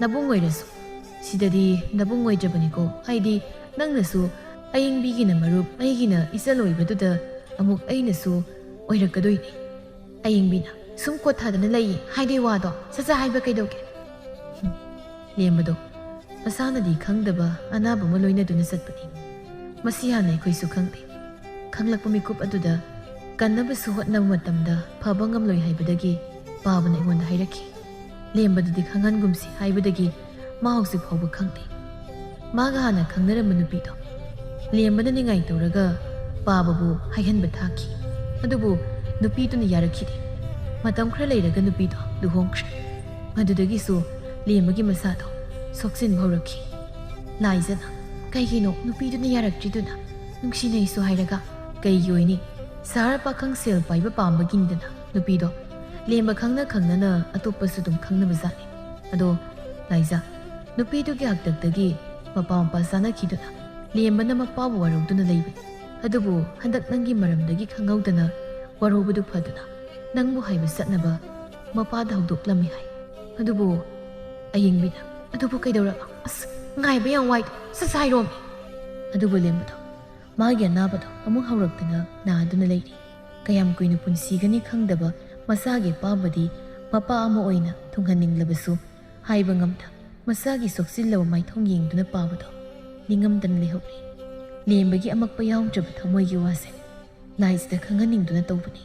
ꯅꯕꯨꯡ ꯑꯣꯏꯔꯁꯨ ꯁꯤꯗꯗꯤ ꯅꯕꯨꯡ ꯑꯣꯏꯗ꯭ꯔꯕꯅꯤꯀꯣ, ꯍꯥꯏꯗꯤ ꯅꯪꯅꯁꯨ ꯑꯌꯤꯡꯕꯤꯒꯤꯅ ꯃꯔꯨꯞ, ꯑꯩꯒꯤꯅ ꯏꯆꯜ ꯑꯣꯏꯕꯗꯨꯗ ꯑꯃꯨꯛ ꯑꯩꯅꯁꯨ ꯑꯣꯏꯔꯛꯀꯗꯣꯏꯅꯤ꯫ ꯑꯌꯤꯡꯕꯤꯅ ꯁꯨꯝ ꯀꯣꯠ ꯊꯥꯗꯅ ꯂꯩꯌꯦ ꯍꯥꯏꯗꯣꯏ ꯋꯥꯗꯣ ꯁꯠ ꯁꯠ ꯍꯥꯏꯕ ꯀꯩꯗꯧꯒꯦ? ꯂꯦꯝꯕꯗꯣ ꯃꯁꯥꯅꯗꯤ ꯈꯪꯗꯕ ꯑꯅꯥꯕ ꯑꯃ ꯂꯣꯏꯅꯗꯨꯅ ꯆꯠꯄꯅꯤ꯫ ꯃꯁꯤ ꯍꯥꯟꯅ ꯑꯩꯈꯣꯏꯁꯨ ꯈꯪꯗꯦ꯫ ꯈꯪꯂꯛꯄ ꯃꯤꯀꯨꯞ ꯑꯗꯨꯗ ꯀꯟꯅꯕꯁꯨ ꯍꯣꯠꯅꯕ ꯃꯇꯝꯗ ꯐꯕ ꯉꯝꯂꯣꯏ ꯍꯥꯏꯕꯗꯒꯤ ꯄꯥꯕꯅ ꯑꯩꯉꯣꯟꯗ ꯍꯥꯏꯔꯛꯈꯤ꯫ ꯂꯦꯝꯕꯗꯨꯗꯤ ꯈꯪꯍꯟꯒꯨꯝꯁꯤ ꯍꯥꯏꯕꯗꯒꯤ ꯃꯥ ꯍꯧꯖꯤꯛ ꯐꯥꯎꯕ ꯈꯪꯗꯦ꯫ ꯃꯥꯒ ꯍꯥꯟꯅ ꯈꯪꯅꯔꯝꯕ ꯅꯨꯄꯤꯗꯣ ꯂꯦꯝꯕꯅ ꯅꯤꯡꯉꯥꯏ ꯇꯧꯔꯒ ꯄꯥꯕꯕꯨ ꯍꯥꯏꯍꯟꯕ ꯊꯥꯈꯤ꯫ ꯑꯗꯨꯕꯨ ꯅꯨꯄꯤꯗꯨꯅ ꯌꯥꯔꯛꯈꯤꯗꯦ꯫ ꯃꯇꯝ ꯈꯔ ꯂꯩꯔꯒ ꯅꯨꯄꯤꯗꯣ ꯂꯨꯍꯣꯡꯈ꯭ꯔꯦ꯫ ꯃꯗꯨꯗꯒꯤꯁꯨ ꯂꯦꯝꯕꯒꯤ ꯃꯁꯥꯗꯣ ꯁꯣꯛꯆꯤꯟꯕ ꯍꯧꯔꯛꯈꯤ꯫ ꯂꯥꯏꯖꯅ ꯀꯩꯒꯤꯅꯣ ꯅꯨꯄꯤꯗꯨꯅ ꯌꯥꯔꯛꯇ꯭ꯔꯤꯗꯨꯅ? ꯅꯨꯡꯁꯤꯅꯩꯁꯨ ꯍꯥꯏꯔꯒ ꯀꯩꯒꯤ ꯑꯣꯏꯅꯤ? ꯁꯍꯔ ꯄꯥꯈꯪ ꯁꯦꯜ ꯄꯥꯏꯕ ꯄꯥꯝꯕꯒꯤꯅꯤꯗꯅ ꯅꯨꯄꯤꯗꯣ꯫ ꯂꯦꯝꯕ ꯈꯪꯅ ꯈꯪꯅꯅ ꯑꯇꯣꯞꯄꯁꯨ ꯑꯗꯨꯝ ꯈꯪꯅꯕꯖꯥꯠꯅꯤ꯫ ꯑꯗꯣ ꯂꯥꯏꯖ, ꯅꯨꯄꯤꯗꯨꯒꯤ ꯍꯥꯛꯇꯛꯇꯒꯤ ꯃꯄꯥ ꯃꯄꯥ ꯆꯥꯅꯈꯤꯗꯨꯅ ꯂꯦꯝꯕꯅ ꯃꯄꯥꯕꯨ ꯋꯥꯔꯧꯗꯨꯅ ꯂꯩꯕꯅꯤ꯫ ꯑꯗꯨꯕꯨ ꯍꯟꯗꯛ ꯅꯪꯒꯤ ꯃꯔꯝꯗꯒꯤ ꯈꯪꯍꯧꯗꯅ ꯋꯥꯔꯧꯕꯗꯨ ꯐꯗꯨꯅ ꯅꯪꯕꯨ ꯍꯥꯏꯕ ꯆꯠꯅꯕ ꯃꯄꯥꯗ ꯍꯧꯗꯣꯛꯂꯝꯃꯤ ꯍꯥꯏ꯫ ꯑꯗꯨꯕꯨ ꯑꯌꯤꯡꯕꯤꯅ, "ꯑꯗꯨꯕꯨ ꯀꯩꯗꯧꯔꯕ? ꯑꯁ, ꯉꯥꯏꯕ ꯌꯥꯝ ꯋꯥꯏꯗ, ꯁꯠ ꯁꯠ ꯍꯥꯏꯔꯣꯃꯤ!" ꯑꯗꯨꯕꯨ ꯂꯦꯝꯕꯗꯣ ꯃꯥꯒꯤ ꯑꯅꯥꯕꯗꯣ ꯑꯃꯨꯛ ꯍꯧꯔꯛꯇꯅ ꯅꯥꯗꯨꯅ ꯂꯩꯔꯤ꯫ ꯀꯌꯥꯝ ꯀꯨꯏꯅ ꯄꯨꯟꯁꯤꯒꯅꯤ ꯈꯪꯗꯕ ꯃꯆꯥꯒꯤ ꯑꯄꯥꯝꯕꯗꯤ ꯃꯄꯥ ꯑꯃ ꯑꯣꯏꯅ ꯊꯨꯡꯍꯟꯅꯤꯡꯂꯕꯁꯨ ꯍꯥꯏꯕ ꯉꯝꯗ ꯃꯆꯥꯒꯤ ꯁꯣꯛꯆꯤꯜꯂꯕ ꯃꯥꯏꯊꯣꯡ ꯌꯦꯡꯗꯨꯅ ꯄꯥꯕꯗꯣ ꯅꯤꯡꯉꯝꯗꯅ ꯂꯩꯍꯧꯔꯤ꯫ ꯂꯦꯝꯕꯒꯤ ꯑꯃꯛꯄ ꯌꯥꯎꯗ꯭ꯔꯕ ꯊꯃꯣꯏꯒꯤ ꯋꯥꯁꯦ ꯂꯥꯏꯁꯤꯗ ꯈꯪꯍꯟꯅꯤꯡꯗꯨꯅ ꯇꯧꯕꯅꯤ꯫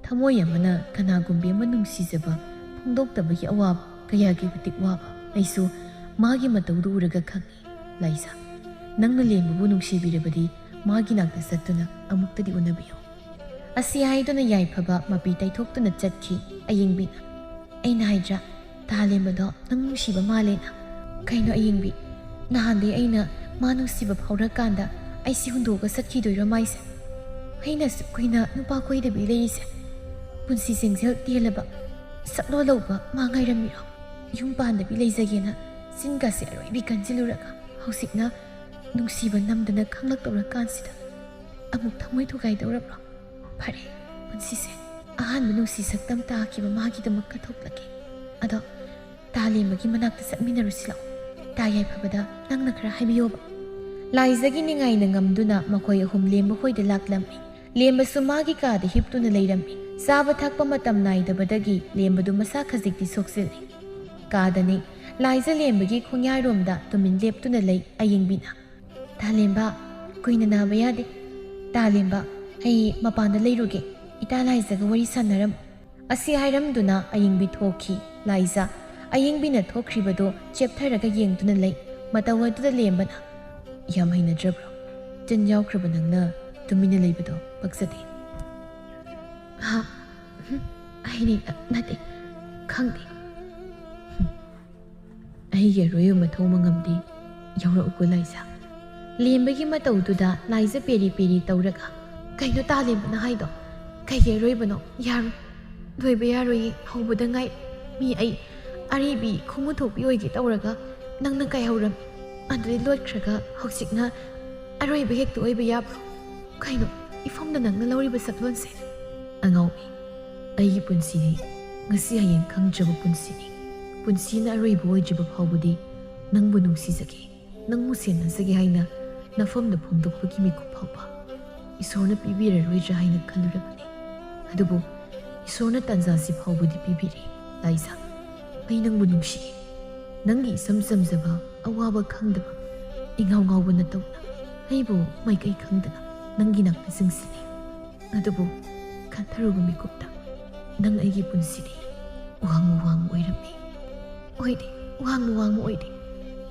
ꯊꯃꯣꯏ ꯑꯃꯅ ꯀꯅꯥꯒꯨꯝꯕꯤ ꯑꯃ ꯅꯨꯡꯁꯤꯖꯕ ꯐꯣꯡꯗꯣꯛꯇꯕꯒꯤ ꯑꯋꯥꯕ ꯀꯌꯥꯒꯤ ꯃꯇꯤꯛ ꯋꯥꯕ ꯑꯩꯁꯨ ꯃꯥꯒꯤ ꯃꯇꯧꯗꯨ ꯎꯔꯒ ꯈꯪꯏ꯫ ꯂꯥꯏꯖ, ꯅꯪꯅ ꯂꯦꯝꯕꯕꯨ ꯅꯨꯡꯁꯤꯕꯤꯔꯕꯗꯤ ꯃꯥꯒꯤ ꯅꯥꯛꯇ ꯆꯠꯇꯨꯅ ꯑꯃꯨꯛꯇꯗꯤ ꯎꯅꯕꯤꯌꯨ꯫ ꯑꯁꯤ ꯍꯥꯏꯗꯨꯅ ꯌꯥꯏꯐꯕ ꯃꯄꯤ ꯇꯩꯊꯣꯛꯇꯨꯅ ꯆꯠꯈꯤ ꯑꯌꯤꯡꯕꯤꯅ꯫ ꯑꯩꯅ ꯍꯥꯏꯗ꯭ꯔꯥ, ꯇꯥꯂꯦꯝꯕꯗꯣ ꯅꯪ ꯅꯨꯡꯁꯤꯕ ꯃꯥꯜꯂꯦꯅ꯫ ꯀꯩꯅꯣ ꯑꯌꯤꯡꯕꯤ, ꯅꯍꯥꯟꯗꯩ ꯑꯩꯅ ꯃꯥ ꯅꯨꯡꯁꯤꯕ ꯐꯥꯎꯔꯀꯥꯟꯗ ꯑꯩꯁꯤ ꯍꯨꯟꯗꯣꯛꯑꯒ ꯆꯠꯈꯤꯗꯣꯏꯔꯣ ꯃꯥꯏꯁꯦ? ꯑꯩꯅ ꯑꯁꯨꯛ ꯀꯨꯏꯅ ꯅꯨꯄꯥ ꯀꯣꯏꯗꯕꯤ ꯂꯩꯔꯤꯁꯦ, ꯄꯨꯟꯁꯤ ꯆꯦꯡꯖꯦꯜ ꯇꯦꯜꯂꯕ ꯁꯛꯂꯣ ꯂꯧꯕ ꯃꯥ ꯉꯥꯏꯔꯝꯃꯤꯔꯣ? ꯌꯨꯝ ꯄꯥꯟꯗꯕꯤ ꯂꯩꯖꯒꯦꯅ ꯆꯤꯟꯒꯥꯁꯦ ꯑꯔꯣꯏꯕꯤ ꯀꯟꯁꯤꯜꯂꯨꯔꯒ ꯍꯧꯖꯤꯛꯅ ꯅꯨꯡꯁꯤꯕ ꯅꯝꯗꯅ ꯈꯪꯂꯛꯇꯧꯔꯀꯥꯟꯁꯤꯗ ꯑꯃꯨꯛ ꯊꯃꯣꯏ ꯊꯨꯒꯥꯏꯗꯧꯔꯕ꯭ꯔꯣ? ꯐꯔꯦ, ꯄꯨꯟꯁꯤꯁꯦ ꯑꯍꯥꯟꯕ ꯅꯨꯡꯁꯤ ꯁꯛꯇꯝ ꯇꯥꯈꯤꯕ ꯃꯥꯒꯤꯗꯃꯛ ꯀꯠꯊꯣꯛꯂꯒꯦ꯫ ꯑꯗꯣ ꯇꯥꯂꯦꯝꯕꯒꯤ ꯃꯅꯥꯛꯇ ꯆꯠꯃꯤꯟꯅꯔꯨꯁꯤ ꯂꯥꯛꯑꯣ꯫ ꯇꯥ ꯌꯥꯏꯐꯕꯗ ꯅꯪꯅ ꯈꯔ ꯍꯥꯏꯕꯤꯌꯣꯕ꯫ ꯂꯥꯏꯖꯒꯤ ꯅꯤꯡꯉꯥꯏꯅ ꯉꯝꯗꯨꯅ ꯃꯈꯣꯏ ꯑꯍꯨꯝ ꯂꯦꯝꯕ ꯍꯣꯏꯗ ꯂꯥꯛꯂꯝꯃꯤ꯫ ꯂꯦꯝꯕꯁꯨ ꯃꯥꯒꯤ ꯀꯥꯗ ꯍꯤꯞꯇꯨꯅ ꯂꯩꯔꯝꯃꯤ꯫ ꯆꯥꯕ ꯊꯛꯄ ꯃꯇꯝ ꯅꯥꯏꯗꯕꯗꯒꯤ ꯂꯦꯝꯕꯗꯨ ꯃꯁꯥ ꯈꯖꯤꯛꯇꯤ ꯁꯣꯛꯆꯤꯜꯂꯤ꯫ ꯀꯥꯗꯅꯤ꯫ ꯂꯥꯏꯖ ꯂꯦꯝꯕꯒꯤ ꯈꯣꯡꯌꯥꯔꯣꯝꯗ ꯇꯨꯃꯤꯟ ꯂꯦꯞꯇꯨꯅ ꯂꯩ ꯑꯌꯤꯡꯕꯤꯅ꯫ "ꯇꯥ ꯂꯦꯝꯕ, ꯀꯨꯏꯅ ꯅꯥꯕ ꯌꯥꯗꯦ꯫ ꯇꯥ ꯂꯦꯝꯕ, ꯑꯩ ꯃꯄꯥꯟꯗ ꯂꯩꯔꯨꯒꯦ꯫ ꯏꯇꯥ ꯂꯥꯏꯖꯒ ꯋꯥꯔꯤ ꯁꯥꯟꯅꯔꯝꯃꯨ꯫" ꯑꯁꯤ ꯍꯥꯏꯔꯝꯗꯨꯅ ꯑꯌꯤꯡꯕꯤ ꯊꯣꯛꯈꯤ꯫ ꯂꯥꯏꯖ ꯑꯌꯤꯡꯕꯤꯅ ꯊꯣꯛꯈ꯭ꯔꯤꯕꯗꯨ ꯆꯦꯞꯊꯔꯒ ꯌꯦꯡꯗꯨꯅ ꯂꯩ꯫ ꯃꯇꯧ ꯑꯗꯨꯗ ꯂꯦꯝꯕꯅ, "ꯌꯥꯝ ꯍꯩꯅꯗ꯭ꯔꯕ꯭ꯔꯣ? ꯇꯤꯟ ꯌꯥꯎꯈ꯭ꯔꯕ ꯅꯪꯅ ꯇꯨꯃꯤꯟꯅ ꯂꯩꯕꯗꯣ ꯄꯛꯆꯗꯦ꯫" "ꯍꯥ? ꯎꯝ, ꯑꯩꯅꯤ ꯅꯠꯇꯦ, ꯈꯪꯗꯦ꯫" "ꯑꯩꯒꯤ ꯑꯔꯣꯏꯕ ꯃꯊꯧ ꯃꯉꯝꯗꯤ ꯌꯧꯔꯛꯎꯀꯣ ꯂꯥꯏꯖ꯫" ꯂꯦꯝꯕꯒꯤ ꯃꯇꯧꯗꯨꯗ ꯂꯥꯏꯖ ꯄꯦꯔꯤ ꯄꯦꯔꯤ ꯇꯧꯔꯒ, "ꯀꯩꯅꯣ ꯇꯥ ꯂꯦꯝꯕꯅ ꯍꯥꯏꯗꯣ? ꯀꯩꯒꯤ ꯑꯔꯣꯏꯕꯅꯣ? ꯌꯥꯔꯣꯏ, ꯂꯣꯏꯕ ꯌꯥꯔꯣꯏꯌꯦ, ꯍꯧꯕꯗ ꯉꯥꯏ꯫ ꯃꯤ ꯑꯩ ꯑꯔꯤꯕꯤ ꯈꯨꯃꯨ ꯊꯣꯛꯄꯤ ꯑꯣꯏꯒꯦ ꯇꯧꯔꯒ ꯅꯪꯅ ꯀꯥꯏꯍꯧꯔꯝꯃꯤ꯫ ꯑꯗꯨꯗꯤ ꯂꯣꯠꯈ꯭ꯔꯒ ꯍꯧꯖꯤꯛꯅ ꯑꯔꯣꯏꯕ ꯍꯦꯛꯇ ꯑꯣꯏꯕ ꯌꯥꯕ꯭ꯔꯣ? ꯀꯩꯅꯣ ꯏꯐꯝꯗ ꯅꯪꯅ ꯂꯧꯔꯤꯕ ꯁꯛꯂꯣꯟꯁꯦ?" "ꯑꯉꯥꯎꯕꯤ, ꯑꯩꯒꯤ ꯄꯨꯟꯁꯤꯗꯤ ꯉꯁꯤ ꯍꯌꯦꯡ ꯈꯪꯗ꯭ꯔꯕ ꯄꯨꯟꯁꯤꯅꯤ꯫ ꯄꯨꯟꯁꯤꯅ ꯑꯔꯣꯏꯕ ꯑꯣꯏꯗ꯭ꯔꯤꯕ ꯐꯥꯎꯕꯗꯤ ꯅꯪꯕꯨ ꯅꯨꯡꯁꯤꯖꯒꯦ, ꯅꯪꯕꯨ ꯁꯦꯟꯅꯖꯒꯦ ꯍꯥꯏꯅ ꯅꯐꯝꯗ ꯐꯣꯡꯗꯣꯛꯄꯒꯤ ꯃꯤꯀꯨꯞ ꯐꯥꯎꯕ ꯏꯁꯣꯔꯅ ꯄꯤꯕꯤꯔꯔꯣꯏꯗ꯭ꯔꯥ ꯍꯥꯏꯅ ꯈꯜꯂꯨꯔꯕꯅꯤ꯫ ꯑꯗꯨꯕꯨ ꯏꯁꯣꯔꯅ ꯇꯥꯟꯖꯥꯁꯤ ꯐꯥꯎꯕꯗꯤ ꯄꯤꯕꯤꯔꯦ꯫ ꯂꯥꯏꯖ, ꯑꯩ ꯅꯪꯕꯨ ꯅꯨꯡꯁꯤꯌꯦ꯫ ꯅꯪꯒꯤ ꯏꯆꯝ ꯆꯝꯖꯕ, ꯑꯋꯥꯕ ꯈꯪꯗꯕ, ꯏꯉꯥꯎ ꯉꯥꯎꯕ ꯅꯇꯧꯅ ꯑꯩꯕꯨ ꯃꯥꯏꯀꯩ ꯈꯪꯗꯅ ꯅꯪꯒꯤ ꯅꯥꯛꯇ ꯆꯤꯡꯁꯤꯜꯂꯦ꯫ ꯑꯗꯨꯕꯨ ꯈꯟꯊꯔꯨꯕ ꯃꯤꯀꯨꯞꯇ ꯅꯪ ꯑꯩꯒꯤ ꯄꯨꯟꯁꯤꯗꯤ ꯋꯥꯡꯃ ꯋꯥꯡꯃ ꯑꯣꯏꯔꯝꯃꯤ꯫" "ꯑꯣꯏꯗꯦ, ꯋꯥꯡꯃ ꯋꯥꯡꯃ ꯑꯣꯏꯗꯦ꯫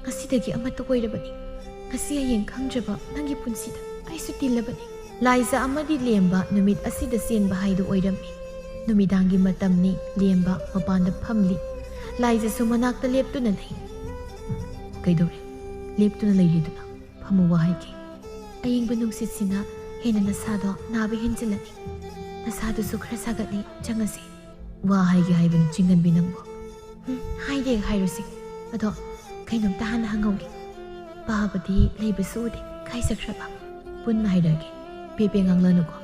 ꯉꯁꯤꯗꯒꯤ ꯑꯃꯠꯇ ꯑꯣꯏꯔꯕꯅꯤ꯫ ꯉꯁꯤ ꯍꯌꯦꯡ ꯈꯪꯗ꯭ꯔꯕ ꯅꯪꯒꯤ ꯄꯨꯟꯁꯤꯗ ꯑꯩꯁꯨ ꯇꯤꯜꯂꯕꯅꯤ꯫" ꯂꯥꯏꯖ ꯑꯃꯗꯤ ꯂꯦꯝꯕ ꯅꯨꯃꯤꯠ ꯑꯁꯤꯗ ꯆꯦꯟꯕ ꯍꯥꯏꯗꯨ ꯑꯣꯏꯔꯝꯃꯤ꯫ ꯅꯨꯃꯤꯗꯥꯡꯒꯤ ꯃꯇꯝꯅꯤ, ꯂꯦꯝꯕ ꯃꯄꯥꯟꯗ ꯐꯝꯂꯤ꯫ ꯂꯥꯏꯖꯁꯨ ꯃꯅꯥꯛꯇ ꯂꯦꯞꯇꯨꯅ ꯂꯩ꯫ "ꯀꯩꯗꯧꯔꯦ? ꯂꯦꯞꯇꯨꯅ ꯂꯩꯔꯤꯗꯨꯅ? ꯐꯝꯃꯨ, ꯋꯥ ꯍꯥꯏꯒꯦ꯫" "ꯑꯌꯤꯡꯕ ꯅꯨꯡꯁꯤꯠꯁꯤꯅ ꯍꯦꯟꯅ ꯅꯁꯥꯗꯣ ꯅꯥꯕ ꯍꯦꯟꯖꯤꯜꯂꯅꯤ꯫ ꯅꯁꯥꯗꯨꯁꯨ ꯈꯔ ꯁꯥꯒꯠꯂꯤ, ꯆꯪꯉꯁꯤ꯫" "ꯋꯥ ꯍꯥꯏꯒꯦ ꯍꯥꯏꯕꯅꯤ ꯆꯤꯡꯒꯟꯕꯤ ꯅꯪꯕꯨ꯫" "ꯎꯝ, ꯍꯥꯏꯒꯦ ꯍꯥꯏꯔꯨꯁꯤ꯫ ꯑꯗꯣ ꯀꯩꯅꯣꯝꯇ ꯍꯥꯟꯅ ꯍꯪꯍꯧꯒꯦ꯫ ꯄꯥꯕꯗꯤ ꯂꯩꯕꯁꯨ ꯎꯗꯦ, ꯀꯥꯏ ꯆꯠꯈ꯭ꯔꯕ?" "ꯄꯨꯟꯅ ꯍꯥꯏꯔꯛꯑꯒꯦ, ꯄꯦ ꯄꯦ ꯉꯥꯡꯂꯅꯨꯀꯣ꯫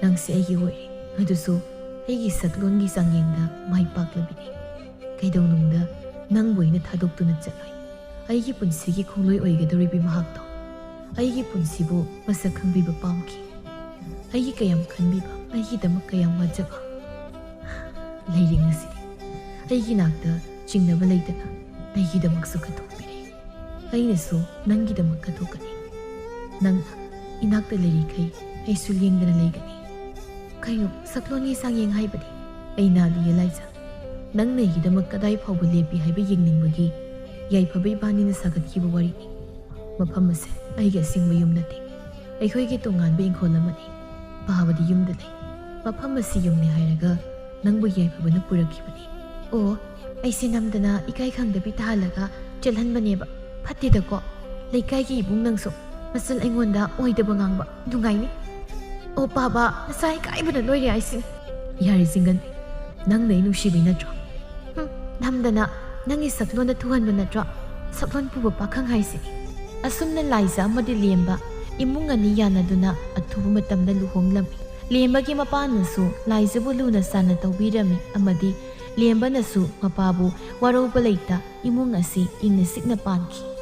ꯅꯪꯁꯦ ꯑꯩꯒꯤ ꯑꯣꯏꯔꯦ, ꯑꯗꯨꯁꯨ ꯑꯩꯒꯤ ꯁꯛꯂꯣꯟꯒꯤ ꯆꯥꯡꯌꯦꯡꯗ ꯃꯥꯏ ꯄꯥꯛꯂꯕꯤꯅꯤ꯫ ꯀꯩꯗꯧꯅꯨꯡꯗ ꯅꯪꯕꯨ ꯑꯩꯅ ꯊꯥꯗꯣꯛꯇꯨꯅ ꯆꯠꯂꯣꯏ꯫ ꯑꯩꯒꯤ ꯄꯨꯟꯁꯤꯒꯤ ꯈꯣꯡꯂꯣꯏ ꯑꯣꯏꯒꯗꯧꯔꯤꯕꯤ ꯃꯍꯥꯛꯇꯣ ꯑꯩꯒꯤ ꯄꯨꯟꯁꯤꯕꯨ ꯃꯁꯛ ꯈꯪꯕꯤꯕ ꯄꯥꯝꯈꯤ꯫ ꯑꯩꯒꯤ ꯀꯌꯥꯝ ꯈꯟꯕꯤꯕ, ꯑꯩꯒꯤꯗꯃꯛ ꯀꯌꯥꯝ ꯋꯥꯖꯕ꯫ ꯂꯩꯔꯦ ꯉꯁꯤꯗꯤ꯫ ꯑꯩꯒꯤ ꯅꯥꯛꯇ ꯆꯤꯡꯅꯕ ꯂꯩꯇꯅ ꯑꯩꯒꯤꯗꯃꯛꯁꯨ ꯀꯠꯊꯣꯛꯄꯤꯔꯦ꯫ ꯑꯩꯅꯁꯨ ꯅꯪꯒꯤꯗꯃꯛ ꯀꯠꯊꯣꯛꯀꯅꯤ꯫ ꯅꯪ ꯏꯅꯥꯛꯇ ꯂꯩꯔꯤꯈꯩ ꯑꯩꯁꯨ ꯂꯦꯡꯗꯅ ꯂꯩꯒꯅꯤ꯫ ꯀꯩꯅꯣ ꯁꯛꯂꯣꯟꯒꯤ ꯆꯥꯡꯌꯦꯡ ꯍꯥꯏꯕꯗꯤ? ꯑꯩ ꯅꯥꯗꯤꯌꯦ ꯂꯥꯏꯖꯥ꯫ ꯅꯪꯅ ꯑꯩꯒꯤꯗꯃꯛ ꯀꯗꯥꯏ ꯐꯥꯎꯕ ꯂꯦꯞꯄꯤ ꯍꯥꯏꯕ ꯌꯦꯡꯅꯤꯡꯕꯒꯤ ꯌꯥꯏꯐꯕ ꯏꯕꯥꯅꯤꯅ ꯁꯥꯒꯠꯈꯤꯕ ꯋꯥꯔꯤꯅꯤ꯫ ꯃꯐꯝ ꯑꯁꯦ ꯑꯩꯒꯤ ꯑꯁꯦꯡꯕ ꯌꯨꯝ ꯅꯠꯇꯦ꯫ ꯑꯩꯈꯣꯏꯒꯤ ꯇꯣꯉꯥꯟꯕ ꯏꯪꯈꯣꯜ ꯑꯃꯅꯤ꯫ ꯄꯥꯕꯗꯤ ꯌꯨꯝꯗ ꯂꯩ꯫ ꯃꯐꯝ ꯑꯁꯤ ꯌꯨꯝꯅꯤ ꯍꯥꯏꯔꯒ ꯅꯪꯕꯨ ꯌꯥꯏꯐꯕꯅ ꯄꯨꯔꯛꯈꯤꯕꯅꯤ꯫ ꯑꯣ, ꯑꯩꯁꯦ ꯅꯝꯗꯅ ꯏꯀꯥꯏ ꯈꯪꯗꯕꯤ ꯇꯥꯍꯜꯂꯒ ꯆꯦꯜꯍꯟꯕꯅꯦꯕ꯫ ꯐꯠꯇꯦꯗꯀꯣ꯫ ꯂꯩꯀꯥꯏꯒꯤ ꯏꯕꯨꯡ ꯅꯪꯁꯨ ꯃꯆꯜ ꯑꯩꯉꯣꯟꯗ ꯑꯣꯏꯗꯕ ꯉꯥꯡꯕ ꯅꯨꯡꯉꯥꯏꯅꯤ꯫ ꯑꯣ ꯄꯥꯕ, ꯅꯆꯥ ꯏꯀꯥꯏꯕꯅ ꯂꯣꯏꯔꯦ ꯍꯥꯏꯁꯤꯅꯤ꯫ ꯌꯥꯔꯦ ꯆꯤꯡꯒꯟ, ꯅꯪꯅ ꯑꯩ ꯅꯨꯡꯁꯤꯕꯤ ꯅꯠꯇ꯭ꯔꯣ? ꯍꯨꯝ, ꯅꯝꯗꯅ ꯅꯪꯒꯤ ꯁꯛꯂꯣꯟꯗ ꯊꯨꯍꯟꯕ ꯅꯠꯇ꯭ꯔꯣ? ꯁꯛꯂꯣꯟ ꯄꯨꯕ ꯄꯥꯈꯪ ꯍꯥꯏꯁꯤꯅꯤ꯫ ꯑꯁꯨꯝꯅ ꯂꯥꯏꯖ ꯑꯃꯗꯤ ꯂꯦꯝꯕ ꯏꯃꯨꯡ ꯑꯅꯤ ꯌꯥꯅꯗꯨꯅ ꯑꯊꯨꯕ ꯃꯇꯝꯗ ꯂꯨꯍꯣꯡꯂꯝꯃꯤ꯫ ꯂꯦꯝꯕꯒꯤ ꯃꯄꯥꯅꯁꯨ ꯂꯥꯏꯖꯕꯨ ꯂꯨꯅ ꯆꯥꯟꯅ ꯇꯧꯕꯤꯔꯝꯃꯤ ꯑꯃꯗꯤ ꯂꯦꯝꯕꯅꯁꯨ ꯃꯄꯥꯕꯨ ꯋꯥꯔꯧꯕ ꯂꯩꯇ ꯏꯃꯨꯡ ꯑꯁꯤ ꯏꯪꯅ ꯆꯤꯛꯅ ꯄꯥꯟꯈꯤ꯫